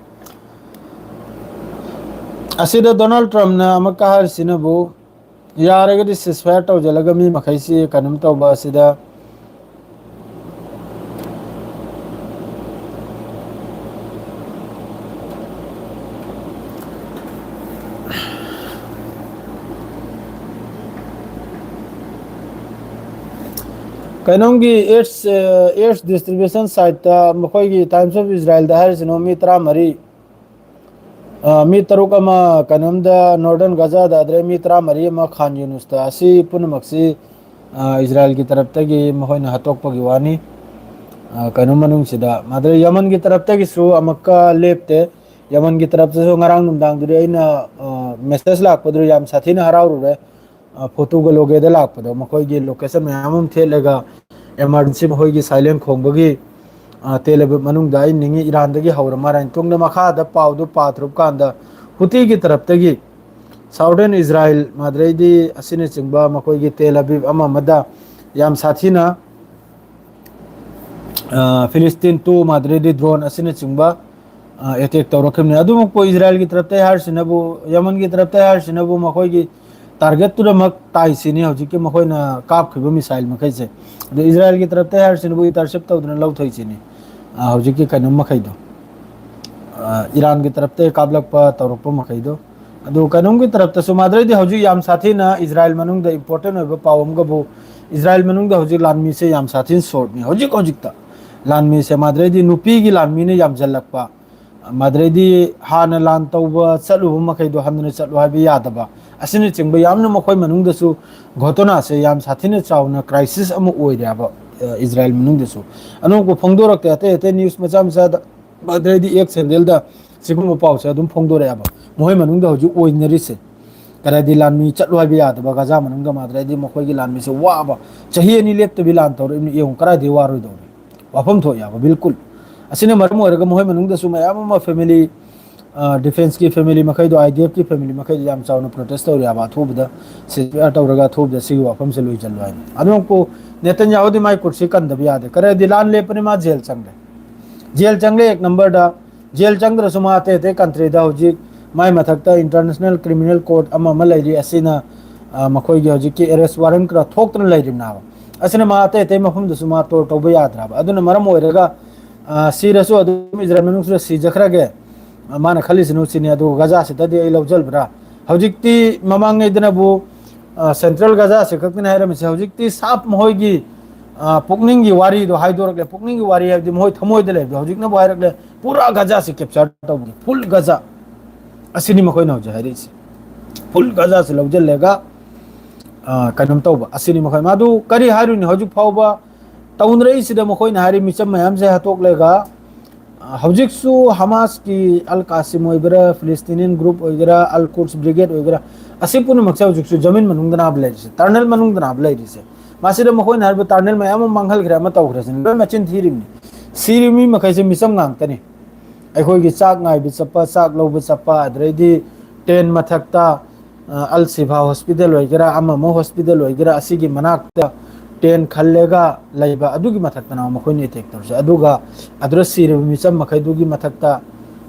ꯑꯁꯤꯗ ꯗꯣꯅꯥꯜꯗ ꯇ꯭ꯔꯝꯞꯅ ꯑꯃꯨꯛꯀ ꯍꯥꯏꯔꯤꯁꯤꯅꯕꯨ, ꯌꯥꯔꯒꯗꯤ ꯁꯤꯁ ꯐꯥꯌꯔ ꯇꯧꯁꯤꯜꯂꯒ ꯃꯤ ꯃꯈꯩꯁꯤ ꯀꯩꯅꯣꯝ ꯇꯧꯕ ꯑꯁꯤꯗ ꯀꯩꯅꯣꯝꯒꯤ ꯑꯦꯗꯁ, ꯑꯦꯗꯁ ꯗꯤꯁꯇ꯭ꯔꯤꯕ꯭ꯌꯨꯁꯟ ꯁꯥꯏꯠꯇ ꯃꯈꯣꯏꯒꯤ ꯇꯥꯏꯝꯁ ꯑꯣꯐ ꯏꯖꯔꯥꯏꯜꯗ ꯍꯥꯏꯔꯤꯁꯤꯅꯣ ꯃꯤ ꯇꯔꯥꯃꯔꯤ, ꯑ, ꯃꯤ ꯇꯔꯨꯛ ꯑꯃ ꯀꯩꯅꯣꯝꯗ ꯅꯣꯔꯗꯔꯟ ꯒꯖꯥꯗ, ꯑꯗꯩ ꯃꯤ ꯇꯔꯥꯃꯔꯤ ꯑꯃ ꯈꯥꯟ ꯌꯨꯅꯨꯁꯇ꯫ ꯑꯁꯤ ꯄꯨꯝꯅꯃꯛꯁꯤ, ꯑ, ꯏꯖꯔꯥꯏꯜꯒꯤ ꯇꯔꯞꯇꯒꯤ ꯃꯈꯣꯏꯅ ꯍꯥꯠꯇꯣꯛꯄꯒꯤ ꯋꯥꯅꯤ꯫ ꯑ, ꯀꯩꯅꯣ ꯃꯅꯨꯡꯁꯤꯗ, ꯃꯗꯨ ꯌꯃꯟꯒꯤ ꯇꯔꯞꯇꯒꯤꯁꯨ ꯑꯃꯨꯛꯀ ꯂꯦꯞꯇꯦ꯫ ꯌꯃꯟꯒꯤ ꯇꯔꯞꯇꯁꯨ ꯉꯔꯥꯡ ꯅꯨꯡꯗꯥꯡꯗꯨꯗꯤ ꯑꯩꯅ, ꯑ, ꯃꯦꯁꯦꯖ ꯂꯥꯛꯄꯗꯨꯗ ꯌꯥꯝ ꯁꯥꯊꯤꯅ ꯍꯔꯥꯎꯔꯨꯔꯦ꯫ ꯑ, ꯐꯣꯇꯣꯒ ꯂꯣꯒꯦꯗ ꯂꯥꯛꯄꯗꯣ, ꯃꯈꯣꯏꯒꯤ ꯂꯣꯀꯦꯁꯟ ꯃꯌꯥꯝ ꯑꯃ ꯊꯦꯠꯂꯒ ꯑꯦꯃꯥꯔꯖꯦꯟꯁꯤ ꯃꯈꯣꯏꯒꯤ ꯁꯥꯏꯂꯦꯟ ꯈꯣꯡꯕꯒꯤ, ꯑ, ꯇꯦꯜ ꯑꯕꯤꯕ ꯃꯅꯨꯡꯗ ꯑꯩ ꯅꯤꯡꯉꯤ ꯏꯔꯥꯟꯗꯒꯤ ꯍꯧꯔ ꯃꯥꯔꯥꯏꯅ ꯇꯨꯡꯗ ꯃꯈꯥꯗ ꯄꯥꯎꯗꯨ ꯄꯥꯊꯔꯨꯞ ꯀꯥꯟꯗ ꯍꯨꯇꯤꯒꯤ ꯇꯔꯞꯇꯒꯤ ꯁꯥꯎꯗꯔꯟ ꯏꯖꯔꯥꯏꯜ ꯃꯥꯗ꯭ꯔꯩꯗꯤ ꯑꯁꯤꯅꯆꯤꯡꯕ ꯃꯈꯣꯏꯒꯤ ꯇꯦꯜ ꯑꯕꯤꯕ ꯑꯃ ꯑꯃꯗ ꯌꯥꯝ ꯁꯥꯊꯤꯅ, ꯑ, ꯐꯤꯂꯤꯁꯇꯤꯟ ꯇꯨ ꯃꯥꯗ꯭ꯔꯩꯗꯤ ꯗ꯭ꯔꯣꯟ ꯑꯁꯤꯅꯆꯤꯡꯕ, ꯑ, ꯑꯦꯇꯦꯛ ꯇꯧꯔꯛꯈꯤꯕꯅꯤ꯫ ꯑꯗꯨꯃꯛꯄꯨ ꯏꯖꯔꯥꯏꯜꯒꯤ ꯇꯔꯞꯇ ꯍꯥꯏꯔꯤꯁꯤꯅꯕꯨ, ꯌꯃꯟꯒꯤ ꯇꯔꯞꯇ ꯍꯥꯏꯔꯤꯁꯤꯅꯕꯨ ꯃꯈꯣꯏꯒꯤ ꯇꯥꯔꯒꯦꯠꯇꯨꯗꯃꯛ ꯇꯥꯏꯁꯤꯅꯤ ꯍꯧꯖꯤꯛꯀꯤ ꯃꯈꯣꯏꯅ ꯀꯥꯞꯈꯤꯕ ꯃꯤꯁꯥꯏꯜ ꯃꯈꯩꯁꯦ꯫ ꯑꯗꯨ ꯏꯖꯔꯥꯏꯜꯒꯤ ꯇꯔꯞꯇ ꯍꯥꯏꯔꯤꯁꯤꯅꯕꯨ ꯏꯟꯇꯔꯁꯦꯞ ꯇꯧꯗꯅ ꯂꯧꯊꯣꯛꯏꯁꯤꯅꯤ, ꯑ, ꯍꯧꯖꯤꯛꯀꯤ ꯀꯩꯅꯣ ꯃꯈꯩꯗꯣ, ꯑ, ꯏꯔꯥꯟꯒꯤ ꯇꯔꯞꯇ ꯀꯥꯞꯂꯛꯄ ꯇꯧꯔꯛꯄ ꯃꯈꯩꯗꯣ꯫ ꯑꯗꯨ ꯀꯩꯅꯣꯝꯒꯤ ꯇꯔꯞꯇꯁꯨ ꯃꯥꯗ꯭ꯔꯩꯗꯤ ꯍꯧꯖꯤꯛ ꯌꯥꯝ ꯁꯥꯊꯤꯅ ꯏꯖꯔꯥꯏꯜ ꯃꯅꯨꯡꯗ ꯏꯝꯄꯣꯔꯇꯦꯟ ꯑꯣꯏꯕ ꯄꯥꯎ ꯑꯃꯒꯕꯨ, ꯏꯖꯔꯥꯏꯜ ꯃꯅꯨꯡꯗ ꯍꯧꯖꯤꯛ ꯂꯥꯟꯃꯤꯁꯦ ꯌꯥꯝ ꯁꯥꯊꯤꯅ ꯁꯣꯔꯠꯅꯤ ꯍꯧꯖꯤꯛ ꯍꯧꯖꯤꯛꯇ꯫ ꯂꯥꯟꯃꯤꯁꯦ ꯃꯥꯗ꯭ꯔꯩꯗꯤ ꯅꯨꯄꯤꯒꯤ ꯂꯥꯟꯃꯤꯅ ꯌꯥꯝꯁꯤꯜꯂꯛꯄ, ꯃꯥꯗ꯭ꯔꯩꯗꯤ ꯍꯥꯟꯅ ꯂꯥꯟ ꯇꯧꯕ ꯆꯠꯂꯨꯕ ꯃꯈꯩꯗꯣ ꯍꯟꯗꯨꯅ ꯆꯠꯂꯨ ꯍꯥꯏꯕ ꯌꯥꯗꯕ, ꯑꯁꯤꯅꯆꯤꯡꯕ ꯌꯥꯝꯅ ꯃꯈꯣꯏ ꯃꯅꯨꯡꯗꯁꯨ ꯘꯣꯇꯣꯅꯥꯁꯦ ꯌꯥꯝ ꯁꯥꯊꯤꯅ ꯆꯥꯎꯅ ꯀ꯭ꯔꯥꯏꯁꯤꯁ ꯑꯃ ꯑꯣꯏꯔꯦꯕ, ꯑ, ꯏꯖꯔꯥꯏꯜ ꯃꯅꯨꯡꯗꯁꯨ꯫ ꯑꯅꯧꯕ ꯐꯣꯡꯗꯣꯔꯛꯇꯦ, ꯑꯇꯩ ꯑꯇꯩ ꯅ꯭ꯌꯨꯁ ꯃꯆꯥ ꯃꯆꯥꯗ, ꯃꯥꯗ꯭ꯔꯩꯗꯤ ꯑꯦꯛꯁ ꯍꯦꯟꯗꯦꯜꯗ ꯁꯤꯒꯨꯝꯕ ꯄꯥꯎꯁꯦ ꯑꯗꯨꯝ ꯐꯣꯡꯗꯣꯔꯛꯑꯦꯕ꯫ ꯃꯈꯣꯏ ꯃꯅꯨꯡꯗ ꯍꯧꯖꯤꯛ ꯑꯣꯏꯅꯔꯤꯁꯦ, ꯀꯗꯥꯏꯗꯤ ꯂꯥꯟꯃꯤ ꯆꯠꯂꯨ ꯍꯥꯏꯕ ꯌꯥꯗꯕ ꯒꯖꯥ ꯃꯅꯨꯡꯗ ꯃꯥꯗ꯭ꯔꯩꯗꯤ ꯃꯈꯣꯏꯒꯤ ꯂꯥꯟꯃꯤꯁꯦ ꯋꯥꯕ, ꯆꯍꯤ ꯑꯅꯤ ꯂꯦꯞꯇꯕꯤ ꯂꯥꯟ ꯇꯧꯔꯛꯏꯕꯅꯤ, ꯌꯦꯡꯉꯨ ꯀꯗꯥꯏꯗꯒꯤ ꯋꯥꯔꯣꯏꯗꯧꯔꯤ? ꯋꯥꯐꯝ ꯊꯣꯛꯑꯦꯕ, ꯕꯤꯜꯀꯨꯜ꯫ ꯑꯁꯤꯅ ꯃꯔꯝ ꯑꯣꯏꯔꯒ ꯃꯈꯣꯏ ꯃꯅꯨꯡꯗꯁꯨ ꯃꯌꯥꯝ ꯑꯃ ꯐꯦꯃꯤꯂꯤ, ꯑ, ꯗꯤꯐꯦꯟꯁꯀꯤ ꯐꯦꯃꯤꯂꯤ ꯃꯈꯩꯗꯣ, IDF ꯀꯤ ꯐꯦꯃꯤꯂꯤ ꯃꯈꯩꯗꯣ ꯌꯥꯝ ꯆꯥꯎꯅ ꯄ꯭ꯔꯣꯇꯦꯁ ꯇꯧꯔꯤ ꯍꯥꯏꯕ, ꯑꯊꯨꯕꯗ ceasefire ꯇꯧꯔꯒ ꯑꯊꯨꯕꯗ ꯁꯤꯒꯤ ꯋꯥꯐꯝꯁꯦ ꯂꯣꯏꯁꯤꯜꯂꯨ ꯍꯥꯏꯅ꯫ ꯑꯗꯨꯃꯛꯄꯨ ꯅꯦꯇꯟꯌꯥꯍꯨꯗꯤ ꯃꯥꯏ ꯀꯨꯔꯁꯤ ꯀꯟꯗꯕ ꯌꯥꯗꯦ꯫ ꯀꯔꯤꯗꯤ ꯂꯥꯟ ꯂꯦꯞꯄꯅꯤ, ꯃꯥ ꯖꯦꯜ ꯆꯪꯂꯦ꯫ ꯖꯦꯜ ꯆꯪꯂꯦ ꯑꯦꯛ ꯅꯝꯕꯔꯗ꯫ ꯖꯦꯜ ꯆꯪꯗ꯭ꯔꯁꯨ ꯃꯥ ꯑꯇꯩ ꯑꯇꯩ ꯀꯟꯇ꯭ꯔꯤꯗ ꯍꯧꯖꯤꯛ ꯃꯥꯏ ꯃꯊꯛꯇ ꯏꯟꯇꯔꯅꯦꯁꯅꯦꯜ ꯀ꯭ꯔꯤꯃꯤꯅꯦꯜ ꯀꯣꯔꯠ ꯑꯃ ꯑꯃ ꯂꯩꯔꯤ꯫ ꯑꯁꯤꯅ, ꯑ, ꯃꯈꯣꯏꯒꯤ ꯍꯧꯖꯤꯛꯀꯤ ꯑꯦꯔꯦꯁ ꯋꯥꯔꯟ ꯈꯔ ꯊꯣꯛꯇꯅ ꯂꯩꯔꯤꯕꯅꯦꯕ꯫ ꯑꯁꯤꯅ ꯃꯥ ꯑꯇꯩ ꯑꯇꯩ ꯃꯐꯝꯗꯁꯨ ꯃꯥ ꯇꯣꯔ ꯇꯧꯕ ꯌꯥꯗ꯭ꯔꯕ꯫ ꯑꯗꯨꯅ ꯃꯔꯝ ꯑꯣꯏꯔꯒ, ꯑ, ꯁꯤꯔꯁꯨ ꯑꯗꯨꯝ ꯏꯖꯔꯦꯜ ꯃꯅꯨꯡꯁꯤꯗ ꯁꯤꯖꯈ꯭ꯔꯒꯦ, ꯑ, ꯃꯥꯅ ꯈꯜꯂꯤꯁꯤꯅ ꯁꯤꯅꯤ, ꯑꯗꯨꯒ ꯒꯖꯥꯁꯤꯗꯗꯤ ꯑꯩ ꯂꯧꯖꯕ꯭ꯔꯥ? ꯍꯧꯖꯤꯛꯇꯤ ꯃꯃꯥꯡꯉꯩꯗꯅꯕꯨ, ꯑ, ꯁꯦꯟꯇ꯭ꯔꯦꯜ ꯒꯖꯥꯁꯤ ꯈꯛꯇꯅꯤ ꯍꯥꯏꯔꯝꯃꯤꯁꯦ꯫ ꯍꯧꯖꯤꯛꯇꯤ ꯁꯥꯞ ꯃꯈꯣꯏꯒꯤ, ꯑ, ꯄꯨꯛꯅꯤꯡꯒꯤ ꯋꯥꯔꯤꯗꯣ ꯍꯥꯏꯗꯣꯔꯛꯂꯦ꯫ ꯄꯨꯛꯅꯤꯡꯒꯤ ꯋꯥꯔꯤ ꯍꯥꯏꯕꯗꯤ ꯃꯈꯣꯏ ꯊꯃꯣꯏꯗ ꯂꯩꯕꯗꯣ ꯍꯧꯖꯤꯛꯅꯕꯨ ꯍꯥꯏꯔꯛꯂꯦ, ꯄꯨꯔꯥ ꯒꯖꯥꯁꯤ ꯀꯦꯞꯆꯔ ꯇꯧꯕꯅꯤ, ꯐꯨꯜ ꯒꯖꯥ꯫ ꯑꯁꯤꯅꯤ ꯃꯈꯣꯏꯅ ꯍꯧꯖꯤꯛ ꯍꯥꯏꯔꯛꯏꯁꯦ, ꯐꯨꯜ ꯒꯖꯥꯁꯤ ꯂꯧꯁꯤꯜꯂꯒ, ꯑ, ꯀꯩꯅꯣꯝ ꯇꯧꯕ꯫ ꯑꯁꯤꯅꯤ ꯃꯈꯣꯏ, ꯃꯥꯗꯨ ꯀꯔꯤ ꯍꯥꯏꯔꯨꯅꯤ? ꯍꯧꯖꯤꯛ ꯐꯥꯎꯕ ꯇꯧꯅꯔꯛꯏꯁꯤꯗ ꯃꯈꯣꯏꯅ ꯍꯥꯏꯔꯤ ꯃꯤꯆꯝ ꯃꯌꯥꯝꯁꯦ ꯍꯥꯠꯇꯣꯛꯂꯒ, ꯑ, ꯍꯧꯖꯤꯛꯁꯨ ꯍꯃꯥꯁꯀꯤ ꯑꯜ ꯀꯥꯁꯤꯝ ꯑꯣꯏꯒꯦꯔꯥ, ꯐꯤꯂꯤꯁꯇꯤꯅꯤꯌꯟ ꯒ꯭ꯔꯨꯞ ꯑꯣꯏꯒꯦꯔꯥ, ꯑꯜ ꯀꯨꯗꯁ ꯕ꯭ꯔꯤꯒꯦꯗ ꯑꯣꯏꯒꯦꯔꯥ, ꯑꯁꯤ ꯄꯨꯝꯅꯃꯛꯁꯦ ꯍꯧꯖꯤꯛꯁꯨ ꯖꯃꯤꯟ ꯃꯅꯨꯡꯗꯅꯦꯕ ꯂꯩꯔꯤꯁꯦ, ꯇꯅꯦꯜ ꯃꯅꯨꯡꯗꯅꯦꯕ ꯂꯩꯔꯤꯁꯦ꯫ ꯃꯁꯤꯗ ꯃꯈꯣꯏꯅ ꯍꯥꯏꯔꯤꯕ ꯇꯥꯔꯅꯦꯜ ꯃꯌꯥꯝ ꯑꯃ ꯃꯥꯡꯍꯜꯈ꯭ꯔꯦ, ꯑꯃ ꯇꯧꯈ꯭ꯔꯁꯤꯅ ꯂꯣꯏ ꯃꯆꯤꯟ ꯊꯤꯔꯤꯕꯅꯤ꯫ ꯁꯤꯔꯤꯕ ꯃꯤ ꯃꯈꯩꯁꯦ ꯃꯤꯆꯝ ꯉꯥꯛꯇꯅꯤ꯫ ꯑꯩꯈꯣꯏꯒꯤ ꯆꯥꯛ ꯉꯥꯏꯕ ꯆꯠꯄ, ꯆꯥꯛ ꯂꯧꯕ ꯆꯠꯄ, ꯑꯗꯨꯗꯩꯗꯤ ꯇ꯭ꯔꯦꯟ ꯃꯊꯛꯇ, ꯑ, ꯑꯜ ꯁꯤꯐꯥ ꯍꯣꯁꯄꯤꯇꯥꯜ ꯑꯣꯏꯒꯦꯔꯥ, ꯑꯃ ꯑꯃ ꯍꯣꯁꯄꯤꯇꯥꯜ ꯑꯣꯏꯒꯦꯔꯥ, ꯑꯁꯤꯒꯤ ꯃꯅꯥꯛꯇ ꯇ꯭ꯔꯦꯟ ꯈꯜꯂꯒ ꯂꯩꯕ, ꯑꯗꯨꯒꯤ ꯃꯊꯛꯇꯅ ꯃꯈꯣꯏꯅ ꯑꯦꯇꯦꯛ ꯇꯧꯔꯤꯁꯦ꯫ ꯑꯗꯨꯒ ꯑꯗꯨꯗ ꯁꯤꯔꯤꯕ ꯃꯤꯆꯝ ꯃꯈꯩꯗꯨꯒꯤ ꯃꯊꯛꯇ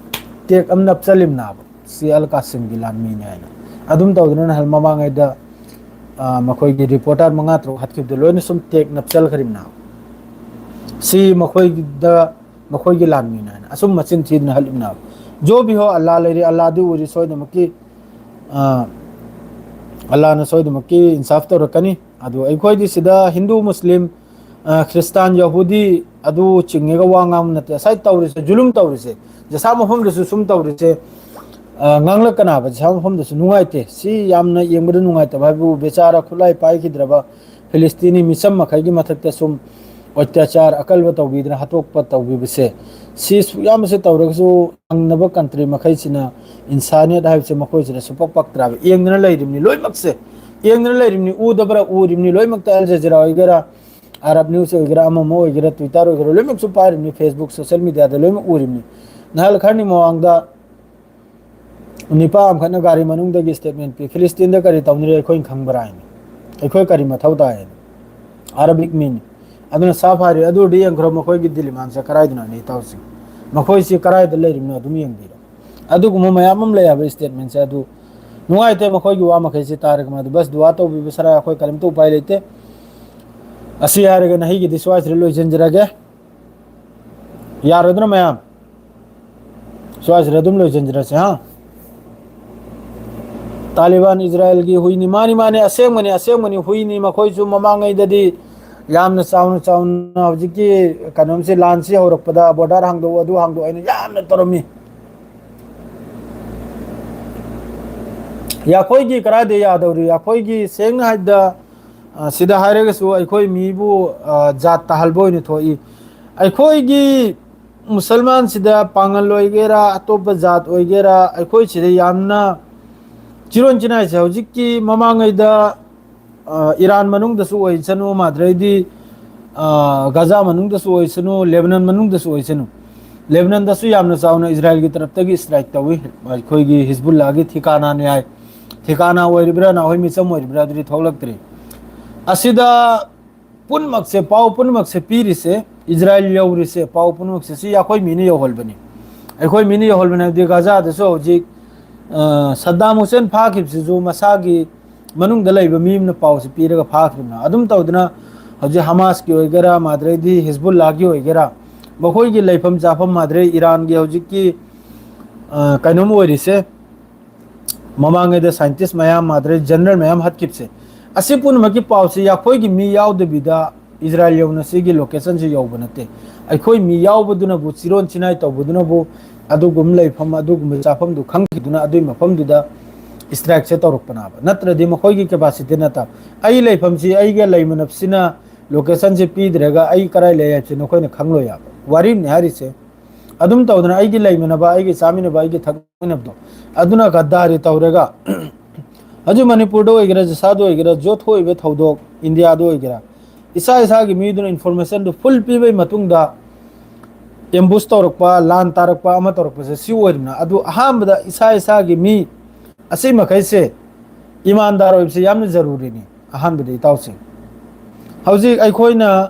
ꯇꯦꯛ ꯑꯃ ꯅꯞꯆꯜꯂꯤꯝꯅꯥꯕ꯫ ꯁꯤ ꯑꯜ ꯀꯥꯁꯤꯝꯒꯤ ꯂꯥꯟꯃꯤꯅꯤ ꯍꯥꯏꯅ꯫ ꯑꯗꯨꯝ ꯇꯧꯗꯅ ꯅꯍꯥꯟ ꯃꯃꯥꯡꯉꯩꯗ, ꯑ, ꯃꯈꯣꯏꯒꯤ ꯔꯤꯄꯣꯔꯇꯔ ꯃꯉꯥ ꯇꯔꯨꯛ ꯍꯥꯠꯈꯤꯕꯗꯣ ꯂꯣꯏꯅ ꯁꯨꯝ ꯇꯦꯛ ꯅꯞꯆꯜꯈ꯭ꯔꯤꯕꯅꯦꯕ꯫ ꯁꯤ ꯃꯈꯣꯏꯗ, ꯃꯈꯣꯏꯒꯤ ꯂꯥꯟꯃꯤꯅꯤ ꯍꯥꯏꯅ ꯑꯁꯨꯝ ꯃꯆꯤꯟ ꯊꯤꯗꯅ ꯍꯠꯂꯤꯕꯅꯦꯕ꯫ ꯖꯣ ꯚꯤ ꯍꯣ, ꯑꯜꯂꯥ ꯂꯩꯔꯤ, ꯑꯜꯂꯥꯗꯤ ꯎꯔꯤ ꯁꯣꯏꯗꯅꯃꯛꯀꯤ, ꯑ, ꯑꯜꯂꯥꯅ ꯁꯣꯏꯗꯅꯃꯛꯀꯤ ꯏꯟꯁꯥꯐ ꯇꯧꯔꯛꯀꯅꯤ꯫ ꯑꯗꯨ ꯑꯩꯈꯣꯏꯗꯤ ꯁꯤꯗ ꯍꯤꯟꯗꯨ, ꯃꯨꯁꯂꯤꯝ, ꯑ, ꯈ꯭ꯔꯤꯁꯇꯥꯟ, ꯌꯍꯨꯗꯤ ꯑꯗꯨ ꯆꯤꯡꯉꯒ ꯋꯥ ꯉꯥꯡꯕ ꯅꯠꯇꯦ꯫ ꯉꯁꯥꯏ ꯇꯧꯔꯤꯁꯦ, ꯖꯨꯂꯨꯝ ꯇꯧꯔꯤꯁꯦ, ꯖꯁꯥ ꯃꯐꯝꯗꯁꯨ ꯁꯨꯝ ꯇꯧꯔꯤꯁꯦ, ꯑ, ꯉꯥꯡꯂꯛꯀꯅꯥꯕ ꯖꯁꯥ ꯃꯐꯝꯗꯁꯨ ꯅꯨꯡꯉꯥꯏꯇꯦ꯫ ꯁꯤ ꯌꯥꯝꯅ ꯌꯦꯡꯕꯗ ꯅꯨꯡꯉꯥꯏꯇꯕ ꯍꯥꯏꯕꯕꯨ, ꯕꯦꯆꯥꯔ ꯈꯨꯠꯂꯥꯏ ꯄꯥꯏꯈꯤꯗ꯭ꯔꯕ ꯐꯤꯂꯤꯁꯇꯤꯅꯤ ꯃꯤꯆꯝ ꯃꯈꯩꯒꯤ ꯃꯊꯛꯇ ꯁꯨꯝ ꯑꯣꯏꯇꯥꯆꯥꯔ ꯑꯀꯜꯕ ꯇꯧꯕꯤꯗꯅ ꯍꯥꯠꯇꯣꯛꯄ ꯇꯧꯕꯤꯕꯁꯦ, ꯁꯤ ꯁꯨꯛ ꯌꯥꯝꯕꯁꯦ ꯇꯧꯔꯒꯁꯨ ꯊꯪꯅꯕ ꯀꯟꯇ꯭ꯔꯤ ꯃꯈꯩꯁꯤꯅ ꯏꯟꯁꯥꯅꯤꯌꯠ ꯍꯥꯏꯕꯁꯦ ꯃꯈꯣꯏꯁꯤꯗ ꯁꯨꯄꯛ ꯄꯛꯇ꯭ꯔꯕ꯫ ꯌꯦꯡꯗꯅ ꯂꯩꯔꯤꯕꯅꯤ ꯂꯣꯏꯅꯃꯛꯁꯦ, ꯌꯦꯡꯗꯅ ꯂꯩꯔꯤꯕꯅꯤ꯫ ꯎꯗꯕ꯭ꯔꯥ? ꯎꯔꯤꯕꯅꯤ ꯂꯣꯏꯅꯃꯛꯇ꯫ ꯑꯜ ꯖꯖꯤꯔꯥ ꯑꯣꯏꯒꯦꯔꯥ, ꯑꯔꯕ ꯅ꯭ꯌꯨꯁ ꯑꯣꯏꯒꯦꯔꯥ, ꯑꯃ ꯑꯃ ꯑꯣꯏꯒꯦꯔꯥ, ꯇ꯭ꯋꯤꯇꯔ ꯑꯣꯏꯒꯦꯔꯥ, ꯂꯣꯏꯅꯃꯛꯁꯨ ꯄꯥꯏꯔꯤꯕꯅꯤ, ꯐꯦꯁꯕꯨꯛ, ꯁꯣꯁꯦꯜ ꯃꯤꯗꯤꯌꯥꯗ ꯂꯣꯏꯅꯃꯛ ꯎꯔꯤꯕꯅꯤ꯫ ꯅꯍꯥꯟ ꯈꯔꯅꯤ ꯃꯃꯥꯡꯗ ꯅꯤꯄꯥ ꯑꯃꯈꯛꯅ ꯒꯥꯔꯤ ꯃꯅꯨꯡꯗꯒꯤ ꯁ꯭ꯇꯦꯠꯃꯦꯟ ꯄꯤ, "ꯐꯤꯂꯤꯁꯇꯤꯟꯗ ꯀꯔꯤ ꯇꯧꯅꯔꯤ ꯑꯩꯈꯣꯏꯅ ꯈꯪꯕ꯭ꯔꯥ?" ꯍꯥꯏꯅ꯫ "ꯑꯩꯈꯣꯏ ꯀꯔꯤ ꯃꯊꯧ ꯇꯥꯏ?" ꯍꯥꯏꯅ꯫ ꯑꯔꯕꯤꯛ ꯃꯤꯅꯤ꯫ ꯑꯗꯨꯅ ꯁꯥꯐ ꯍꯥꯏꯔꯦ, ꯑꯗꯨ ꯑꯣꯏꯔꯗꯤ ꯌꯦꯡꯈ꯭ꯔꯣ, ꯃꯈꯣꯏꯒꯤ ꯗꯤꯂꯤꯃꯥꯟꯁꯦ ꯀꯔꯥꯏꯗꯅꯣ ꯍꯥꯏꯅ, ꯏꯇꯥꯎꯁꯤꯡ? ꯃꯈꯣꯏꯁꯤ ꯀꯔꯥꯏꯗ ꯂꯩꯔꯤꯕꯅꯣ ꯑꯗꯨꯝ ꯌꯦꯡꯕꯤꯔꯣ꯫ ꯑꯗꯨꯒꯨꯝꯕ ꯃꯌꯥꯝ ꯑꯃ ꯂꯩ ꯍꯥꯏꯕ ꯁ꯭ꯇꯦꯠꯃꯦꯟꯁꯦ꯫ ꯑꯗꯨ ꯅꯨꯡꯉꯥꯏꯇꯦ ꯃꯈꯣꯏꯒꯤ ꯋꯥ ꯃꯈꯩꯁꯤ ꯇꯥꯔꯒ꯫ ꯃꯗꯨ ꯕꯁ ꯗꯨꯋꯥ ꯇꯧꯕꯤꯕ ꯁꯔꯥ ꯑꯩꯈꯣꯏ ꯀꯔꯤꯝꯇ ꯎꯄꯥꯏ ꯂꯩꯇꯦ꯫ ꯑꯁꯤ ꯍꯥꯏꯔꯒ ꯅꯍꯩꯒꯤꯗꯤ ꯁ꯭ꯋꯥꯏꯁꯤꯗ ꯂꯣꯏꯁꯤꯟꯖꯔꯒꯦ꯫ ꯌꯥꯔꯣꯏꯗ꯭ꯔꯣ ꯃꯌꯥꯝ? ꯁ꯭ꯋꯥꯏꯁꯤꯗ ꯑꯗꯨꯝ ꯂꯣꯏꯁꯤꯟꯖꯔꯁꯦ, ꯍꯥ? ꯇꯥꯂꯤꯕꯥꯟ ꯏꯖꯔꯥꯌꯦꯜꯒꯤ ꯍꯨꯏꯅꯤ꯫ ꯃꯥꯅꯤ, ꯃꯥꯅꯤ, ꯑꯁꯦꯡꯕꯅꯤ, ꯑꯁꯦꯡꯕꯅꯤ, ꯍꯨꯏꯅꯤ꯫ ꯃꯈꯣꯏꯁꯨ ꯃꯃꯥꯡꯉꯩꯗꯗꯤ ꯌꯥꯝꯅ ꯆꯥꯎꯅ ꯆꯥꯎꯅ ꯍꯧꯖꯤꯛꯀꯤ ꯀꯩꯅꯣꯝꯁꯦ, ꯂꯥꯟꯁꯤ ꯍꯧꯔꯛꯄꯗ ꯕꯣꯔꯗꯔ ꯍꯥꯡꯗꯣꯛꯎ, ꯑꯗꯨ ꯍꯥꯡꯗꯣꯛꯎ ꯍꯥꯏꯅ ꯌꯥꯝꯅ ꯇꯧꯔꯝꯃꯤ꯫ ꯌꯥꯈꯣꯏꯒꯤ ꯀꯗꯥꯏꯗ ꯌꯥꯗꯧꯔꯤ? ꯌꯥꯈꯣꯏꯒꯤ ꯁꯦꯡꯅ ꯍꯥꯏꯕꯗ, ꯑ, ꯁꯤꯗ ꯍꯥꯏꯔꯒꯁꯨ ꯑꯩꯈꯣꯏ ꯃꯤꯕꯨ, ꯑ, ꯖꯥꯠ ꯇꯥꯍꯜꯕ ꯑꯣꯏꯅ ꯊꯣꯛꯏ꯫ ꯑꯩꯈꯣꯏꯒꯤ ꯃꯨꯁꯜꯃꯥꯟꯁꯤꯗ ꯄꯥꯉꯜ ꯑꯣꯏꯒꯦꯔꯥ, ꯑꯇꯣꯞꯄ ꯖꯥꯠ ꯑꯣꯏꯒꯦꯔꯥ, ꯑꯩꯈꯣꯏ ꯁꯤꯗ ꯌꯥꯝꯅ ꯆꯤꯔꯣꯟ ꯆꯤꯅꯥꯏꯁꯦ꯫ ꯍꯧꯖꯤꯛꯀꯤ ꯃꯃꯥꯡꯉꯩꯗ ꯑ, ꯏꯔꯥꯟ ꯃꯅꯨꯡꯗꯁꯨ ꯑꯣꯏꯁꯅꯨ, ꯃꯥꯗ꯭ꯔꯩꯗꯤ, ꯑ, ꯒꯥꯖꯥ ꯃꯅꯨꯡꯗꯁꯨ ꯑꯣꯏꯁꯅꯨ, ꯂꯦꯕꯅꯟ ꯃꯅꯨꯡꯗꯁꯨ ꯑꯣꯏꯁꯅꯨ, ꯂꯦꯕꯅꯟꯗꯁꯨ ꯌꯥꯝꯅ ꯆꯥꯎꯅ ꯏꯖꯔꯥꯏꯜꯒꯤ ꯇꯔꯞꯇꯒꯤ ꯁ꯭ꯇ꯭ꯔꯥꯏꯛ ꯇꯧꯏ꯫ ꯑꯩꯈꯣꯏꯒꯤ ꯍꯤꯖꯕꯨꯜꯂꯥꯒꯤ ꯊꯤꯀꯥꯅꯥꯅꯤ ꯍꯥꯏ꯫ ꯊꯤꯀꯥꯅꯥ ꯑꯣꯏꯔꯤꯕ꯭ꯔꯥ, ꯅꯈꯣꯏ ꯃꯤꯆꯝ ꯑꯣꯏꯔꯤꯕ꯭ꯔꯥ, ꯑꯗꯨꯗꯤ ꯊꯣꯛꯂꯛꯇ꯭ꯔꯤ꯫ ꯑꯁꯤꯗ ꯄꯨꯝꯅꯃꯛꯁꯦ, ꯄꯥꯎ ꯄꯨꯝꯅꯃꯛꯁꯦ ꯄꯤꯔꯤꯁꯦ ꯏꯖꯔꯥꯏꯜ ꯌꯧꯔꯤꯁꯦ, ꯄꯥꯎ ꯄꯨꯝꯅꯃꯛꯁꯦ ꯁꯤ ꯑꯩꯈꯣꯏ ꯃꯤꯅ ꯌꯧꯍꯟꯕꯅꯤ꯫ ꯑꯩꯈꯣꯏ ꯃꯤꯅ ꯌꯧꯍꯟꯕꯅꯤ ꯍꯥꯏꯕꯗꯤ ꯒꯥꯖꯥꯗꯁꯨ ꯍꯧꯖꯤꯛ, ꯑ, ꯁꯗꯥꯝ ꯍꯨꯁꯦꯟ ꯐꯥꯈꯤꯕꯁꯤꯁꯨ ꯃꯁꯥꯒꯤ ꯃꯅꯨꯡꯗ ꯂꯩꯕ ꯃꯤ ꯑꯃꯅ ꯄꯥꯎꯁꯤ ꯄꯤꯔꯒ ꯐꯥꯈ꯭ꯔꯤꯕꯅꯤ꯫ ꯑꯗꯨꯝ ꯇꯧꯗꯅ ꯍꯧꯖꯤꯛ ꯍꯃꯥꯁꯀꯤ ꯑꯣꯏꯒꯦꯔꯥ, ꯃꯥꯗ꯭ꯔꯩꯗꯤ ꯍꯤꯖꯕꯨꯜꯂꯥꯒꯤ ꯑꯣꯏꯒꯦꯔꯥ, ꯃꯈꯣꯏꯒꯤ ꯂꯩꯐꯝ ꯆꯥꯐꯝ ꯃꯥꯗ꯭ꯔꯩ ꯏꯔꯥꯟꯒꯤ ꯍꯧꯖꯤꯛꯀꯤ, ꯑ, ꯀꯩꯅꯣꯝ ꯑꯣꯏꯔꯤꯁꯦ, ꯃꯃꯥꯡꯉꯩꯗ ꯁꯥꯏꯟꯇꯤꯁ ꯃꯌꯥꯝ, ꯃꯥꯗ꯭ꯔꯩ ꯖꯦꯅꯔꯦꯜ ꯃꯌꯥꯝ ꯍꯥꯠꯈꯤꯕꯁꯦ, ꯑꯁꯤ ꯄꯨꯝꯅꯃꯛꯀꯤ ꯄꯥꯎꯁꯤ ꯑꯩꯈꯣꯏꯒꯤ ꯃꯤ ꯌꯥꯎꯗꯕꯤꯗ ꯏꯖꯔꯥꯏꯜ ꯌꯧꯅ ꯁꯤꯒꯤ ꯂꯣꯀꯦꯁꯟꯁꯤ ꯌꯧꯕ ꯅꯠꯇꯦ꯫ ꯑꯩꯈꯣꯏ ꯃꯤ ꯌꯥꯎꯕꯗꯨꯅꯕꯨ, ꯆꯤꯔꯣꯟ ꯆꯤꯅꯥꯏ ꯇꯧꯕꯗꯨꯅꯕꯨ ꯑꯗꯨꯒꯨꯝꯕ ꯂꯩꯐꯝ, ꯑꯗꯨꯒꯨꯝꯕ ꯆꯥꯐꯝꯗꯨ ꯈꯪꯈꯤꯗꯨꯅ ꯑꯗꯨꯒꯤ ꯃꯐꯝꯗꯨꯗ ꯁ꯭ꯇ꯭ꯔꯥꯏꯛꯁꯦ ꯇꯧꯔꯛꯄꯅꯦꯕ꯫ ꯅꯠꯇ꯭ꯔꯗꯤ ꯃꯈꯣꯏꯒꯤ ꯀꯦꯄꯥꯁꯤꯇꯤ ꯅꯠꯇꯕ꯫ ꯑꯩ ꯂꯩꯐꯝꯁꯤ, ꯑꯩꯒ ꯂꯩꯃꯤꯟꯅꯕꯁꯤꯅ ꯂꯣꯀꯦꯁꯟꯁꯤ ꯄꯤꯗ꯭ꯔꯒ ꯑꯩ ꯀꯗꯥꯏ ꯂꯩ ꯍꯥꯏꯕꯁꯤ ꯅꯈꯣꯏꯅ ꯈꯪꯂꯣꯏ ꯍꯥꯏꯕ ꯋꯥꯔꯤꯅꯤ ꯍꯥꯏꯔꯤꯁꯦ꯫ ꯑꯗꯨꯝ ꯇꯧꯗꯅ ꯑꯩꯒꯤ ꯂꯩꯃꯤꯟꯅꯕ, ꯑꯩꯒꯤ ꯆꯥꯃꯤꯟꯅꯕ, ꯑꯩꯒꯤ ꯊꯛꯃꯤꯟꯅꯕꯗꯣ, ꯑꯗꯨꯅ ꯒꯗꯥꯔꯤ ꯇꯧꯔꯒ ꯍꯧꯖꯤꯛ ꯃꯅꯤꯄꯨꯔꯗ ꯑꯣꯏꯒꯦꯔꯥ, ꯖꯤꯁꯥꯗ ꯑꯣꯏꯒꯦꯔꯥ, ꯖꯣꯠ ꯊꯣꯛꯏꯕ ꯊꯧꯗꯣꯛ ꯏꯟꯗꯤꯌꯥꯗ ꯑꯣꯏꯒꯦꯔꯥ, ꯏꯁꯥ ꯏꯁꯥꯒꯤ ꯃꯤꯗꯨꯅ ꯏꯟꯐꯣꯔꯃꯦꯁꯟꯗꯨ ꯐꯨꯜ ꯄꯤꯕꯒꯤ ꯃꯇꯨꯡꯗ ꯑꯦꯝꯕꯨꯁ ꯇꯧꯔꯛꯄ, ꯂꯥꯟ ꯇꯥꯔꯛꯄ ꯑꯃ ꯇꯧꯔꯛꯄꯁꯦ ꯁꯤ ꯑꯣꯏꯗꯅ, ꯑꯗꯨ ꯑꯍꯥꯟꯕꯗ ꯏꯁꯥ ꯏꯁꯥꯒꯤ ꯃꯤ ꯑꯁꯤ ꯃꯈꯩꯁꯦ ꯏꯃꯥꯟꯗꯥꯔ ꯑꯣꯏꯕꯁꯦ ꯌꯥꯝꯅ ꯖꯔꯨꯔꯤꯅꯤ꯫ ꯑꯍꯥꯟꯕꯗ ꯏꯇꯥꯎꯁꯤꯡ, ꯍꯧꯖꯤꯛ ꯑꯩꯈꯣꯏꯅ,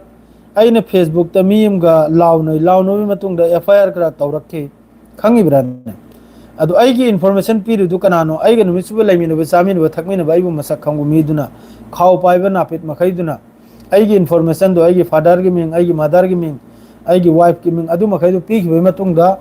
ꯑꯩꯅ ꯐꯦꯁꯕꯨꯛꯇ ꯃꯤ ꯑꯃꯒ ꯂꯥꯎꯅꯩ, ꯂꯥꯎꯅꯕꯒꯤ ꯃꯇꯨꯡꯗ ꯑꯦꯐ ꯑꯥꯏ ꯑꯥꯔ ꯈꯔ ꯇꯧꯔꯛꯈꯤ, ꯈꯪꯉꯤꯕ꯭ꯔꯥꯅꯦ? ꯑꯗꯨ ꯑꯩꯒꯤ ꯏꯟꯐꯣꯔꯃꯦꯁꯟ ꯄꯤꯔꯤꯗꯨ ꯀꯅꯥꯅꯣ? ꯑꯩꯒ ꯅꯨꯃꯤꯠꯁꯤꯕꯨ ꯂꯩꯃꯤꯟꯅꯕ, ꯆꯥꯃꯤꯟꯅꯕ, ꯊꯛꯃꯤꯟꯅꯕ, ꯑꯩꯕꯨ ꯃꯁꯛ ꯈꯪꯕ ꯃꯤꯗꯨꯅ, ꯈꯥꯎ ꯄꯥꯏꯕ ꯅꯥꯄꯤꯠ ꯃꯈꯩꯗꯨꯅ ꯑꯩꯒꯤ ꯏꯟꯐꯣꯔꯃꯦꯁꯟꯗꯣ, ꯑꯩꯒꯤ ꯐꯥꯗꯔꯒꯤ ꯃꯤꯡ, ꯑꯩꯒꯤ ꯃꯥꯗꯔꯒꯤ ꯃꯤꯡ, ꯑꯩꯒꯤ ꯋꯥꯏꯐꯀꯤ ꯃꯤꯡ, ꯑꯗꯨ ꯃꯈꯩꯗꯨ ꯄꯤꯈꯤꯕꯒꯤ ꯃꯇꯨꯡꯗ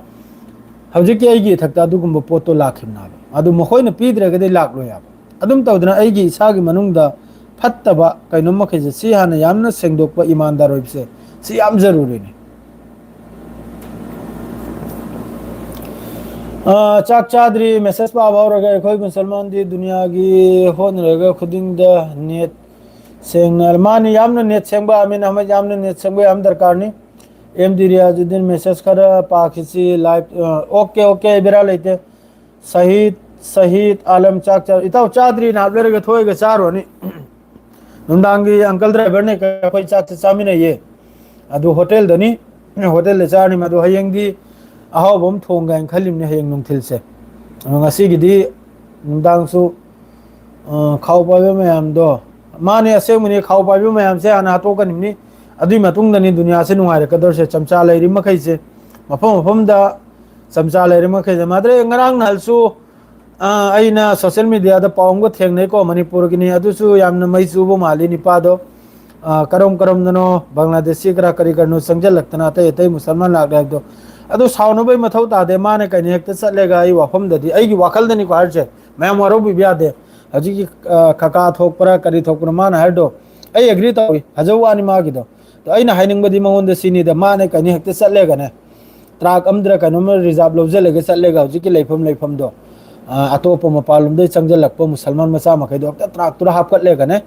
ꯍꯧꯖꯤꯛꯀꯤ ꯑꯩꯒꯤ ꯏꯊꯛꯇ ꯑꯗꯨꯒꯨꯝꯕ ꯄꯣꯠꯇꯣ ꯂꯥꯛꯈꯤꯕꯅꯦꯕ꯫ ꯑꯗꯨ ꯃꯈꯣꯏꯅ ꯄꯤꯗ꯭ꯔꯒꯗꯤ ꯂꯥꯛꯂꯣꯏ ꯍꯥꯏꯕ꯫ ꯑꯗꯨꯝ ꯇꯧꯗꯅ ꯑꯩꯒꯤ ꯏꯁꯥꯒꯤ ꯃꯅꯨꯡꯗ ꯐꯠꯇꯕ ꯀꯩꯅꯣꯝ ꯃꯈꯩꯁꯦ, ꯁꯤ ꯍꯥꯟꯅ ꯌꯥꯝꯅ ꯁꯦꯡꯗꯣꯛꯄ, ꯏꯃꯥꯟꯗꯥꯔ ꯑꯣꯏꯕꯁꯦ, ꯁꯤ ꯌꯥꯝ ꯖꯔꯨꯔꯤꯅꯤ꯫ ꯑ, ꯆꯥꯛ ꯆꯥꯗ꯭ꯔꯤ, ꯃꯦꯁꯦꯖ ꯄꯥꯕ ꯍꯧꯔꯒ꯫ ꯑꯩꯈꯣꯏ ꯃꯨꯁꯜꯃꯥꯟꯗꯤ ꯗꯨꯅꯤꯌꯥꯒꯤ ꯍꯣꯠꯅꯔꯒ ꯈꯨꯗꯤꯡꯗ ꯅꯦꯠ ꯁꯦꯡꯅ, ꯃꯥꯅꯤ, ꯌꯥꯝꯅ ꯅꯦꯠ ꯁꯦꯡꯕ, ꯑꯃꯤꯟ ꯑꯍꯃꯗ, ꯌꯥꯝꯅ ꯅꯦꯠ ꯁꯦꯡꯕ ꯌꯥꯝ ꯗꯔꯀꯥꯔꯅꯤ꯫ ꯑꯦꯝ ꯗꯤ ꯔꯤꯌꯥꯖꯨꯗꯤꯟ ꯃꯦꯁꯦꯖ ꯈꯔ ꯄꯥꯈꯤꯁꯤ꯫ ꯂꯥꯏꯚ, ꯑ, ꯑꯣꯀꯦ, ꯑꯣꯀꯦ, ꯑꯩ ꯕꯦꯔꯥ ꯂꯩꯇꯦ꯫ ꯁꯍꯤꯗ, ꯁꯍꯤꯗ ꯑꯥꯂꯝ ꯆꯥꯛ ꯆꯥ-, ꯏꯇꯥꯎ ꯆꯥꯗ꯭ꯔꯤ, ꯅꯍꯥꯛ ꯂꯩꯔꯒ ꯊꯣꯛꯑꯒ ꯆꯥꯔꯨꯔꯅꯤ꯫ ꯅꯨꯡꯗꯥꯡꯒꯤ uncle driverꯅꯦ ꯑꯩꯈꯣꯏ ꯆꯥꯛꯁꯦ ꯆꯥꯃꯤꯟꯅꯩꯌꯦ꯫ ꯑꯗꯨ ꯍꯣꯇꯦꯜꯗꯅꯤ, ꯍꯣꯇꯦꯜꯗ ꯆꯥꯔꯅꯤ꯫ ꯑꯗꯨ ꯍꯌꯦꯡꯗꯤ ꯑꯍꯥꯎꯕ ꯑꯃ ꯊꯣꯡꯒꯦ ꯍꯥꯏꯅ ꯈꯜꯂꯤꯕꯅꯤ, ꯍꯌꯦꯡ ꯅꯨꯡꯊꯤꯜꯁꯦ꯫ ꯑꯗꯣ ꯉꯁꯤꯒꯤꯗꯤ ꯅꯨꯡꯗꯥꯡꯁꯨ, ꯑ, ꯈꯥꯎ ꯄꯥꯏꯕ ꯃꯌꯥꯝꯗꯣ, ꯃꯥꯅꯦ, ꯑꯁꯦꯡꯕꯅꯤ, ꯈꯥꯎ ꯄꯥꯏꯕ ꯃꯌꯥꯝꯁꯦ ꯍꯥꯟꯅ ꯍꯥꯠꯇꯣꯛꯀꯅꯤꯕꯅꯤ꯫ ꯑꯗꯨꯒꯤ ꯃꯇꯨꯡꯗꯅꯤ ꯗꯨꯅꯤꯌꯥꯁꯦ ꯅꯨꯡꯉꯥꯏꯔꯛꯀꯗꯧꯔꯤꯁꯦ꯫ ꯆꯝꯆꯥ ꯂꯩꯔꯤ ꯃꯈꯩꯁꯦ, ꯃꯐꯝ ꯃꯐꯝꯗ ꯆꯝꯆꯥ ꯂꯩꯔꯤ ꯃꯈꯩꯁꯦ꯫ ꯃꯥꯗ꯭ꯔꯦ, ꯉꯔꯥꯡ ꯅꯍꯥꯟꯁꯨ ꯑ, ꯑꯩꯅ social mediaꯗ ꯄꯥꯎ ꯑꯃꯒ ꯊꯦꯡꯅꯩꯀꯣ, ꯃꯅꯤꯄꯨꯔꯒꯤꯅꯤ, ꯑꯗꯨꯁꯨ ꯌꯥꯝꯅ ꯃꯩ ꯆꯨꯕ ꯃꯥꯜꯂꯤ ꯅꯤꯄꯥꯗꯣ꯫ ꯑ, ꯀꯔꯝ ꯀꯔꯝꯗꯅꯣ ꯕꯪꯒ꯭ꯂꯥꯗꯦꯁꯤ ꯈꯔ ꯀꯔꯤ ꯀꯔꯤꯅꯣ ꯆꯪꯁꯤꯜꯂꯛꯇꯅ ꯑꯇꯩ ꯑꯇꯩ ꯃꯨꯁꯜꯃꯥꯟ ꯂꯥꯛꯂꯦ ꯍꯥꯏꯕꯗꯣ꯫ ꯑꯗꯨ ꯁꯥꯎꯅꯕꯩ ꯃꯊꯧ ꯇꯥꯗꯦ, ꯃꯥꯅ ꯀꯩꯅꯣ ꯍꯦꯛꯇ ꯆꯠꯂꯦꯒ ꯑꯩ ꯋꯥꯐꯝꯗꯗꯤ, ꯑꯩꯒꯤ ꯋꯥꯈꯜꯗꯅꯤꯀꯣ ꯍꯥꯏꯔꯤꯁꯦ, ꯃꯌꯥꯝ ꯋꯥꯔꯧꯕꯤꯕ ꯌꯥꯗꯦ꯫ ꯍꯧꯖꯤꯛꯀꯤ, ꯑ, ꯈꯀꯥ ꯊꯣꯛꯄ꯭ꯔꯥ ꯀꯔꯤ ꯊꯣꯛꯄꯅꯣ ꯃꯥꯅ ꯍꯥꯏꯔꯤꯗꯣ, ꯑꯩ agree ꯇꯧꯏ, ꯐꯖꯕ ꯋꯥꯅꯤ ꯃꯥꯒꯤꯗꯣ꯫ ꯑꯗꯣ ꯑꯩꯅ ꯍꯥꯏꯅꯤꯡꯕꯗꯤ ꯃꯉꯣꯟꯗ ꯁꯤꯅꯤꯗ, ꯃꯥꯅ ꯀꯩꯅꯣ ꯍꯦꯛꯇ ꯆꯠꯂꯦꯒꯅꯦ, ꯇ꯭ꯔꯥꯛ ꯑꯃꯗ ꯀꯩꯅꯣꯝꯃ reserve ꯂꯧꯁꯤꯜꯂꯒ ꯆꯠꯂꯒ ꯍꯧꯖꯤꯛꯀꯤ ꯂꯩꯐꯝ ꯂꯩꯐꯝꯗꯣ, ꯑ, ꯑꯇꯣꯞꯄ ꯃꯄꯥꯟꯂꯣꯝꯗꯒꯤ ꯆꯪꯁꯤꯜꯂꯛꯄ ꯃꯨꯁꯜꯃꯥꯟ ꯃꯆꯥ ꯃꯈꯩꯗꯣ ꯍꯦꯛꯇ ꯇ꯭ꯔꯥꯛꯇꯨꯗ ꯍꯥꯞꯀꯠꯂꯒꯅꯦ,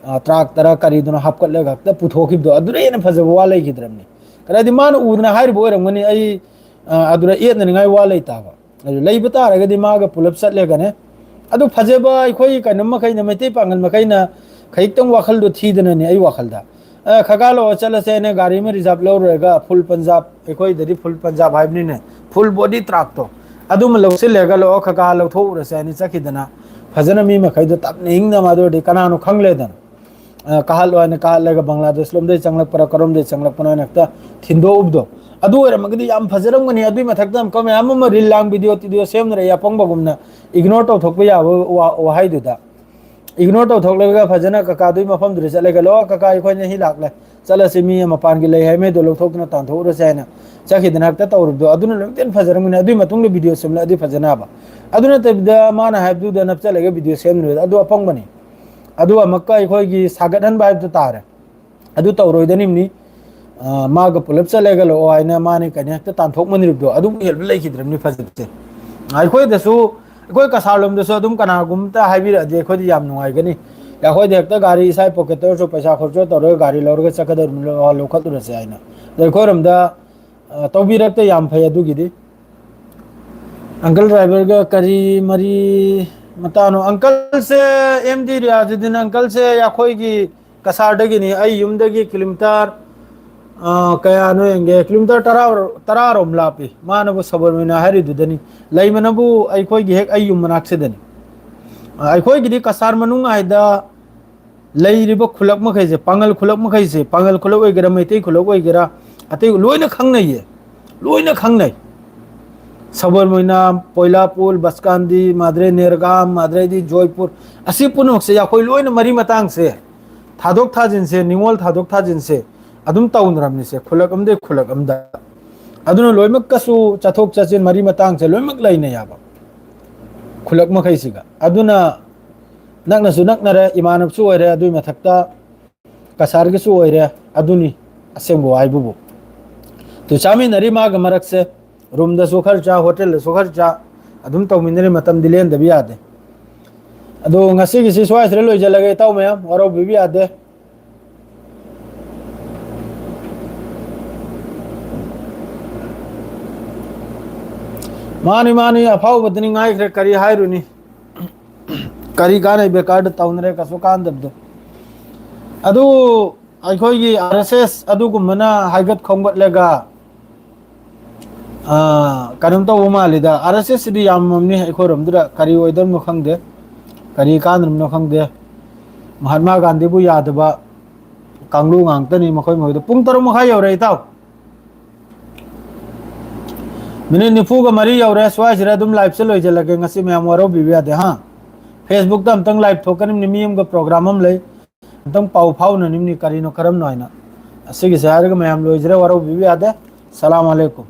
ꯑ, ꯇ꯭ꯔꯥꯛꯇꯔ ꯀꯔꯤꯗꯨꯅ ꯍꯥꯞꯀꯠꯂꯒ ꯍꯦꯛꯇ ꯄꯨꯊꯣꯛꯈꯤꯕꯗꯣ, ꯑꯗꯨꯗ ꯍꯦꯟꯅ ꯐꯖꯕ ꯋꯥ ꯂꯩꯈꯤꯗ꯭ꯔꯕꯅꯤ꯫ ꯀꯔꯤꯗꯤ ꯃꯥꯅ ꯎꯗꯅ ꯍꯥꯏꯔꯤꯕ ꯑꯣꯏꯔꯝꯒꯅꯤ, ꯑꯩ, ꯑ, ꯑꯗꯨꯗ ꯌꯦꯠꯅꯅꯤꯡꯉꯥꯏ ꯋꯥ ꯂꯩꯇꯕ꯫ ꯑꯗꯨ ꯂꯩꯕ ꯇꯥꯔꯒꯗꯤ ꯃꯥꯒ ꯄꯨꯂꯞ ꯆꯠꯂꯒꯅꯦ꯫ ꯑꯗꯨ ꯐꯖꯕ ꯑꯩꯈꯣꯏ ꯀꯩꯅꯣ ꯃꯈꯩꯅ, ꯃꯩꯇꯩ ꯄꯥꯡꯒꯜ ꯃꯈꯩꯅ ꯈꯖꯤꯛꯇꯪ ꯋꯥꯈꯜꯗꯣ ꯊꯤꯗꯅꯅꯦ, ꯑꯩ ꯋꯥꯈꯜꯗ꯫ ꯑ, ꯈꯒꯥ ꯂꯥꯛꯑꯣ ꯆꯠꯂꯁꯦ ꯍꯥꯏꯅ ꯒꯥꯔꯤ ꯑꯃ reserve ꯂꯧꯔꯨꯔꯒ full ꯄꯟꯖꯥꯕ, ꯑꯩꯈꯣꯏꯗꯗꯤ full ꯄꯟꯖꯥꯕ ꯍꯥꯏꯕꯅꯤꯅꯦ, full body ꯇ꯭ꯔꯥꯛꯇꯣ, ꯑꯗꯨꯃ ꯂꯧꯁꯤꯜꯂꯒ ꯂꯥꯛꯑꯣ ꯈꯒꯥ ꯂꯧꯊꯣꯛꯎꯔꯁꯦ ꯍꯥꯏꯅ ꯆꯠꯈꯤꯗꯅ ꯐꯖꯅ ꯃꯤ ꯃꯈꯩꯗꯣ ꯇꯞꯅ ꯏꯪꯅ, ꯃꯗꯨ ꯑꯣꯏꯔꯗꯤ ꯀꯅꯥꯅꯣ ꯈꯪꯂꯦꯗꯅ꯫ ꯑ, ꯀꯥꯍꯠꯂꯣ ꯍꯥꯏꯅ ꯀꯥꯍꯠꯂꯒ ꯕꯪꯒ꯭ꯂꯥꯗꯦꯁ ꯂꯣꯝꯗꯩ ꯆꯪꯂꯛꯄ꯭ꯔꯥ ꯀꯔꯣꯝꯗꯩ ꯆꯪꯂꯛꯄꯅꯣ ꯍꯥꯏꯅ ꯍꯦꯛꯇ ꯊꯤꯟꯗꯣꯛꯎꯕꯗꯣ꯫ ꯑꯗꯨ ꯑꯣꯏꯔꯝꯃꯒꯗꯤ ꯌꯥꯝ ꯐꯖꯔꯝꯒꯅꯤ꯫ ꯑꯗꯨꯏ ꯃꯊꯛꯇ ꯑꯃꯨꯛꯀ ꯃꯌꯥꯝ ꯑꯃ reel ꯂꯥꯡ video ꯇꯤꯗꯤꯑꯣ ꯁꯦꯝꯅꯔꯛꯑꯦ ꯑꯄꯪꯕꯒꯨꯝꯅ, ignore ꯇꯧꯊꯣꯛꯄ ꯌꯥꯕ ꯋꯥ-, ꯋꯥꯍꯩꯗꯨꯗ꯫ Ignore ꯇꯧꯊꯣꯛꯂꯒ ꯐꯖꯅ ꯀꯀꯥꯗꯨꯒꯤ ꯃꯐꯝꯗꯨꯗ ꯆꯠꯂꯒ, "ꯂꯣ ꯀꯀꯥ, ꯑꯩꯈꯣꯏꯅ ꯍꯤ ꯂꯥꯛꯂꯦ, ꯆꯠꯂꯁꯤ, ꯃꯤ ꯃꯄꯥꯟꯒꯤ ꯂꯩ ꯍꯥꯏꯃꯩꯗꯣ ꯂꯧꯊꯣꯛꯇꯨꯅ ꯇꯥꯟꯊꯣꯛꯎꯔꯁꯦ" ꯍꯥꯏꯅ ꯆꯠꯈꯤꯗꯅ ꯍꯦꯛꯇ ꯇꯧꯔꯨꯕꯗꯣ, ꯑꯗꯨꯅ ꯂꯣꯏꯅ ꯐꯖꯔꯝꯒꯅꯤ꯫ ꯑꯗꯨꯒꯤ ꯃꯇꯨꯡꯗ video ꯁꯦꯝꯂꯛꯑꯗꯤ ꯐꯖꯅꯕ꯫ ꯑꯗꯨ ꯅꯠꯇꯕꯤꯗ ꯃꯥꯅ ꯍꯥꯏꯕꯗꯨꯗ ꯅꯞꯆꯜꯂꯒ video ꯁꯦꯝꯂꯨꯔꯗꯤ ꯑꯗꯨ ꯑꯄꯪꯕꯅꯤ꯫ ꯑꯗꯨ ꯑꯃꯨꯛꯀ ꯑꯩꯈꯣꯏꯒꯤ ꯁꯥꯒꯠꯍꯟꯕ ꯍꯥꯏꯕꯗꯨ ꯇꯥꯔꯦ꯫ ꯑꯗꯨ ꯇꯧꯔꯣꯏꯗꯅꯤꯝꯅꯤ꯫ ꯑ, ꯃꯥꯒ ꯄꯨꯂꯞ ꯆꯠꯂꯒ ꯂꯥꯛꯑꯣ ꯍꯥꯏꯅ ꯃꯥꯅ ꯀꯩꯅꯣ ꯍꯦꯛꯇ ꯇꯥꯟꯊꯣꯛꯃꯟꯔꯤꯕꯗꯣ, ꯑꯗꯨꯕꯨ ꯍꯦꯜꯞ ꯂꯩꯈꯤꯗ꯭ꯔꯕꯅꯤ ꯐꯖꯕꯁꯦ꯫ ꯑꯩꯈꯣꯏꯗꯁꯨ, ꯑꯩꯈꯣꯏ ꯀꯁꯥꯔ ꯂꯣꯝꯗꯁꯨ ꯑꯗꯨꯝ ꯀꯅꯥꯒꯨꯝꯕꯇ ꯍꯥꯏꯕꯤꯔꯛꯑꯗꯤ ꯑꯩꯈꯣꯏꯗꯤ ꯌꯥꯝ ꯅꯨꯡꯉꯥꯏꯒꯅꯤ꯫ ꯑꯩꯈꯣꯏꯗꯤ ꯍꯦꯛꯇ ꯒꯥꯔꯤ ꯏꯁꯥꯒꯤ ꯄꯣꯀꯦꯠꯇ ꯑꯣꯏꯔꯁꯨ ꯄꯩꯁꯥ ꯈꯣꯔꯁꯥ ꯇꯧꯔꯒ ꯒꯥꯔꯤ ꯂꯧꯔꯒ ꯆꯠꯀꯗꯧꯔꯤꯕꯅꯤ, ꯂꯧ-, ꯂꯧꯈꯠꯂꯨꯔꯁꯦ ꯍꯥꯏꯅ꯫ ꯑꯗꯣ ꯑꯩꯈꯣꯏꯔꯣꯝꯗ, ꯑ, ꯇꯧꯕꯤꯔꯛꯇꯦ, ꯌꯥꯝ ꯐꯩ ꯑꯗꯨꯒꯤꯗꯤ꯫ Uncle driverꯒ ꯀꯔꯤ ꯃꯔꯤ ꯃꯇꯥꯅꯣ, ꯑꯪꯀꯜꯁꯦ, ꯑꯦꯝ ꯗꯤ ꯔꯤꯌꯥꯖꯨꯗꯤꯟ ꯑꯪꯀꯜꯁꯦ ꯑꯩꯈꯣꯏꯒꯤ ꯀꯁꯥꯔꯗꯒꯤꯅꯤ꯫ ꯑꯩ ꯌꯨꯝꯗꯒꯤ ꯀꯤꯂꯣꯃꯤꯇꯔ, ꯑ, ꯀꯌꯥꯅꯣ ꯌꯦꯡꯒꯦ, ꯀꯤꯂꯣꯃꯤꯇꯔ ꯇꯔꯥ, ꯇꯔꯥ ꯔꯣꯝ ꯂꯥꯞꯄꯤ꯫ ꯃꯥꯅꯕꯨ ꯁꯕꯔꯃꯩꯅ ꯍꯥꯏꯔꯤꯗꯨꯗꯅꯤ꯫ ꯂꯩꯕꯅꯕꯨ ꯑꯩꯈꯣꯏꯒꯤ ꯍꯦꯛ ꯑꯩ ꯌꯨꯝ ꯃꯅꯥꯛꯁꯤꯗꯅꯤ꯫ ꯑ, ꯑꯩꯈꯣꯏꯒꯤꯗꯤ ꯀꯁꯥꯔ ꯃꯅꯨꯡ ꯍꯥꯏꯗ ꯂꯩꯔꯤꯕ ꯈꯨꯂꯛ ꯃꯈꯩꯁꯦ, ꯄꯥꯉꯜ ꯈꯨꯂꯛ ꯃꯈꯩꯁꯦ, ꯄꯥꯉꯜ ꯈꯨꯂꯛ ꯑꯣꯏꯒꯦꯔꯥ, ꯃꯩꯇꯩ ꯈꯨꯂꯛ ꯑꯣꯏꯒꯦꯔꯥ, ꯑꯇꯩ ꯂꯣꯏꯅ ꯈꯪꯅꯩꯌꯦ, ꯂꯣꯏꯅ ꯈꯪꯅꯩ꯫ ꯁꯕꯔꯃꯩꯅꯥ, ꯄꯣꯏꯂꯥꯄꯨꯜ, ꯕꯁꯀꯥꯟꯗꯤ, ꯃꯥꯗ꯭ꯔꯦ ꯅꯦꯔꯒꯥꯝ, ꯃꯥꯗ꯭ꯔꯦꯗꯤ ꯖꯣꯏꯄꯨꯔ, ꯑꯁꯤ ꯄꯨꯝꯅꯃꯛꯁꯦ ꯑꯩꯈꯣꯏ ꯂꯣꯏꯅ ꯃꯔꯤ ꯃꯇꯥꯡꯁꯦ, ꯊꯥꯗꯣꯛ ꯊꯥꯖꯤꯟꯁꯦ, ꯅꯤꯉꯣꯜ ꯊꯥꯗꯣꯛ ꯊꯥꯖꯤꯟꯁꯦ ꯑꯗꯨꯝ ꯇꯧꯅꯔꯝꯃꯤꯁꯦ, ꯈꯨꯂꯛ ꯑꯃꯗꯒꯤ ꯈꯨꯂꯛ ꯑꯃꯗ꯫ ꯑꯗꯨꯅ ꯂꯣꯏꯅꯃꯛꯀꯁꯨ ꯆꯠꯊꯣꯛ ꯆꯠꯁꯤꯟ ꯃꯔꯤ ꯃꯇꯥꯡꯁꯦ ꯂꯣꯏꯅꯃꯛ ꯂꯩꯅꯩ ꯍꯥꯏꯕ, ꯈꯨꯂꯛ ꯃꯈꯩꯁꯤꯒ꯫ ꯑꯗꯨꯅ ꯅꯛꯅꯁꯨ ꯅꯛꯅꯔꯦ, ꯏꯃꯥꯟꯅꯕꯁꯨ ꯑꯣꯏꯔꯦ, ꯑꯗꯨꯒꯤ ꯃꯊꯛꯇ ꯀꯁꯥꯔꯒꯤꯁꯨ ꯑꯣꯏꯔꯦ꯫ ꯑꯗꯨꯅꯤ ꯑꯁꯦꯡꯕ ꯋꯥꯍꯩꯕꯨꯕꯨ꯫ ꯑꯗꯨ ꯆꯥꯃꯤꯟꯅꯔꯤ ꯃꯥꯒ ꯃꯔꯛꯁꯦ, ꯔꯨꯝꯗꯁꯨ ꯈꯔ ꯆꯥ, ꯍꯣꯇꯦꯜꯗꯁꯨ ꯈꯔ ꯆꯥ, ꯑꯗꯨꯝ ꯇꯧꯃꯤꯟꯅꯔꯤ, ꯃꯇꯝꯗꯤ ꯂꯦꯟꯗꯕ ꯌꯥꯗꯦ꯫ ꯑꯗꯣ ꯉꯁꯤꯒꯤꯁꯤ ꯁ꯭ꯋꯥꯏꯁꯤꯗ ꯂꯣꯏꯁꯤꯜꯂꯒꯦ, ꯏꯇꯥꯎ ꯃꯌꯥꯝ ꯋꯥꯔꯧꯕꯤꯕ ꯌꯥꯗꯦ꯫ ꯃꯥꯅꯤ, ꯃꯥꯅꯤ, ꯑꯐꯥꯎꯕꯗꯨꯅꯤ ꯉꯥꯏꯈ꯭ꯔꯦ, ꯀꯔꯤ ꯍꯥꯏꯔꯨꯅꯤ? ꯀꯔꯤ ꯀꯥꯟꯅꯩ, ꯕꯦꯀꯥꯔꯗ ꯇꯧꯅꯔꯦ, ꯀꯩꯁꯨ ꯀꯥꯟꯗꯕꯗꯣ꯫ ꯑꯗꯨ ꯑꯩꯈꯣꯏꯒꯤ ꯑꯥꯔ ꯑꯦꯁ ꯑꯦꯁ ꯑꯗꯨꯒꯨꯝꯕꯅ ꯍꯥꯏꯒꯠ ꯈꯣꯝꯒꯠꯂꯒ, ꯑꯥ, ꯀꯩꯅꯣꯝ ꯇꯧꯕ ꯃꯥꯜꯂꯤꯗ꯫ ꯑꯥꯔ ꯑꯦꯁ ꯑꯦꯁ ꯁꯤꯗꯤ ꯌꯥꯝꯃꯝꯅꯤ ꯑꯩꯈꯣꯏꯔꯣꯝꯗꯨꯗ, ꯀꯔꯤ ꯑꯣꯏꯗꯣꯏꯅꯣ ꯈꯪꯗꯦ, ꯀꯔꯤ ꯀꯥꯟꯅꯕꯅꯣ ꯈꯪꯗꯦ꯫ ꯃꯍꯥꯠꯃꯥ ꯒꯥꯟꯙꯤꯕꯨ ꯌꯥꯗꯕ ꯀꯥꯡꯂꯨꯞ ꯉꯥꯛꯇꯅꯤ ꯃꯈꯣꯏ ꯃꯈꯣꯏꯗꯣ꯫ ꯄꯨꯡ ꯇꯔꯨꯛ ꯃꯈꯥꯏ ꯌꯧꯔꯦ, ꯏꯇꯥꯎ꯫ ꯃꯤꯅꯤꯠ ꯅꯤꯐꯨꯒ ꯃꯔꯤ ꯌꯧꯔꯦ꯫ ꯁ꯭ꯋꯥꯏꯁꯤꯗ ꯑꯗꯨꯝ ꯂꯥꯏꯚꯁꯦ ꯂꯣꯏꯁꯤꯜꯂꯒꯦ꯫ ꯉꯁꯤ ꯃꯌꯥꯝ ꯋꯥꯔꯧꯕꯤꯕ ꯌꯥꯗꯦ, ꯍꯥ? ꯐꯦꯁꯕꯨꯛꯇ ꯑꯝꯇꯪ ꯂꯥꯏꯚ ꯊꯣꯛꯀꯅꯤꯕꯅꯤ, ꯃꯤ ꯑꯃꯒ ꯄ꯭ꯔꯣꯒ꯭ꯔꯥꯝ ꯑꯃ ꯂꯩ, ꯑꯝꯇꯪ ꯄꯥꯎ ꯐꯥꯎꯅꯅꯤꯕꯅꯤ, ꯀꯔꯤꯅꯣ ꯀꯔꯝꯅꯣ ꯍꯥꯏꯅ꯫ ꯑꯁꯤꯒꯤꯁꯦ ꯍꯥꯏꯔꯒ ꯃꯌꯥꯝ ꯂꯣꯏꯖꯔꯦ, ꯋꯥꯔꯧꯕꯤꯕ ꯌꯥꯗꯦ꯫ ꯁꯂꯥꯝ ꯑꯂꯩꯀꯨꯝ꯫